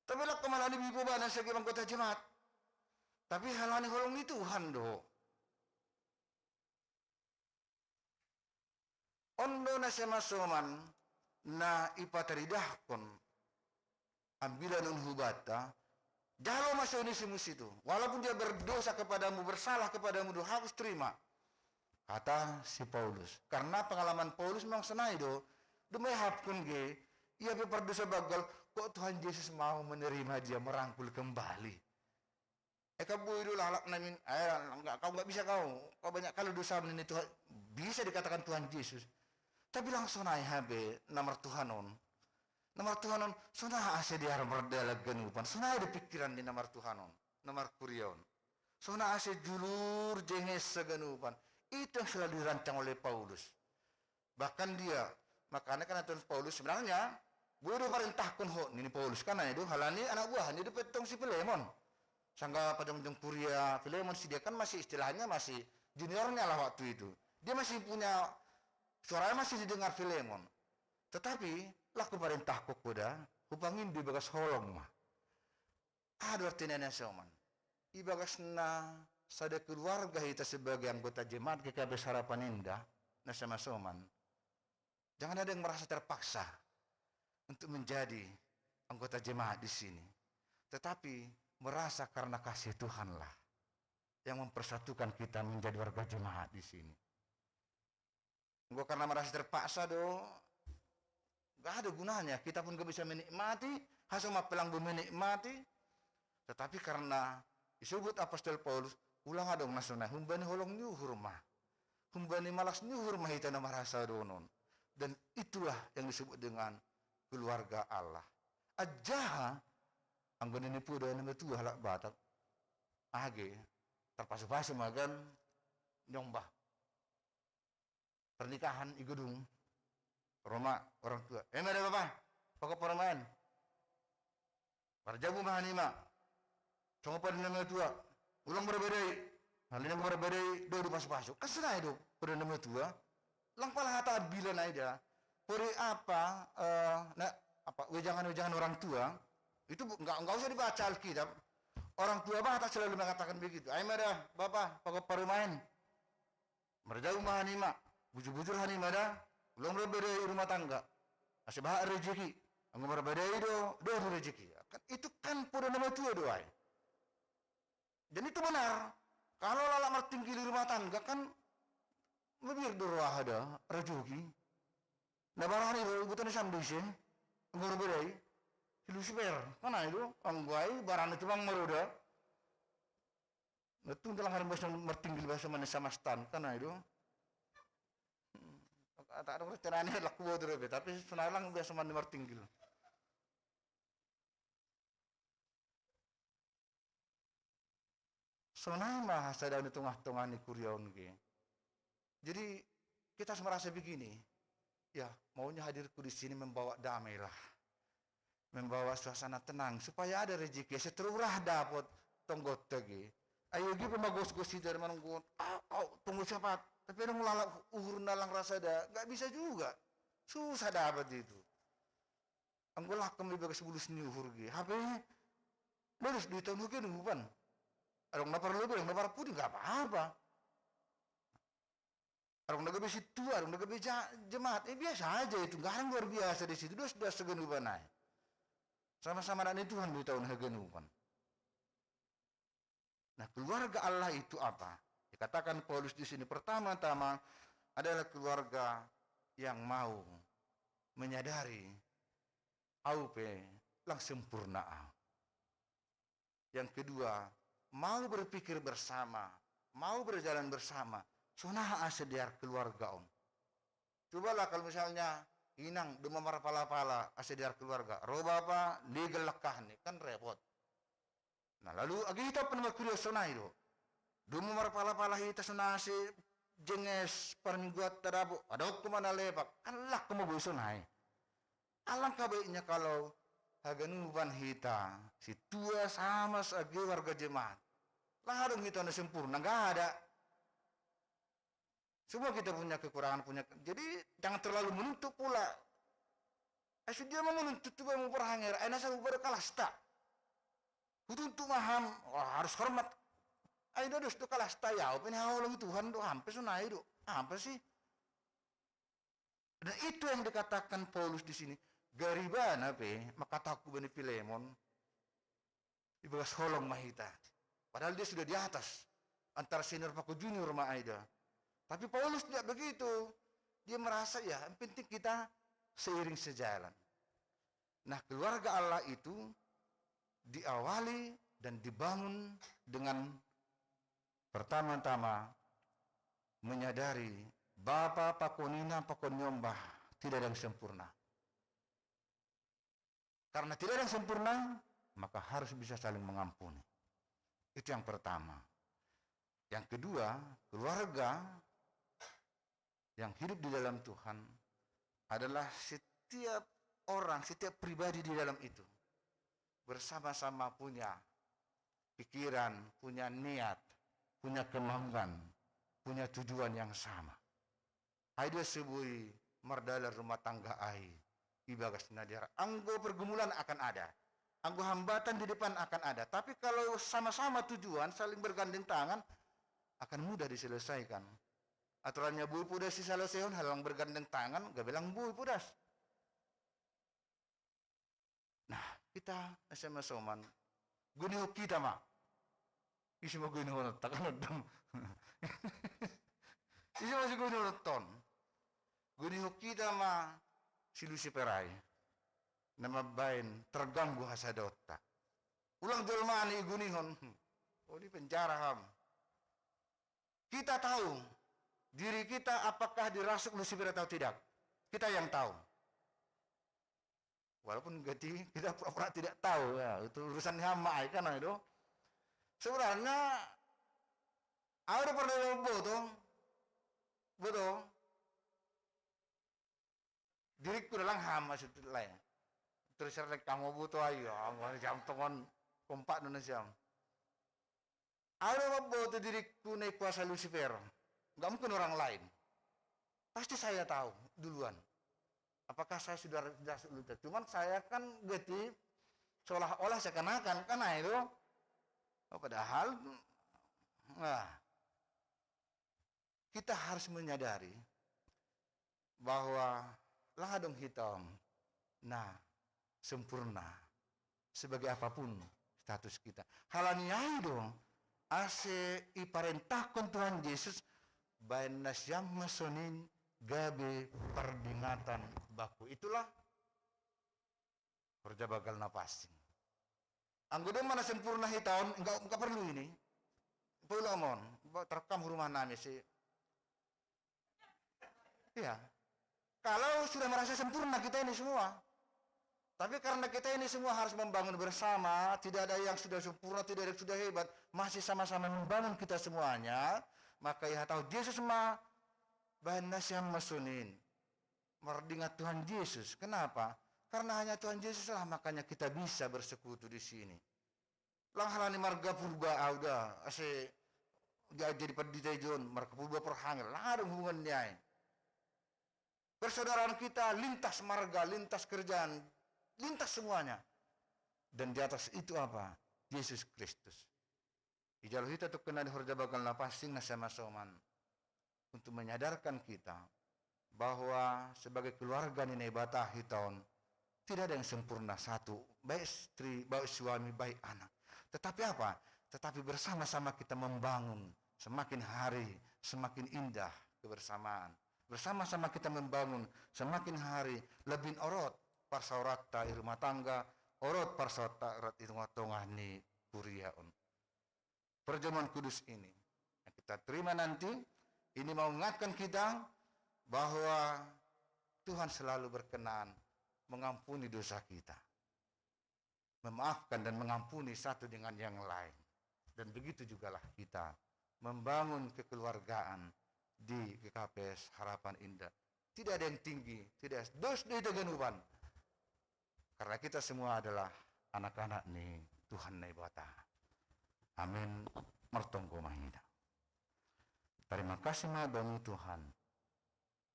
Tapi lang halani bipo bana sebagai anggota jemaat. Tapi halani holong ni Tuhan do. On do na soman-soman na ipataridahkon ambilan on hubanta, jalo ma si Onesimus itu, walaupun dia berdosa kepadamu, bersalah kepadamu, do hapus, terima. Kata si Paulus, karena pengalaman Paulus memang sonai do, dung maihapkon ge, ia pe pardosa banggal, kok Tuhan Yesus mau menerima dia, merangkul kembali. Eh, kau boi do lalap namin, eh, enggak, kau enggak bisa kau. Kau banyak kali dosa ini Tuhan. Bisa dikatakan Tuhan Yesus. Tapi lang sonai hape na martuhan on. Na martuhan on, sonai ase dia mardalan haganupan. Sonai do pikiran ni na martuhan on, na markuria on. Sonai ase julur jenges haganupan. Itu yang selalu dirancang oleh Paulus. Bahkan dia, makanya kan aturan Paulus sebenarnya, boi do parentahkon ho, nini Paulus kan, ai do, halani anak buah ni do pe tong si Filemon. Sangga pajongjong kuria Filemon, si dia kan masih istilahnya masih Juniornya lah waktu itu. Dia masih punya, suaranya masih didengar Filemon. Tetapi, la kuparentahko koda, hupangindo ibagas holong ma. Aha do artina na soman? Ibagas na sada keluarga hita sebagai anggota jemaat G K P Sarapan Indah, na sama soman. Jangan ada yang merasa terpaksa untuk menjadi anggota jemaat di sini. Tetapi merasa karena kasih Tuhanlah yang mempersatukan kita menjadi warga jemaat di sini. Enggo karena merasa terpaksa do, gak ada gunanya. Kita pun gak bisa menikmati, haso ma pe lang bo menikmati. Tetapi karena disebut Apostel Paulus, ulang adong na sonai, humbani holong ni uhur ma. Humbani malas ni uhur ma hita na marasa donon. Dan itulah yang disebut dengan keluarga Allah. Ajaha, anggo nini puda na matua halak Batak, age, terpasu-pasu magan nyombah. Pernikahan i gedung, ro ma orang tua. Eh, mada bapa, pokok perumahan. Marjabu ma hanima. Songon poda ni na matua. Ulang marbadai. Alai na marbadai do dipasu-pasu. Kan sonai do poda ni na matua. Lang pala hata ambilan ai da. Pori apa, eh, na, apa, wejangan-wejangan orang tua, itu bu-, nggak, nggak usah dibaca Alkitab. Orang tua Batak selalu mengatakan begitu. Ai mada bapa, pokok perumahan. Marjabu ma hanima, bujur-bujur hanima da, ulang marbadai rumah tangga. Asa bahat rezeki, anggo marbadai do, do di rezeki. Kan, itu kan poda na matua do ai. Dan itu benar. Kalau lalap martinggil di rumah tangga kan, mabiar do roha da rezeki. Na barani do ibutan sam do ise, anggo marbadai, si Lucifer, kan ai do, anggo ai barani tumang maroda. Nah, tu dalam hari bahasa martinggil bahasa mana sama stan, kan ai do. Hmm. Tak ada rencananya laku bodoh be, tapi sonai lang biasa mandi martinggil. Sonai ma hasada di tengah-tengah ni kuria on ge. Jadi kita harus merasa begini, ya, maunya hadirku di sini membawa damai lah, membawa suasana tenang supaya ada rezeki, seterurah dapot tonggot tegi. Ayo gi pemagos-gos dari manunggu, au, au, tunggu siapa? Tapi dong lalap uhur nalang rasa ada, nggak bisa juga. Susah dapat itu. Anggo lah kami bagas bulus ni uhur gi. Hape lulus di tahun hugen upan. Adong na parlobi, adong na parpudi, nggak apa-apa. Adong na gabe sintua, adong na gabe ja-, jemaat. Eh, biasa aja itu, nggak ada yang luar biasa di situ. Dos, dos segenuban ai. Sama-sama anak ni Tuhan di tahun haganupan. Nah, keluarga Allah itu apa? Dikatakan Paulus di sini, pertama-tama adalah keluarga yang mau menyadari, au pe lang sempurna au. Yang kedua, mau berpikir bersama, mau berjalan bersama. Sonaha asa dear keluarga on. Cobalah kalau misalnya inang doma marpala-pala asa dear keluarga. Ro bapa, legal lekah ni, kan repot. Nah, lalu agi hita pun markuria sonai do. Doma marpala-pala hita sonai asa jenges parmingguan tadabo. Ada hukum mana lepak. Kan lah kemo boi sonai. Alangkah baiknya kalau haganupan hita, sintua sama sebagai warga jemaat. Lah adong hita na sempurna, nggak ada. Semua kita punya kekurangan, punya, jadi jangan terlalu menuntut pula. Ai sude ma menuntut tu bamu berhanger, ai nasa ubar kalasta. Hutuntut ma ham, wah, harus hormat. Ai dodos do kalasta ya, au pe ni haholongi Tuhan do, ham pe sonai do. Apa sih? Dan itu yang dikatakan Paulus di sini. Garibana pe, mangkatahon hubani Filemon, ibagas holong ma hita. Padahal dia sudah di atas. Antara senior pakon junior ma ai da. Tapi Paulus tidak begitu. Dia merasa, ya, yang penting kita seiring sejalan. Nah, keluarga Allah itu diawali dan dibangun dengan pertama-tama menyadari bapa pakon ina pakon nyombah tidak ada yang sempurna. Karena tidak ada yang sempurna, maka harus bisa saling mengampuni. Itu yang pertama. Yang kedua, keluarga yang hidup di dalam Tuhan adalah setiap orang, setiap pribadi di dalam itu bersama-sama punya pikiran, punya niat, punya kemauan punya tujuan yang sama. Ai dua subui mardalan rumah tangga ai ibagas na dear. Anggo pergumulan akan ada. Anggo hambatan di depan akan ada. Tapi kalau sama-sama tujuan, saling bergandeng tangan, akan mudah diselesaikan. Aturannya boi podas si saleseihon, hallang bergandeng tangan, gabe lang boi podas. Nah, kita S M S soman. Gunihon hita ma. Ise ma gunihon hita kan odom. Ise ma si gunihon hita on. Gunihon hita ma si Lucifer ai. Na mambaen terganggu hasadaonta. Ulang jolma ni gunihon. Oh, di penjara ham. Kita tahu diri kita apakah dirasuk Lucifer atau tidak. Kita yang tahu. Walaupun gati kita pura-pura tidak tahu, ya, itu urusan hama ai kan itu. Sebenarnya, aku udah pernah boto, boto. Diriku dalang hama maksud lain. Terus serlek kamu boto ayo, kamu jam tongon kompak Indonesia. Ada boto diriku naik kuasa Lucifer. Nggak mungkin orang lain. Pasti saya tahu duluan. Apakah saya sudah, sudah, sudah cuman saya kan gati seolah-olah seakan-akan kan, nah itu. Oh, padahal, nah, kita harus menyadari bahwa lang adong hita on na sempurna sebagai apapun status kita. Halani ai do ase iparentahkon Tuhan Jesus, baen nasiam ma sonin gabe pardingatan bangku. Itulah horja banggal na pansing. Anggo domma na sempurna hita on, enggak, enggak perlu ini. Paulak ma on, terekam hu rumah nami si. Iya. Kalau sudah merasa sempurna kita ini semua. Tapi karena kita ini semua harus membangun bersama, tidak ada yang sudah sempurna, tidak ada yang sudah hebat, masih sama-sama membangun kita semuanya, maka ia tahu Yesus ma baen nasiam ma sonin. Mardingat Tuhan Yesus. Kenapa? Karena hanya Tuhan Yesus lah makanya kita bisa bersekutu di sini. Lang halani marga Purba au da, ase jadi pandita ijon, marga Purba Perhangel, lang adong hubungan ni ai. Persaudaraan kita lintas marga, lintas kerjaan, lintas semuanya. Dan di atas itu apa? Yesus Kristus. Ijalo hita tungkena di horja banggal na pansing na sama soman untuk menyadarkan kita bahwa sebagai keluarga ni Naibata hita on, tidak ada yang sempurna satu, baik istri, baik suami, baik anak. Tetapi apa? Tetapi bersama-sama kita membangun semakin hari, semakin indah kebersamaan. Bersama-sama kita membangun semakin hari lebih orot parsaoranta i rumah tangga, orot parsaoranta i tongah-tongah ni kuria on. Perjamuan kudus ini yang kita terima nanti, ini mau mengingatkan kita bahwa Tuhan selalu berkenan mengampuni dosa kita, memaafkan dan mengampuni satu dengan yang lain. Dan begitu jugalah kita membangun kekeluargaan di G K P S Harapan Indah. Tidak ada yang tinggi, tidak dos do hita ganupan. Karena kita semua adalah anak-anak ni Tuhan Naibata. Amin. Martonggo ma hita. Terima kasih ma Bamu Tuhan.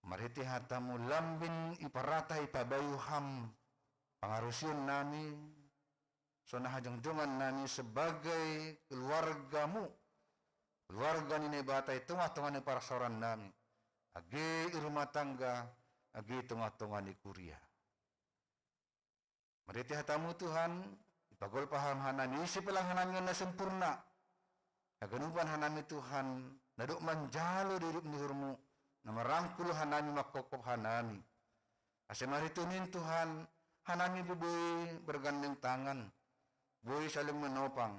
Marhite hatamu lambin iparata ipabayu ham pangarusion nami, songon hajongjongan nami sebagai keluargamu, keluarga ni Naibata i tongah-tongah ni parsaoran nami, age i rumah tangga, age i tongah-tongah ni kuria. Marhite hatamu Tuhan, ipagolpa ham hanami ise pe lang hanami on na sempurna. Haganupan hanami Tuhan, na dob manjalo di idop ni uhurmu, na marangkul hanami manghophop hanami. Ase marhite on Tuhan, hanami pe boi bergandeng tangan, boi saling menopang,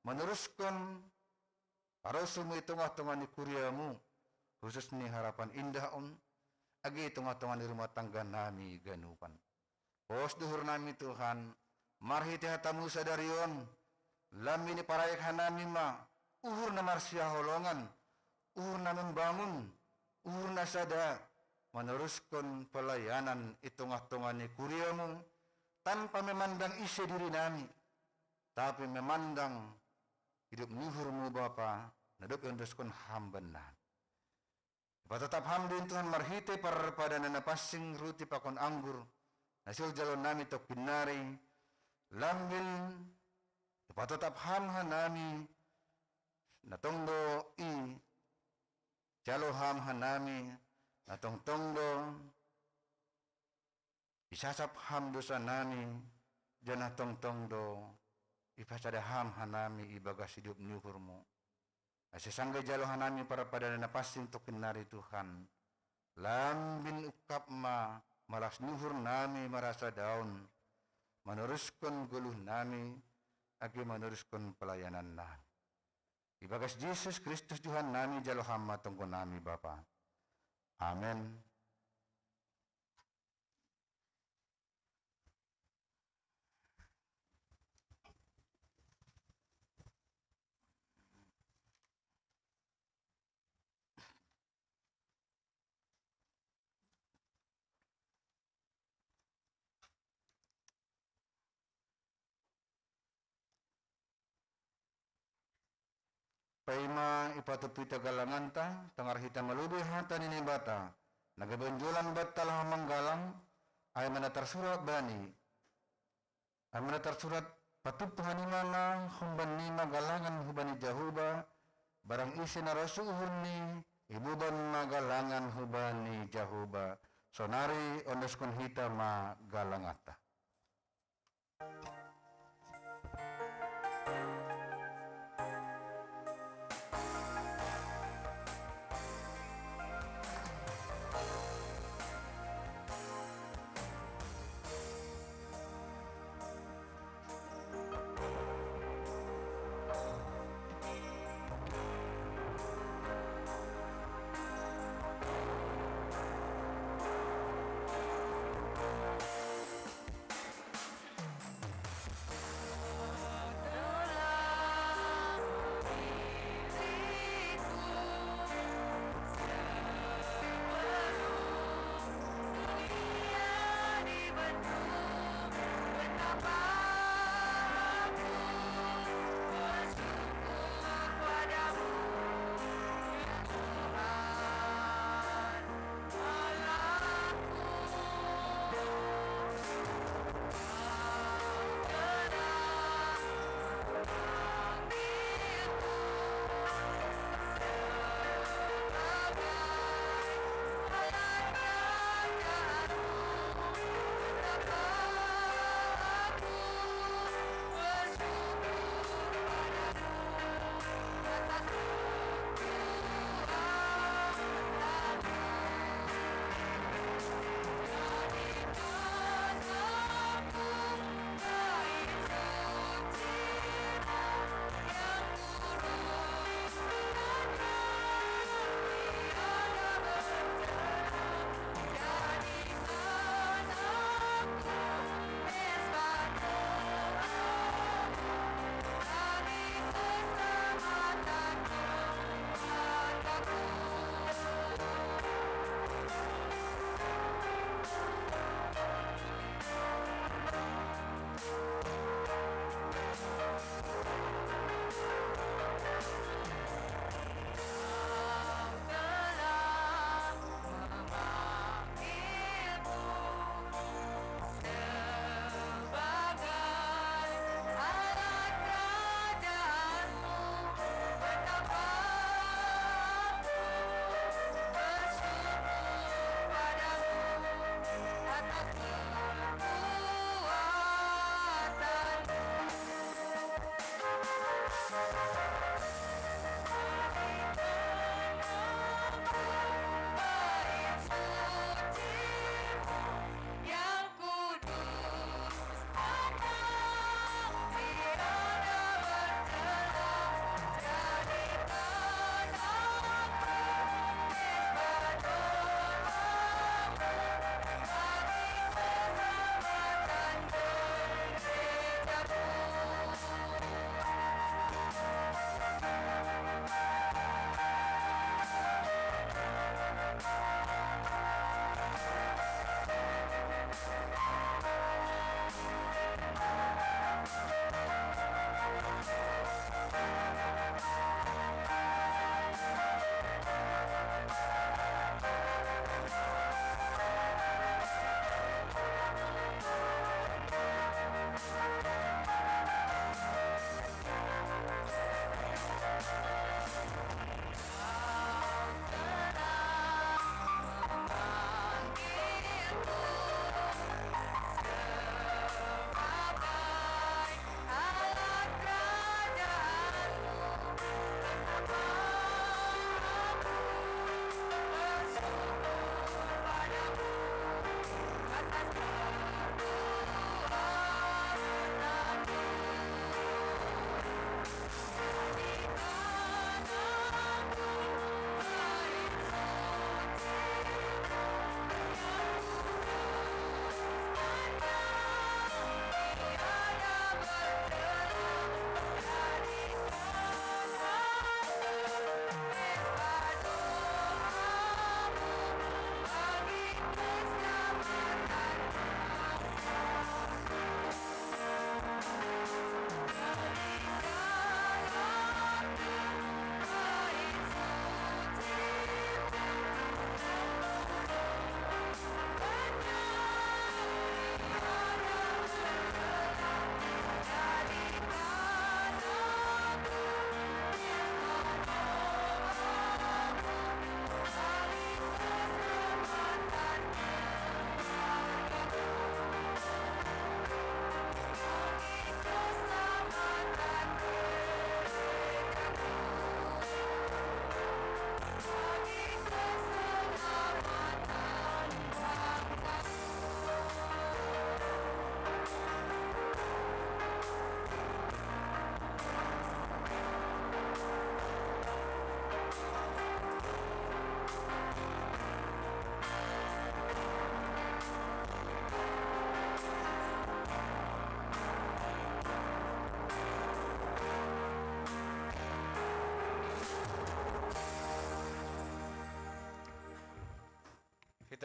meneruskon parosumu i tongah-tongah ni kuriamu, khusus ni Harapan Indah on, age i tongah-tongah ni rumah tangga nami ganupan. Pos do uhur nami Tuhan, marhite hatamu sadari on, lambin iparayak hanami ma, uhur na marsihaholongan, uhur na membangun, uhur na sada, meneruskon pelayanan i tongah-tongah ni kuriamu, tanpa memandang ise diri nami, tapi memandang idop ni uhurmu Bapa, na dob iondoskon ham bannami. Ipatotap ham dayn Tuhan marhitay parpadanan na passing ruti pakon anggur, na siyul jalo nami tokkinnari, lambin ipatotap ham hanami, na tongdo i jalo ham hanami, na tongtongdo isasap ham dosa nami, janah tongtong do ipasada ham hanami ibagas sidop ni uhurmu. Ase sanggah jalo hanami parpadanan na passing tokkinnari Tuhan, lambin ungkap ma malas ni uhur nami marasa daon, manoruskon goluh nami, age manoruskon palayanan nami. Ibagas Jesus Kristus Tuhan nami jalo ham ma tonggo nami Bapa. Amen. Paima ipatup hita galanganta, tangar hita malobei hata ni Naibata, na gabe onjolan banta laho manggalang, ai ma na tarsurat bani, ai ma na tarsurat, patup hanima ma humban ni ma galangan hubani Jahoba, barang ise na rosuh uhurni, iboban ma galangan hubani Jahoba, sonari ondoskon hita ma galanganta.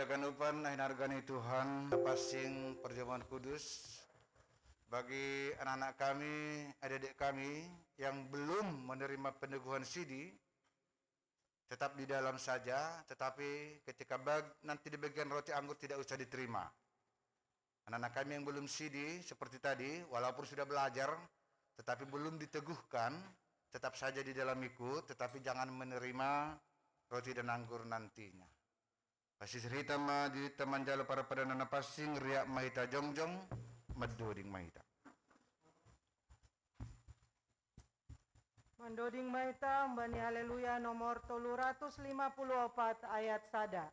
Ganupan na hinargani Tuhan, passing perjamuan kudus. Bagi anak-anak kami, adik-adik kami yang belum menerima peneguhan sidi, tetap di dalam saja, tetapi ketika bag-, nanti di bagian roti anggur tidak usah diterima. Anak-anak kami yang belum sidi, seperti tadi, walaupun sudah belajar, tetapi belum diteguhkan, tetap saja di dalam ikut, tetapi jangan menerima roti dan anggur nantinya. Pasisir hita ma di taman jalo para padana na passing, riak ma hita jongjong, madoding ma hita. Mandoding ma hita umbani Haleluya nomor tolu ratus lima puluh opat ayat sada.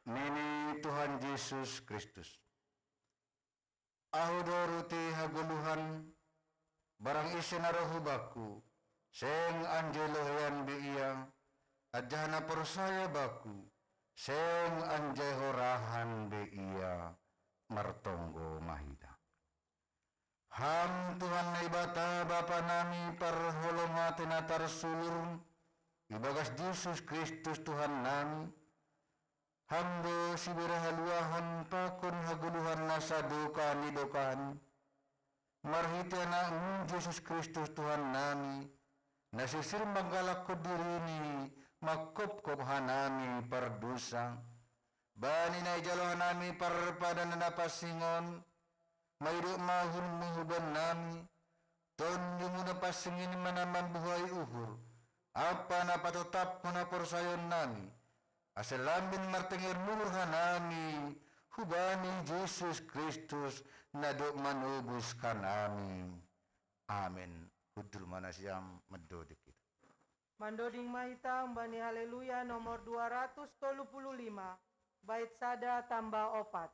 Nini Tuhan Jesus Kristus. Ahu do roti hagoluhan, barang ise na ro hu Bakku, seng anjai loheian be ia, anjaha na porsaya Bakku, seng anjai horahan be ia. Martonggo ma hita. Ham Tuhan Naibata, Bapa nami parholong ate na tarsulur, ibagas Jesus Kristus Tuhan nami, Ham do sibere haluahon pakon hagoluhan na sadokah ni dokahni. Marhite Anakmu Jesus Kristus Tuhan nami, na sirsir manggalakkon dirini mangkopkop hanami pardosa. Bani na ijalo hanami parpadanan na pansing on, maidop ma uhurmu huban nami, tondimu na pansing in ma na mambuhai uhur, ampa na patotap haporsayaon nami, ase lambin martenger uhur hanami hubani Jesus Kristus na dob manobus hanami. Amen. Hundul ma nasiam, mandoding hita. Mandoding ma hita umbani Haleluya nomor dua ratus tolu puluh lima, bait sada tamba opat.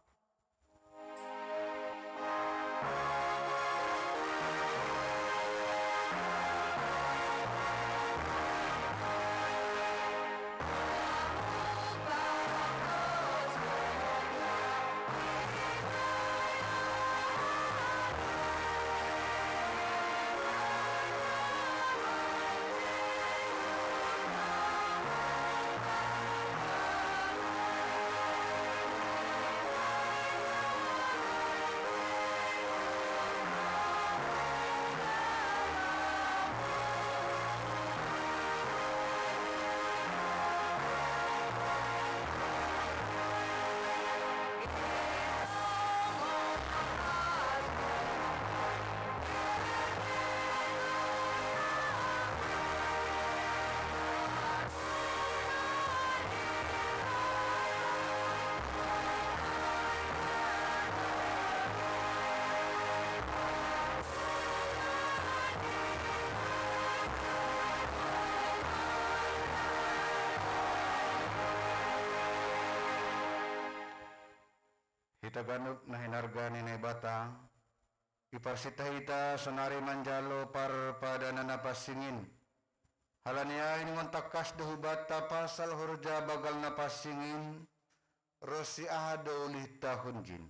Hita ganup na hinarga ni Naibata, Iparsita hita sonari manjalo parpadanan na pansingin. Halani ai ingot tangkas do hubanta pasal horja banggal na pansingin, ronsi aha do ulihta hunjin.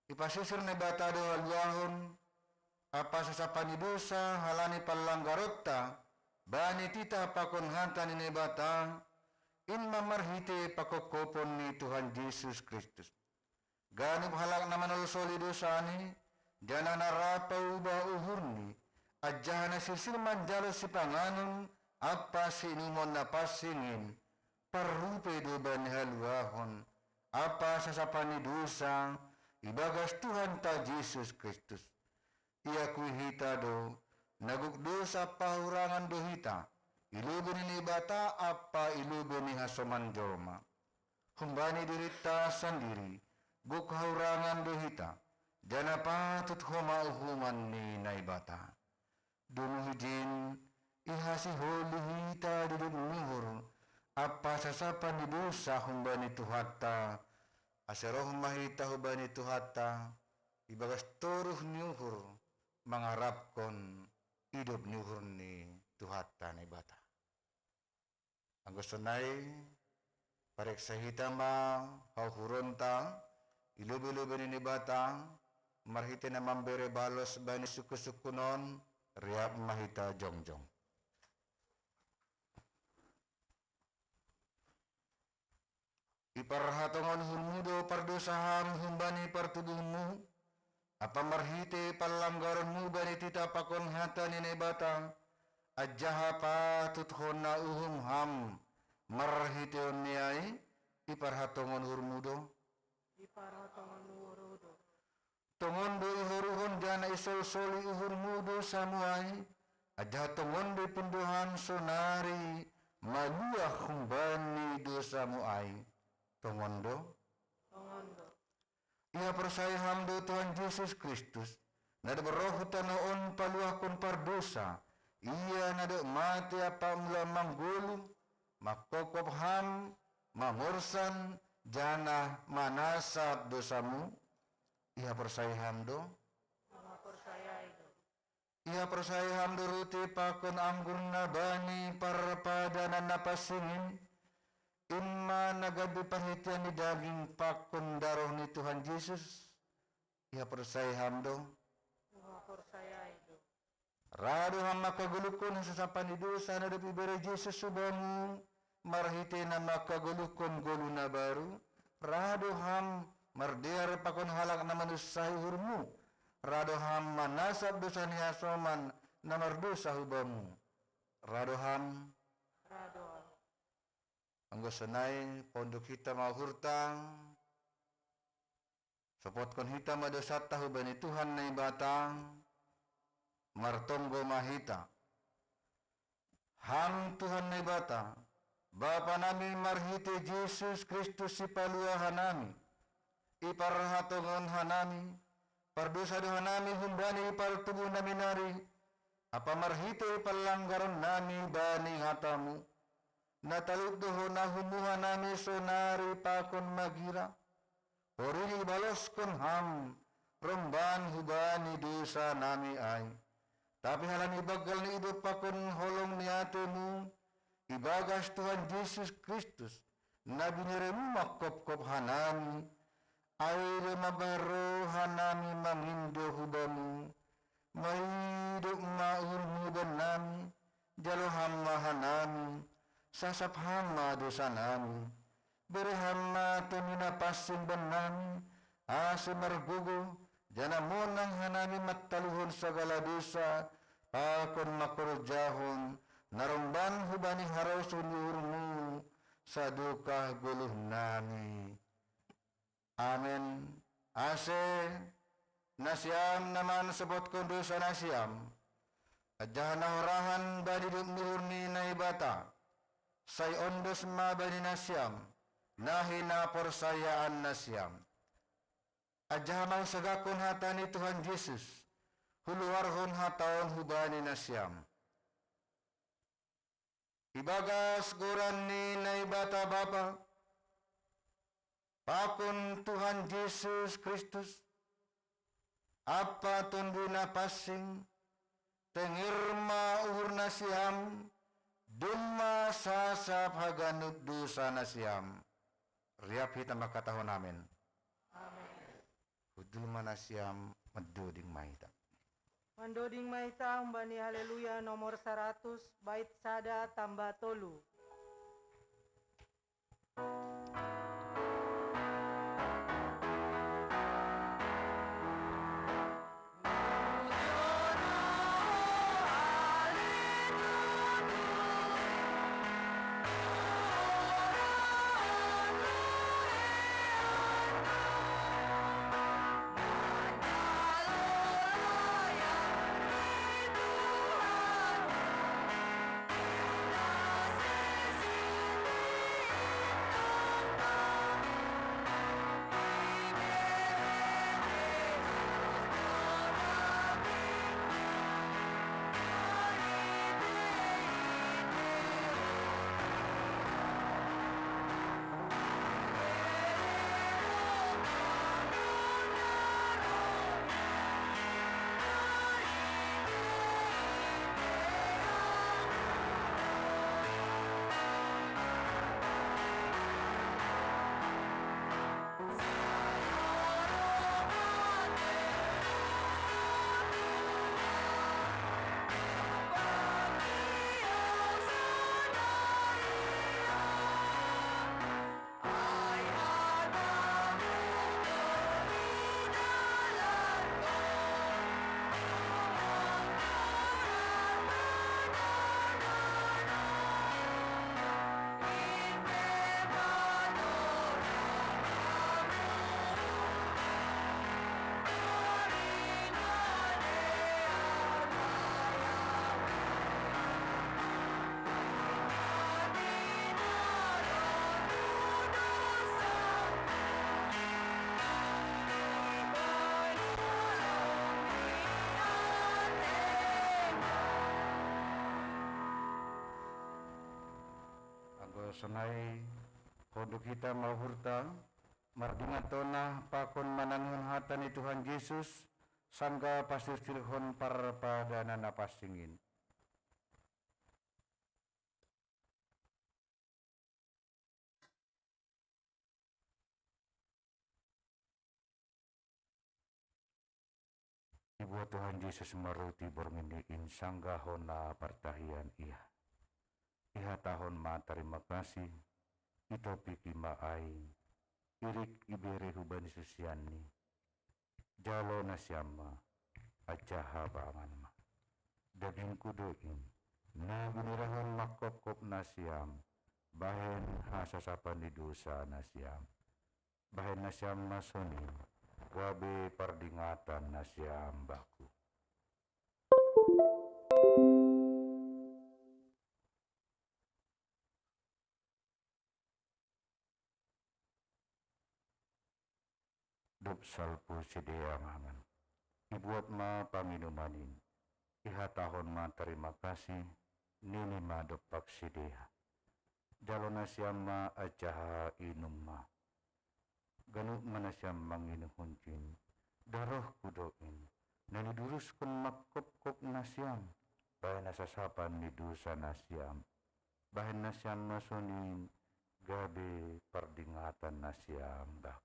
Ipasisir Naibata do haluahon, ampa sasapan ni dousa halani panlanggaronta, bani titah pakon hata ni Naibata, in ma marhite pangkophopon ni Tuhan Jesus Kristus. Ganup halak na manolsoli dousani, janah na ra paubah uhurni, anjaha na sirsir manjalo sipanganon ampa siinumon na pansingin, parrupei do bani haluahon, ampa sasapan ni dousa, ibagas Tuhanta Jesus Kristus. Iakui hita do, na gok dousa pahurangan do hita, i lobei ni Naibata ampa i lobei ni hasoman jolma. Humbani dirinta sandiri, gok hahurangan do hita, janah patut homa uhuman ni Naibata. Domu hujin, ihasiholi hita didok ni uhur, ampa sasapan ni dousa humbani Tuhanta, ase roh ma hita hubani Tuhanta, ibagas toruh ni uhur, mangarapkon idop ni uhur ni Tuhanta Naibata. Anggo sonai, pareksa hita ma hauhuronta, i lobei-lobei ni Naibata, marhite na mambere balos bani sungkun-sungkun on, riap ma hita jongjong. Iparhatongon uhurmu do pardousa ham humbani partubuhonmu, ampa marhite panlanggaronmu bani titah pakon hata ni Naibata, anjaha patut hona uhum ham, marhiteon ni ai, iparhatongon uhurmu do. Iparhatongon uhurmu do. Tongon do ihoruhon janah isolsoli uhurmu dousamu ai, anjaha tongon do ipindohan sonari maluah humbani dousamu ai. Tongon do? Tongon do. Ihaporsayaon ham do Tuhan Jesus Kristus, na dob roh hu tanoh on paluahkon pardousa, ia na dob mate ampa mulak manggoluh, mangkophop ham, mamorsan, janah manasap dousamu? Ihaporsayaon ham do? Ihaporsayaon ham do roti pakon anggurna bani parpadanan na pansingin, in ma na gabe panghitean ni daging pakon daroh ni Tuhan Jesus? Ihaporsayaon ham do? Ihaporsayaon do. Ra do ham mangkagoluhkon hasasapan ni dousa na dob ibere Jesus hubamu, marhite na mangkagoluhkon goluh na baru, ra do ham mardear pakon halak na manunsahi uhurmu, ra do ham manasap dousa ni hasoman na mardousa hubamu, ra do ham. Ra do ham. Anggo sonai, paunduk hita ma uhurta, sopotkon hita ma dousanta hubani Tuhan Naibata, martonggo ma hita. Ham Tuhan Naibata, Bapa nami, marhite Jesus Kristus Sipaluah hanami, iparhatongon hanami, pardousa do hanami humbani partubuh nami nari, ampa marhite panlanggaron nami bani hatamu, na talup do hona humuha nami sonari pakon magira, porini ibaloskon ham romban hubani dousa nami ai. Tapi halani banggal ni idop pakon holong ni atemu, ibagas Tuhan Jesus Kristus, na bineremu mangkophop hanami, ai do mambahen roh hanami mangindo hubamu, maidop ma uhurmu bannami, jalo ham ma hanami, sasap ham ma dousanami, bere ham ma Tondi Na Pansing bannami, ase margogoh, janah monang hanami mantaluhon sagala dousa, pakon mangkorjahon, na romban hubani harosuh ni uhurmu, sadokah goluhnami. Amen. Ase, nasiam na mansopotkon dousa nasiam, anjaha na horahan bani idop ni uhur ni Naibata, sai ondos ma bani nasiam, na hinaporsayaan nasiam. Anjaha mansagakhon hata ni Tuhan Jesus, huluarhon hata on hubani nasiam. Ibagas goran ni Naibata Bapa, pakon Tuhan Jesus Kristus, Ampa tonduna pansing, tenger ma uhur nasiam, domma sasap haganup dosa nasiam. Riap hita mangkatahon amen. Amen. Hundul ma nasiam, mandoding ma hita. Mandoding ma hita humbani Haleluya nomor saratus, bait sada tamba tolu. Anggo sonai, hundul hita ma uhurta, mardingat hona pakon manangihon hata ni Tuhan Jesus, sanggah pasilsilhon parpadanan na pansing in. Ibuat Tuhan Jesus ma ruti borngin ni in sanggah hona partahian ia. Ihatahon ma tarima kasih, itopiki ma ai, irik ibere hubani susianni. Jalo nasiam ma, anjaha pangan ma. Dagingku do in, na binirahon mangkopkop nasiam, bahen hasasapan ni dosa nasiam. Bahen nasiam ma sonin, gabe pardingatan nasiam bakku. Dob salpu sidea mangan, ibuat ma panginuman in, ihatahon ma tarima kasih, nini ma dompak sidea. Jalo nasiam ma anjaha inum ma. Ganup ma nasiam manginuhon jin, darohku do in, na niduruskon mangkopkop nasiam, bahen hasasapan ni dosa nasiam. Bahen nasiam ma sonin, gabe pardingatan nasiam bakku.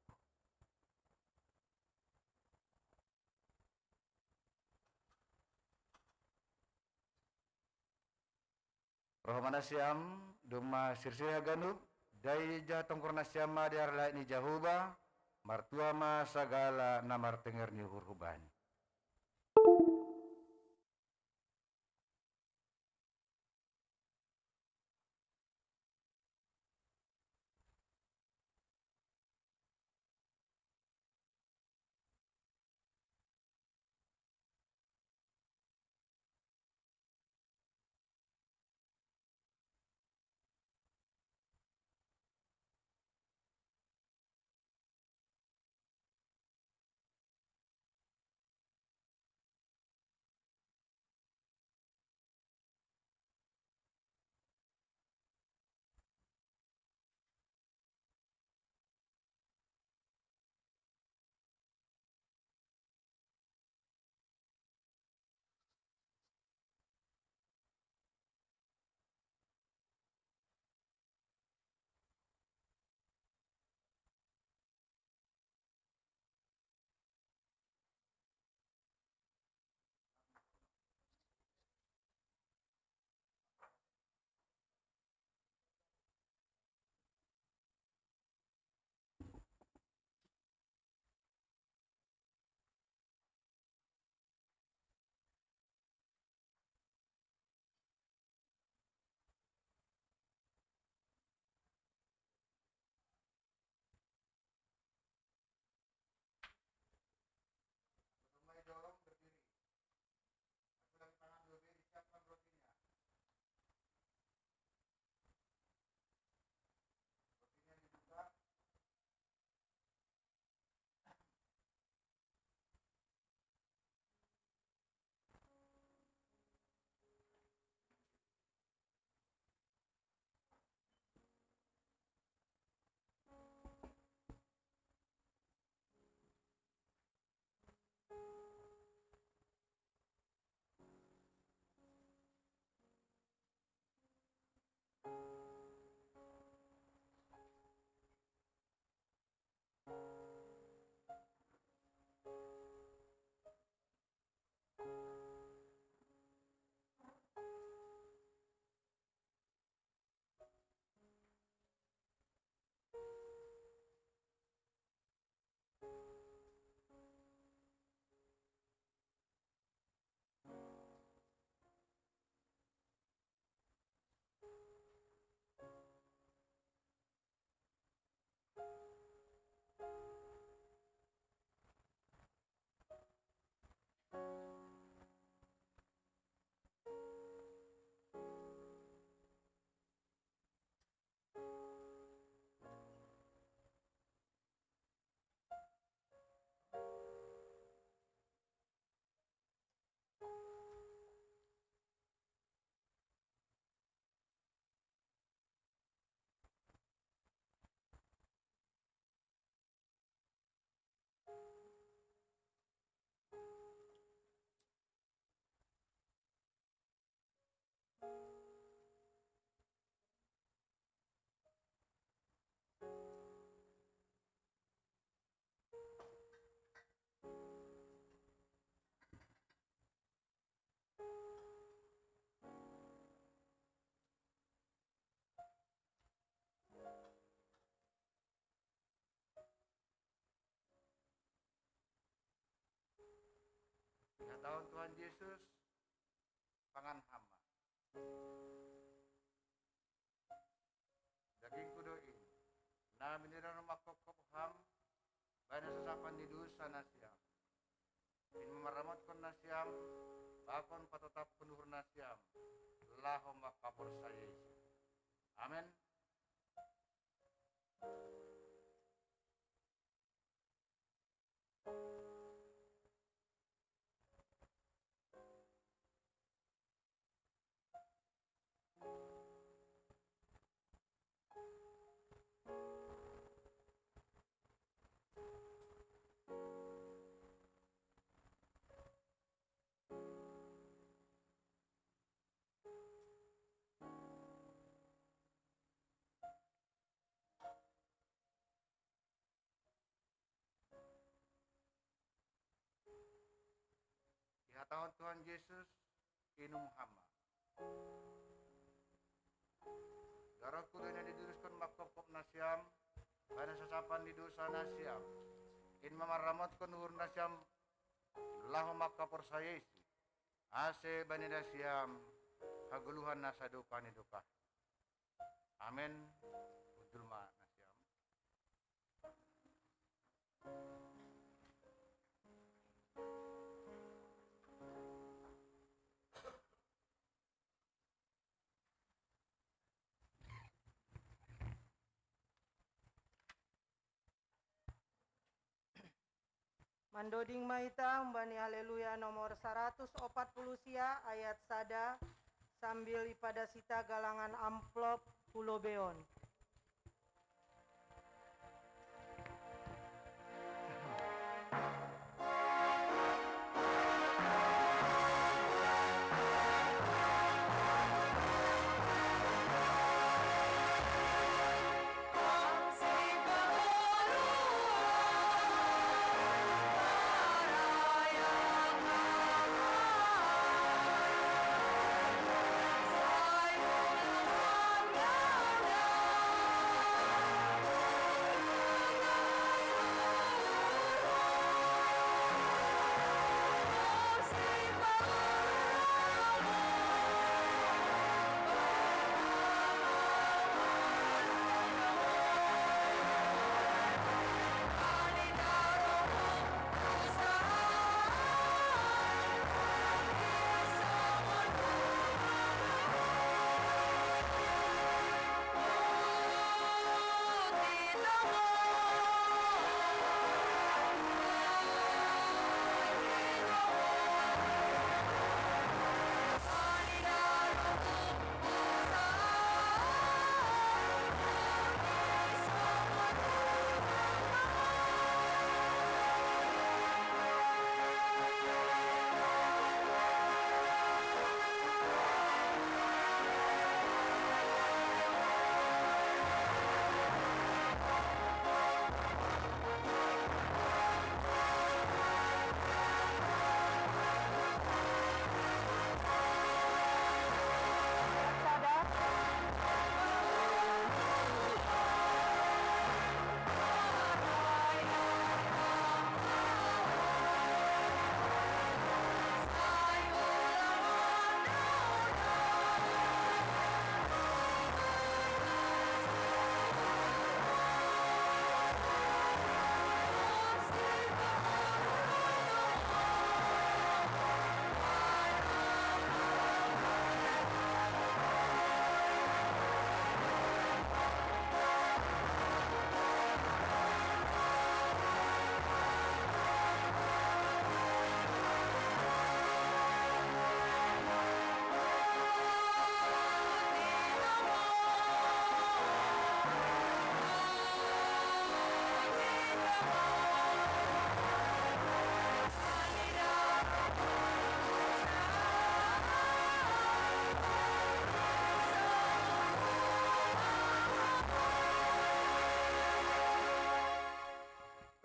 Roh ma nasiam, domma sirsir haganup, dai ja tongkor nasiam ma di ari lahit ni Jahowa, martua ma sagala na martenger ni uhur hubani. Tuhan Jesus, pangan hama. Dagingku do i, na biniran mangkopkop ham, baen hasasapan ni dosa nasiam. In mamaramotkon nasiam, pakon patotapkon uhur nasiam, laho mangkaporsayaisi. Amen. Ihatahon Tuhan Jesus, inum hama. Darahku do i na diduruskon mangkopkop nasiam, baen hasasapan ni dosa nasiam. In mamaramotkon uhur nasiam, laho mangkaporsayaisi. Ase bani nasiam hagoluhan na sadokah ni dokah. Amen. Hundul ma nasiam. Mandoding ma hita humbani Haleluya nomor saratus opat puluh sia ayat sada, sambil ipadas hita galangan amplop hu lobeon.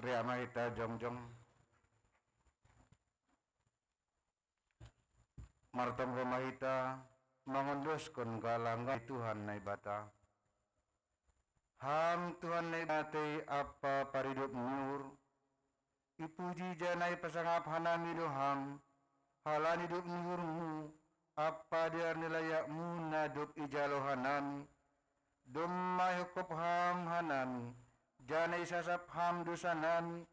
Ria ma hita jongjong. Martonggo ma hita mangondoskon galang ni Tuhan Naibata. Ham Tuhan Naibata i Ampa paridop ni uhur, ipuji janah ipasangap hanami do Ham, Halani dob ni uhurmu, ampa di ari ni layakmuna dob ijalo hanami, domma ihopkop ham hanami, janah isasap ham dosanami,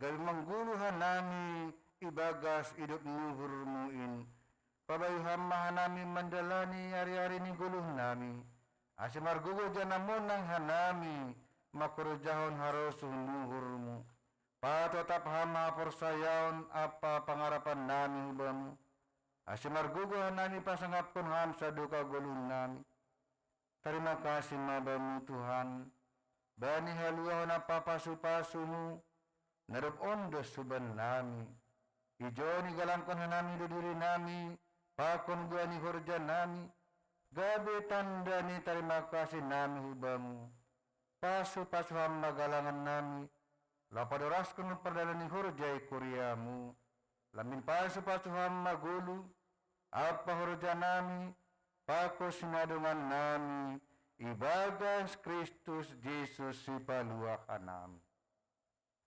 gabe manggoluh hanami ibagas idop ni uhurmu in. Pabayu ham ma hanami mandalani ari-ari ni goluhnami, ase margogoh janah monang hanami mangkorjahon harosuh ni uhurmu. Patotap ham haporsayaon ampa pangarapannami hu Bamu, ase margogoh hanami pasangapkon Ham sadokah goluhnami. Tarima kasih ma Bamu, Tuhan, bani haluahon ampa pasu-pasu-Mu, na dob ondos hubannami. Ijon igalangkon hanami do dirinami pakon buah ni horjanami, gabe tanda ni tarima kasihnami hu Bamu. Pasu-pasu Ham ma galangannami, laho padoraskon pardalanan ni horja i kuria-Mu. Lambin pasu-pasu Ham ma goluh ampa horjanami, pakon sinadongannami, ibagas Kristus Jesus Sipaluah hanami.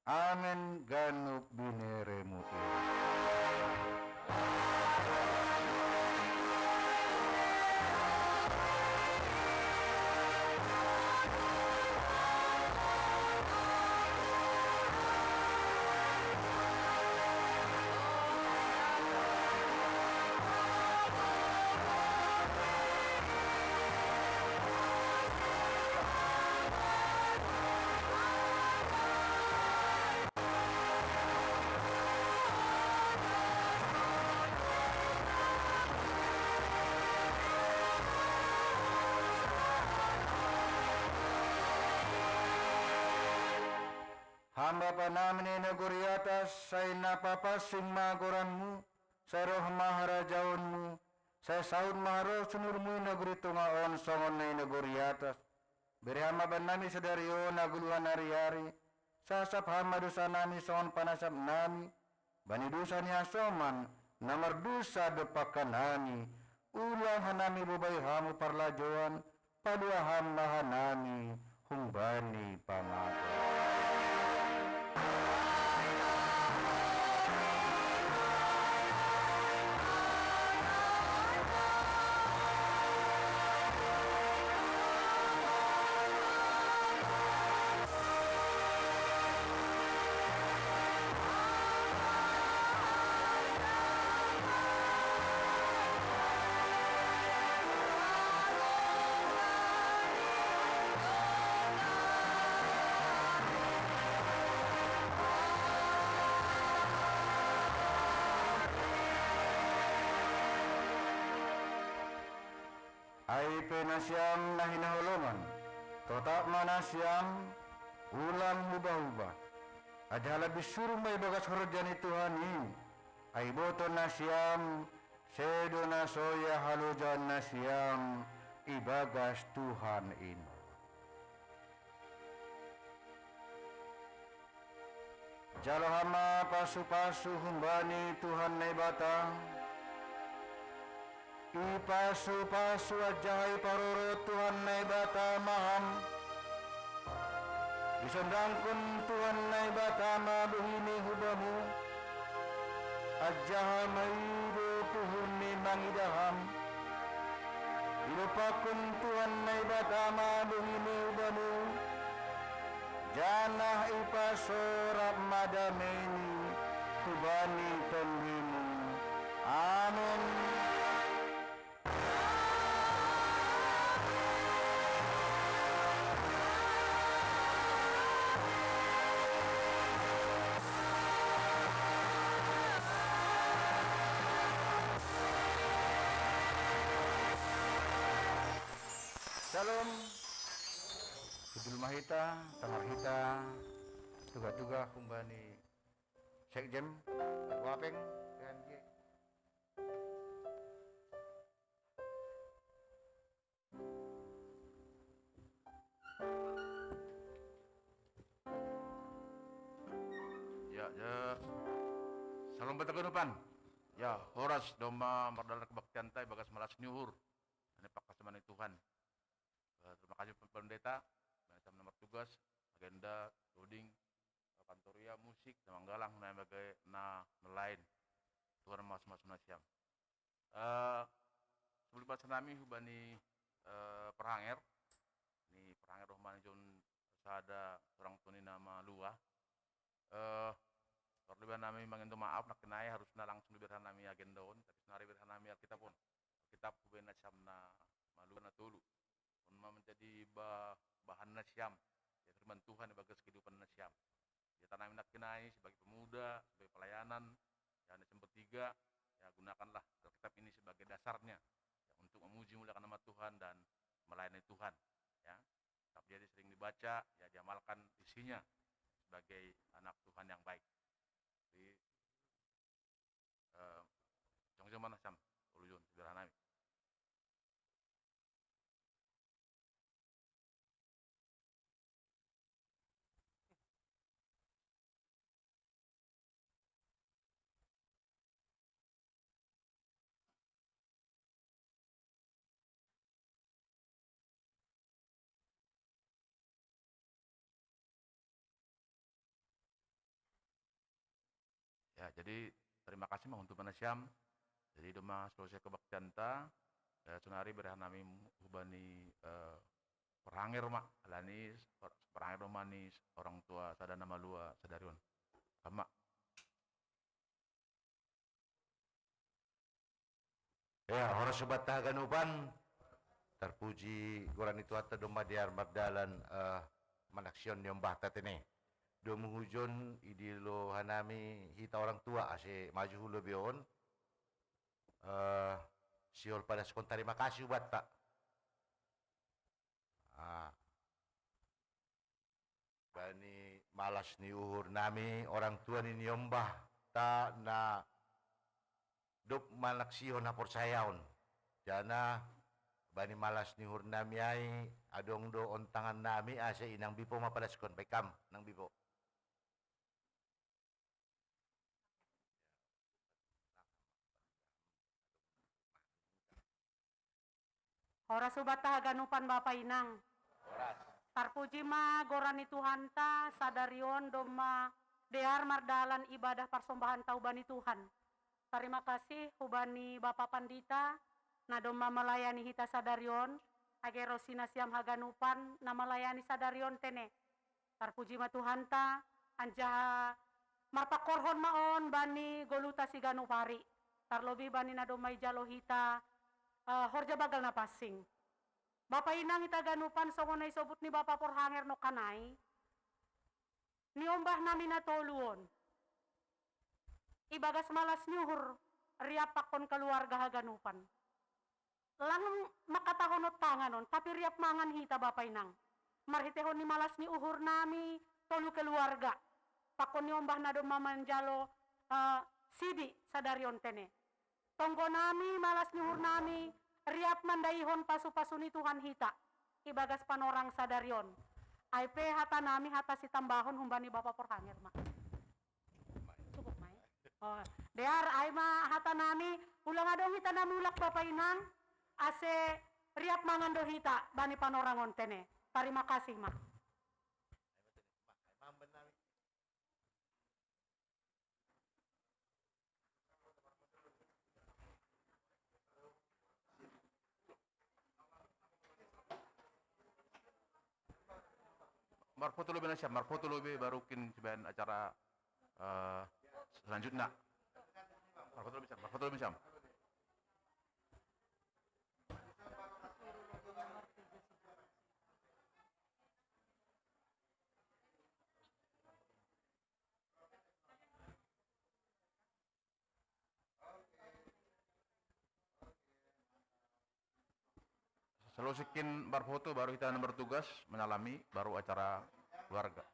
Amen. Ganup binereMu in. Ham Bapa nami na i nagori atas, sai na papansing ma goranMu, sai roh ma harajaonMu, sai saud ma harosuh ni uhurMu i nagori tonga on songon na i nagori atas. Bere Ham ma bannami sadari on hagoluhan ari-ari, sasap Ham ma dosanami songon panasapnami bani dosa ni hasoman na mardosa dompak hanami. Ulang hanami bobai Hamu parlajouan, paluah Ham ma hanami humbani pamagon. Ai pe nasiam na hinaholongan, totap ma nasiam, ulang hubah-ubah. Ajah lambin surung ma ibagas horja ni Tuhan i, ai ibotoh nasiam, sedo na soya halojaon nasiam ibagas Tuhan in. Jalo Ham ma pasu-pasu humbani Tuhan Naibata. Ipasu-pasu anjaha iparorot Tuhan Naibata ma Ham. Disondangkon Tuhan Naibata ma bohini hu Bamu, anjaha maido puhurni mangidah Ham. Idompakkon Tuhan Naibata ma bohini hu Bamu, janah ipasorap ma dameini hubani tonduiMu. Amen. Shalom. Hujul ma hita, tangar hita, tugah-tugah humbani Sekjen, Wapeng, P H M J. Ya, ya. Salam beta kehidupan. Ya, horas domma mardalan kebaktianta ibagas malas ni uhur. Ini pakasmanan Tuhan. Eh, terima kasih Pak Pendeta, banyak sama nomor tugas, agenda, loading, eh, kantoria, musik, sama galang, na bagai na lain. Tuhan masu-masu nasiam. Eh, sebelum bahasa nami hubani, eh, perhanger, ni perhanger doh mani jon sada orang tuni nama lua. Eh, perlu nami mangindo maaf, nak kenai harusnya langsung diberi nami agenda on, tapi senari beri nami Alkitab on. Alkitab hubani nasiam na malua na tolu. On ma menjadi ba-, bahan nasiam. Ya, firman Tuhan ibagas kehidupan nasiam. Ya, tanami nak kenai sebagai pemuda, sebagai pelayanan, ya, nasiam bertiga, ya, gunakanlah Alkitab ini sebagai dasarnya, ya, untuk memuji muliakan nama Tuhan dan melayani Tuhan. Ya. Tapi dia sering dibaca, ya, diamalkan isinya sebagai anak Tuhan yang baik. Jadi, eh, jong jong mana sam, ulu jong sederhana. Ya, jadi terima kasih mah untuk manasiam. Jadi domma selesai kebaktian ta, eh, sonari beri nami hubani, eh, perhanger ma, alani perhanger domma ni orang tua sada nama lua sadari on. Sama. Ya, horas ubat ta haganupan, terpuji goran ni Tuhanta domma dear mardalan, eh, manaksihon ni ombah ta tene. Domu hujon idilo hanami hita orang tua ase maju hu lobei on, eh, sihol padaskon tarima kasih ubat ta. Ah. Bani malas ni uhur nami orang tua ni niombah ta na dob manaksihon haporsayaon. Jana bani malas ni uhur nami ai adong do on tangan nami ase inang bipo ma padaskon bai kam nang bipo. Horas ubat ta haganupan bapa inang. Horas. Tarpuji ma goran ni Tuhanta sadari on domma dear mardalan ibadah parsombahan ta hubani Tuhan. Tarima kasih hubani bapa pandita na domma melayani hita sadari on, age ro sinasiam haganupan na melayani sadari on tene. Tarpuji ma Tuhanta, anjaha marpangkorhon ma on bani goluta siganup ari, tarlobih bani na domma ijalo hita, eh, horja banggal na pansing. Bapa inang hita ganupan songon na isobut ni bapa porhanger nongkanai, niombah nami na tolu on ibagas malas ni uhur riap pakon keluarga haganupan. Lang mangkatahon on tangan on, tapi riap mangan hita bapa inang. Marhitehon ni malas ni uhur nami tolu keluarga. Pakon niombah na domma manjalo, eh, sidi sadari on tene. Tonggo nami, malas ni uhur nami, riap mandaihon pasu-pasu ni Tuhan hita ibagas panorang sadari on. Ai pe hata nami hata sitambahon humbani bapa porhanger ma. Cukup ma i. Oh, dear, ai ma hata nami, ulang adong hita na mulak bapa inang, ase riap mangan do hita bani panorang on tene. Tarima kasih ma. Marfoto lobei nasiam, marfoto lobei baru kin sibaen acara, eh, selanjutnya. Marfoto lobei nasiam, marfoto lobei nasiam. Selesai kin marfoto baru hita na bertugas menyalami baru acara keluarga.